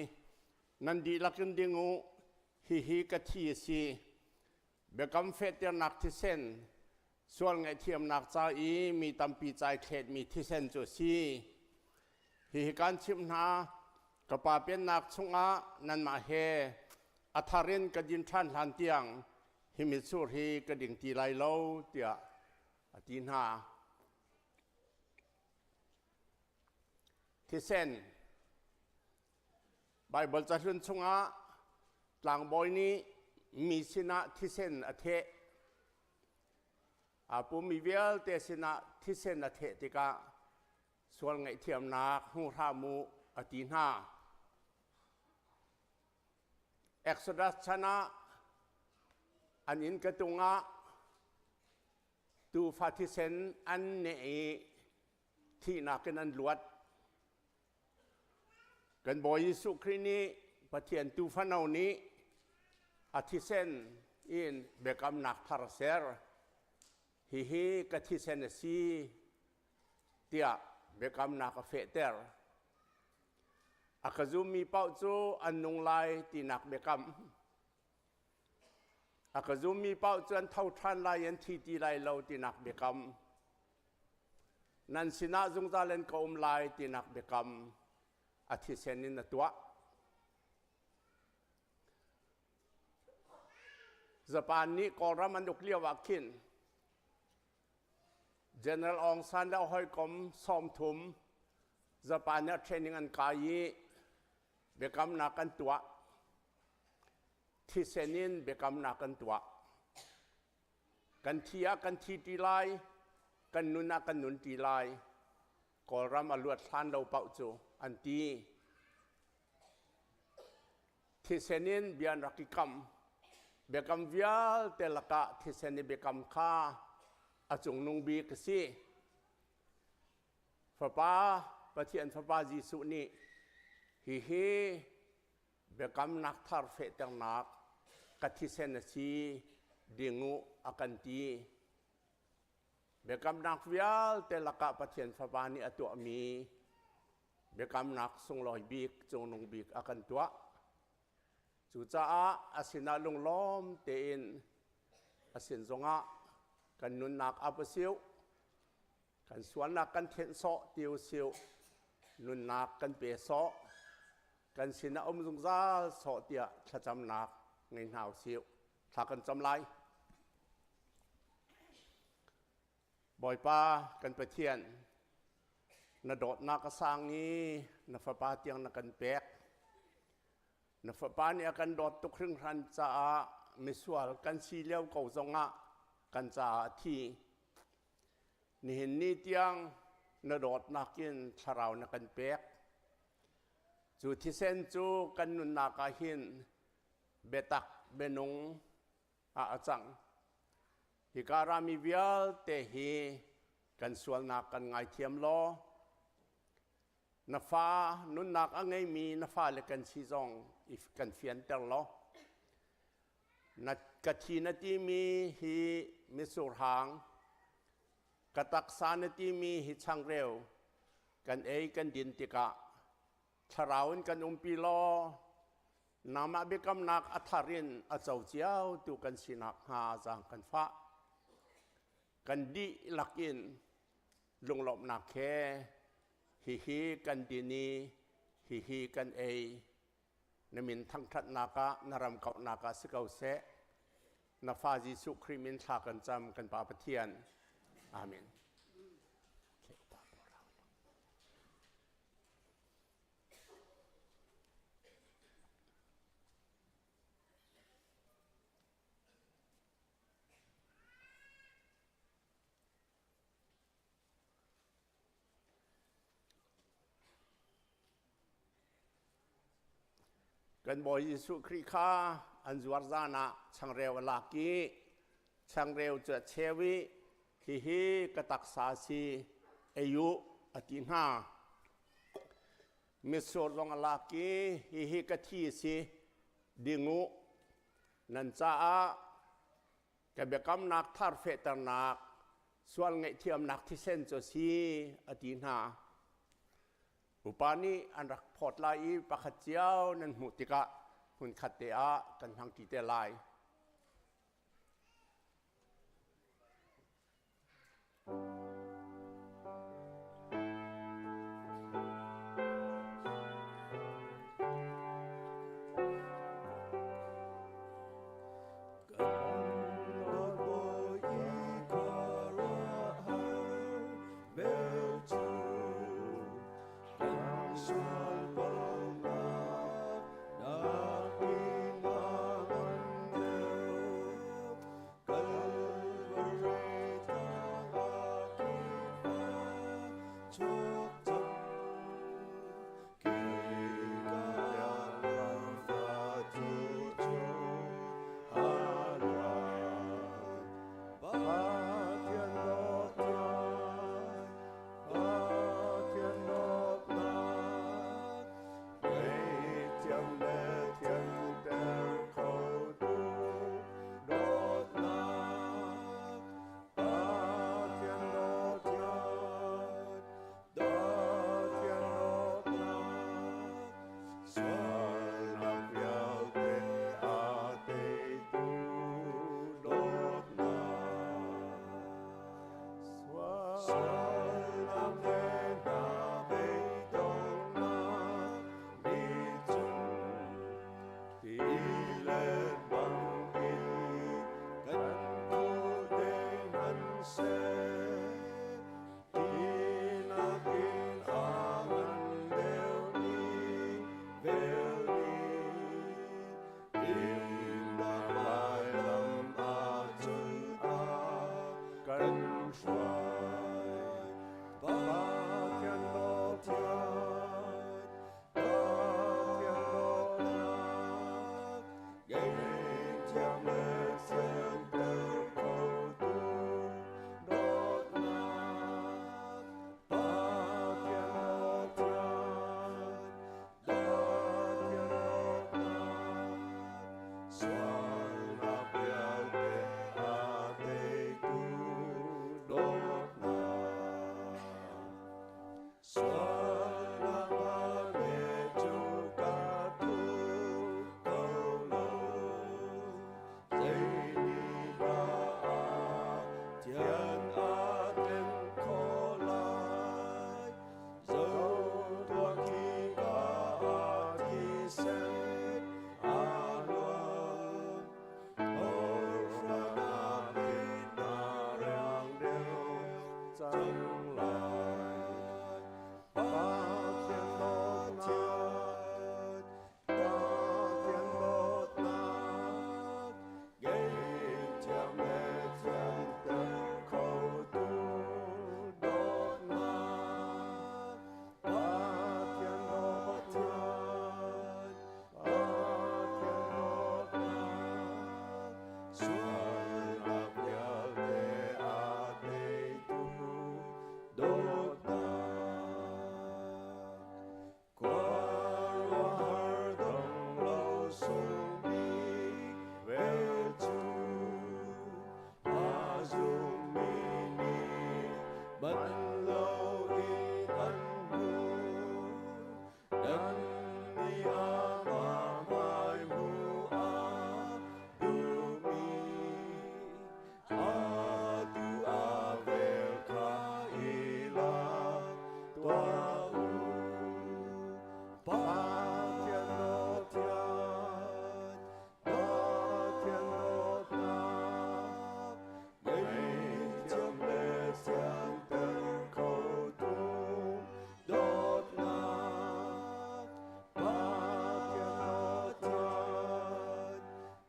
Nan dihlak in ding u, hihi ka thi a si. Biakam fehternak thisen, sual ngaihthiamnak ca i mi tampi cai thletmi thisen cu a si. Hihi kaan chimh hna, ka Pa Pennak chungah nanmah he a thar in ka din ṭhan hlan tiang hi mitsur hi ka ding ti lai lo, tiah a ti hna. Thisen Baibal cahlun chungah tlangbawi nih mi sinah thisen a theh. Aa pummi vialte sinah thisen a theh tikah sual ngaihthiamnak hmu hram u a ti hna. Exodus chan ah an inn ka tungah tuufa thisen an neh i thihnak in an luat. Kan Bawi Jesuh Khrih nih Pathian tuufano nih a thisen in biakamnak thar a ser. Hihi ka thisen a si tiah biakamnak a fehter. A ka zummi paoh cu an nung lai tinak biakam. A ka zummi paoh cu an tho ṭhan lai, an thi ti lai lo tinak biakam. Nan sinah zungzal in ka um lai tinak biakam a thisen in a tuah. Japan nih Kawlram an uk lio ah khin General Aung San le a hawikom 30 Japan nih training an kai i biakamnak an tuah. Thisen in biakamnak an tuah. Kan thi ah kan thi ṭi lai, kan nun ah kan nun ṭi lai. Kawlram a luat hlan lo paoh cu an ti. Thisen in bia an rak i kam. Biakam vialte lakah thisen i biakam kha a cungnung bik a si. Fapa, Pathian Fapa Jesuh nih hihi biakamnak thar fehternak ka thisen a si ding u a kan ti. Biakamnak vialte lakah Pathian Fapa nih a tuahmi biakamnak sunglawi bik, cungnung bik a kan tuah. Cucaah a sinah lunglawm tein a sin zongah kan nunnak ap a siu, kan sualnak kan thenh sawh ti u siu, nunnak kan pe sawh, kan sinah um zungzal sawh tiah thlacamnak ngei hna u sih. Thla kan cam lai. Bawipa kan Pathian, na dawtnak a sang i na fapa tiang na kan pek. Na fapa nih a kan dawt tuk hringhran caah misual kan si lio ko zongah kan caah a thi. Nihin ni tiang na dawtnak in thlarau na kan pek. Cu thisen cu kan nunnak ah hin biatak bianung ah a cang. Hika rami vialte hi kan sualnak kan ngaithiam law na fa nunnak a ngeimi na fale kan si zong kan fianter law na ka thi na timi hi mitsur hang ka taksa na timi hi changreu kan ei kan din tikah thlarau in kan umpi law nangmah biakamnak a thar in a co cio tu kan sinak hnga zaang kan fah kan dihlak in lunglawmhnak he hihi kan din i hihi kan ei na min thangṭhatnak ah na ram kauhnak ah si ko seh na fa Jesuh Khrih min thla kan cam kan Pa Pathian amen. Kan Bawi Jesuh Khrih kha an zuar zan ah changreu a lak i changreu cu a cheu i hihi ka taksa a si ei u a ti hna. Mitsur zong a lak i hihi ka thi a si ding u nan caah ka biakamnak thar fehternak sual ngaihthiamnak thisen cu a si a ti hna. Upa nih an rak phawt lai i pakhat cio nan hmuh tikah hmunkhat te ah kan hmangṭi te lai. Sualnak le hna beidonghnak nih cun ti le bangin kan kul te hmanhseh, tinak in a ngan deuhmi vel nih himnak vailam ahcun a kan hruai. Pathian dawtnak, Pathian dawtnak, ngeihthiam le thianter khotu dawtnak. Pathian dawtnak, Pathian dawtnak, sualnak vialte a teitu dawtnak. Sualnak a cu ka tluk ko lo, zeitindah a thian a tlen khawh lai? Zotuah khika ah thisen a luang, Horhranak in a riang deuh cang lai. Pathian dawtnak, Pathian dawtnak, ngeihthiam le thianter khotu dawtnak. Pathian dawtnak, Pathian dawtnak, sualnak vialte a teitu dawtnak. Khuaruahhar dong lo sung bik vel cu a zummi nih man loin an hmuh. Nan nih amah hmai hmuh a duhmi, atu a vel kha i lak tuah u. Pathian dawtnak, Pathian dawtnak, ngeihthiam le thianter khotu dawtnak. Pathian dawtnak,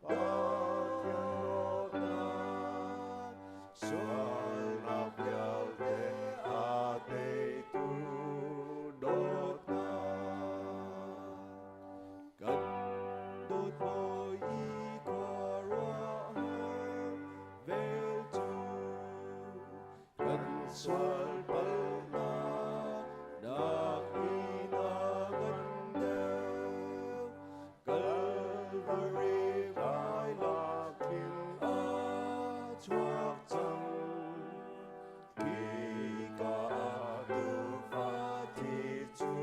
Pathian dawtnak, sualnak vialte a teitu dawtnak. Kan dawt Bawi i khuaruahhar vel cu kan sual palhnak nakin a ngan deuh. Calvary vailak in a chuak cang. Khika ah tuufa thi cu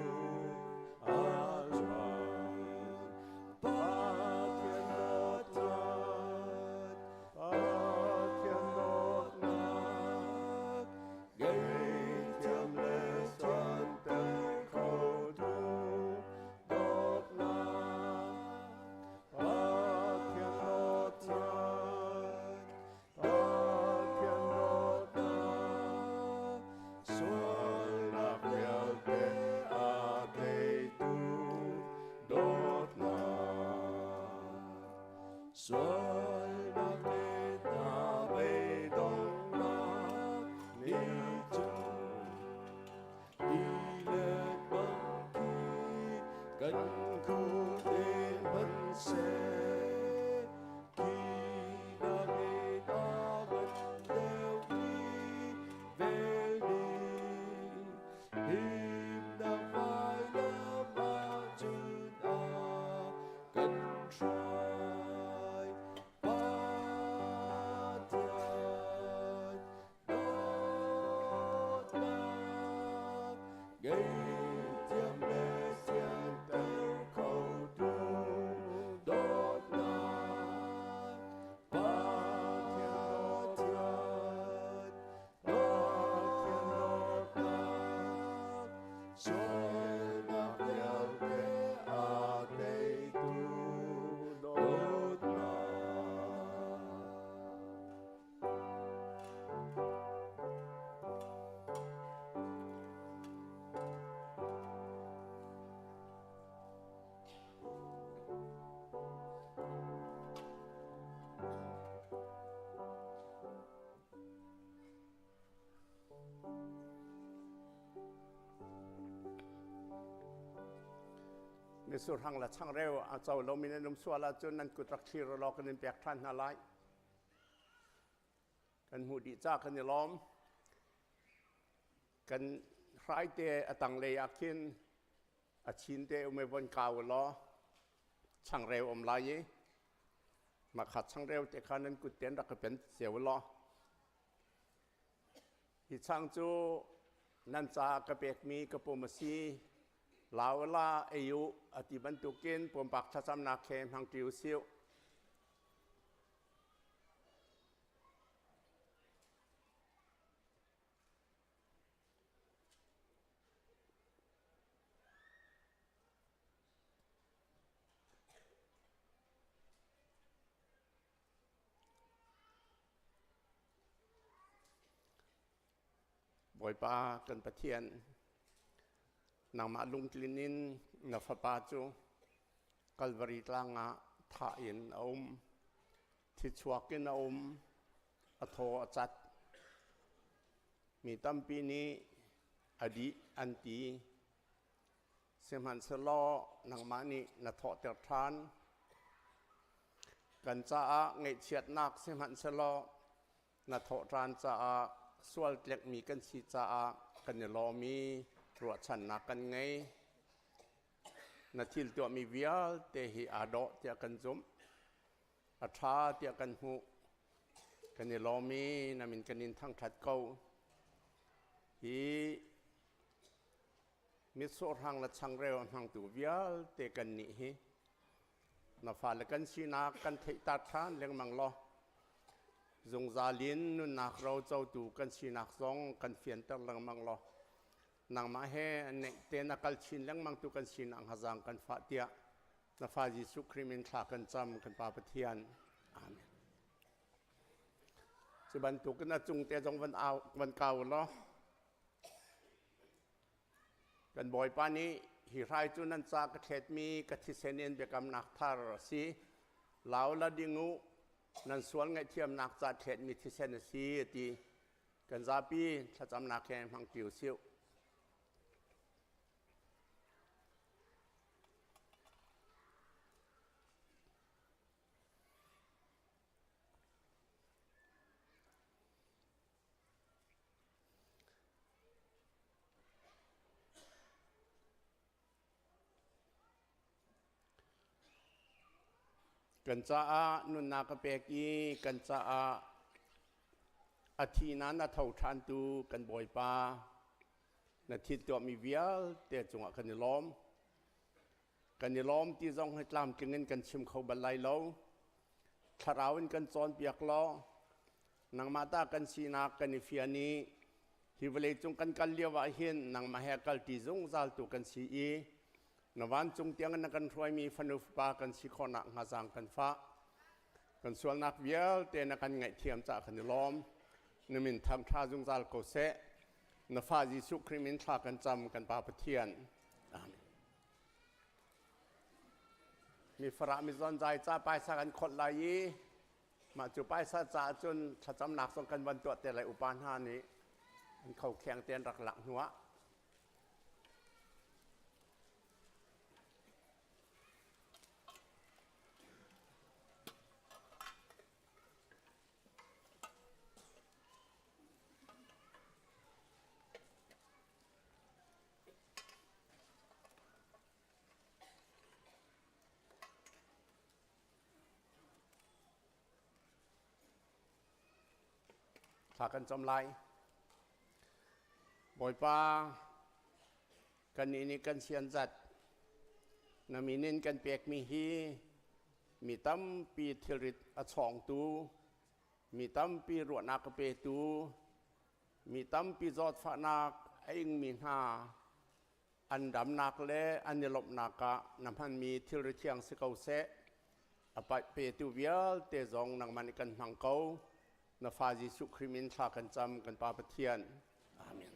a luang. Pathian dawtnak, Pathian dawtnak, Mitsur hang le changreu a co lomi nan um sual ahcun nan kut rak thlir law kan in pek ṭhan hna lai. Kan hmuh dih ca kan i lawm. Kan hraite a tanglei ah khin a chin te um i von kau law changreu um lai i mah kha changreu te kha nan kut ten rak ka pen cio law hi chang cu nan ca ka pekmi ka pum a si laula ei u a ti bantukin pumpak thlacamnak he hmangṭi u sih. Bawipa kan Pathian, nangmah lungtlin in na fapa cu Kalvari tlang ah thah in a um, thichuak in a um, a thaw a cat. Mi tampi nih a dih an ti. Sihmanhsehlaw nangmah nih na thawhter ṭhan. Kan caah ngaihchiatnak sihmanhsehlaw na thawhṭan caah sual tlekmi kan si caah kan i lawm i ruahchannak kan ngei. Na thil tuahmi vialte hi aa dawh tiah kan zumh. A ṭha tiah kan hmuh. Kan i lawm i na min kan in thangṭhat ko. Hi mitsur hang le changreu a hmangtu vialte kannih hi na fale kan sinak kan theihter ṭhan lengmang law zungzal in nunnak ro cotu kan sinak zong kan fianter lengmang law nangmah he neih te na kal chin lengmang tu kan sinak hnga kan fah tiah na fa Jesuh Khrih min thla kan cam kan Pa Pathian. Amen. Cu bantukin a cung te zong van au van kau law Kan Bawipa nih hi hrai cu nan ca ka thletmi ka thisen in biakamnak thar a si. Lau la ding u, nan sual ngaihthiamnak ca thletmi thisen a si, a ti. Kan zapi thlacamnak he hmangṭi u sih. Kan caah nunnak a pek i kan caah a thi nain a tho ṭhantu kan Bawipa na thil tuahmi vialte cungah kan i lawm. Kan i lawm ti zong hi tlamtling in kan chim kho bal lai lo. Thlarau in kan cawnpiak law nangmah ta kan sinak kan i fian i hi vawleicung kan kal lio ah hin nangmah he kalṭi zungzal tu kan si i na vancung tiang na kan hruaimi fanu fapa kan si khawh nakhnga zaang kan fah. Kan sualnak vialte na kan ngaihthiam caah kan i lawm. Na min thangṭha zungzal ko seh. Na fa Jesuh Khrih min thla kan cam kan Pa Pathian. Amen. Mi farah mi zonzai ca paisa kan kholh lai i mah cu paisa caah cun thlacamnak zong kan van tuah te lai upa hna nih an kho kheng te an rak lak hnuah. Thla kan cam lai. Bawipa, kannih nih kan sian zat. Na min in kan pekmi hi mi tampi thilrit a chawngtu, mi tampi ruahnak a petu, mi tampi zawtfahnak a ingmi hna an damnak le an i lawmhnak ah na hmanmi thilri thiang si ko seh. A petu vialte zong nangmah nih kan hmang ko. Na fa Jesuh Khrih min thla kan cam kan Pa Pathian. Amen.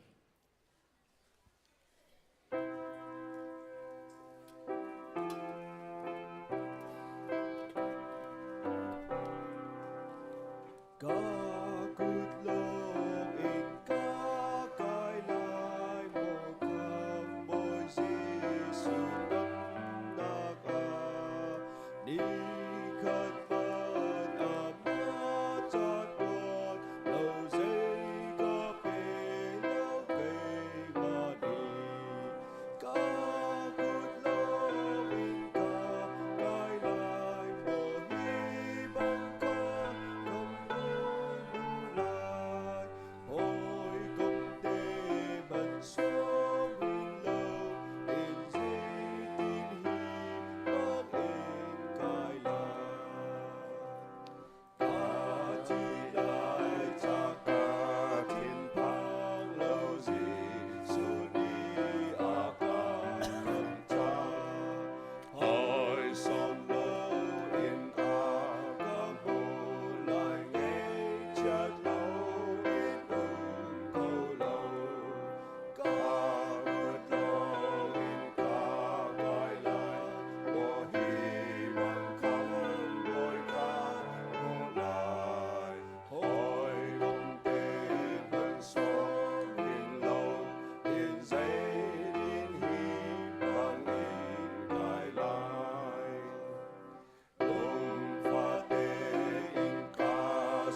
Ka kut lawng in ka kai lai maw khamh Bawi Jesuh damnak.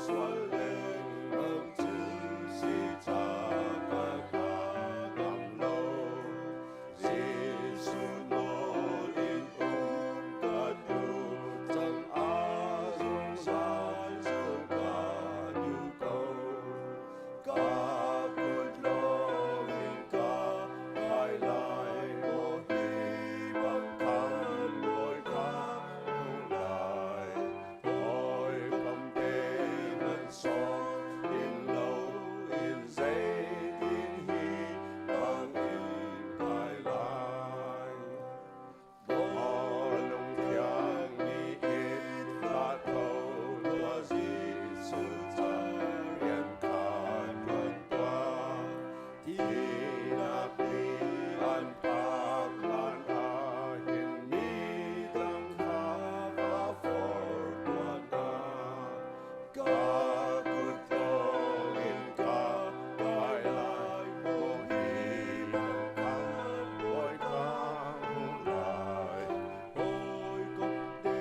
Sual lengmang cu si ca ka ngam lo. Jesuh nawl in um ka duh cang, a zungzal zulh ka duh ko. Ka kut lawng in ka kai lai maw, hi bang khan Bawi ka hmuh lai. Hawikom te nan sawm in lo in zeitin hi bang in kai lai. Maw lungthiang nih it hlah kho tuah, Jesuh ca rian kha ṭuan tuah. Thihnak nih an phak hlan ah hin mi dang kha va forh tuah hna. Ka kut lawng in ka kai lai maw, hi bang khan Bawi ka hmuh lai. Hawikom te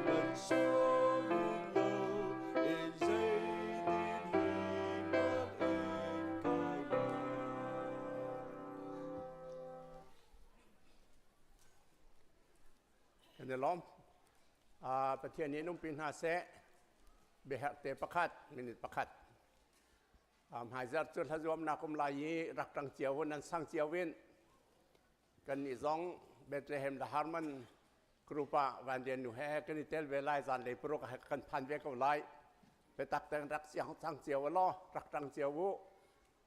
nan sawm in lo in zeitin hi bang in kai lai. Kan i lawm. Pathian nih umpi hna seh. Biaherh te pakhat, minute pakhat. Hmaizarh cu hlazuamnak um lai i rak ṭang cio in nan sang cio in kan nih zong Bethlehem le Harman group ah Van Lian nu he kan i tel ve lai. Zanlei 6 kan phan ve ko lai. Biatak tein rak cang cio law rak ṭang cio u.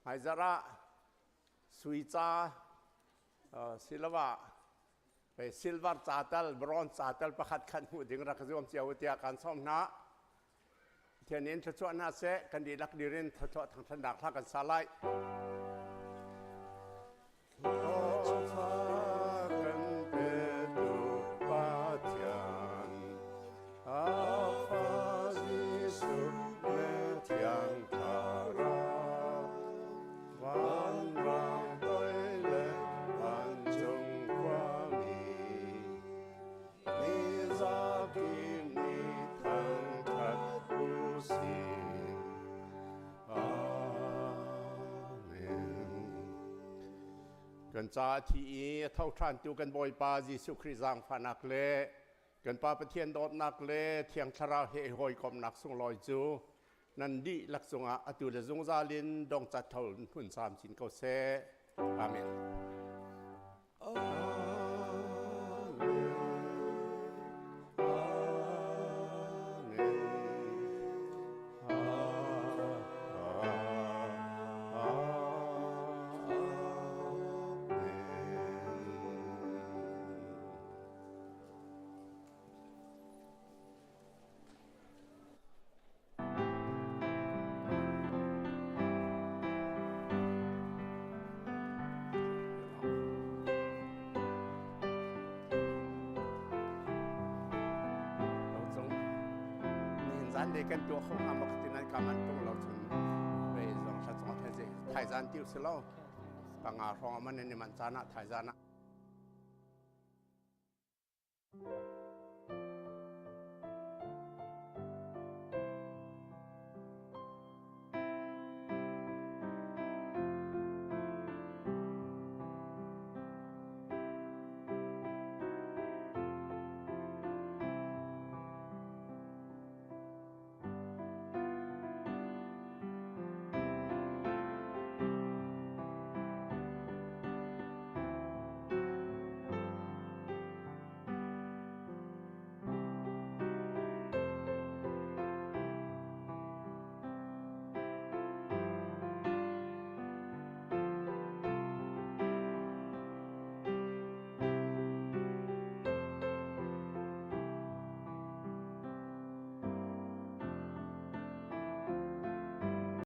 Hmaizarh ah sui ca siloah silver ca tal, bronze ca tal pakhat khat hmuh ding rak zuam cio tiah kan sawm hna. Pathian in thluachuah hna seh. Kan dihlak dir in thluachuah thangthatnak hla kan sa lai. Kan petu Pathian, Alpha Jesuh le Thiang Thlarau, vanrang toi le vancung khuami, mizapi nih thangṭhat u sih. Amen. Kan ca thi i a tho ṭhantu kan Bawipa Jesuh Khrih zaangfahnak le kan Pa Pathian dawtnak le Thiang Thlarau he hawikomhnak sunglawi cu nan dihlak cungah atu le zungzal in dongcat tho hmun camcin ko seh. Amen. Nihin zan le kan tuah kho hnga maw ti nan ka man tung lo cun ve zong thla chung thai thai zan tiu si lo 5 hrawng man ni man caan ah thai zan ah.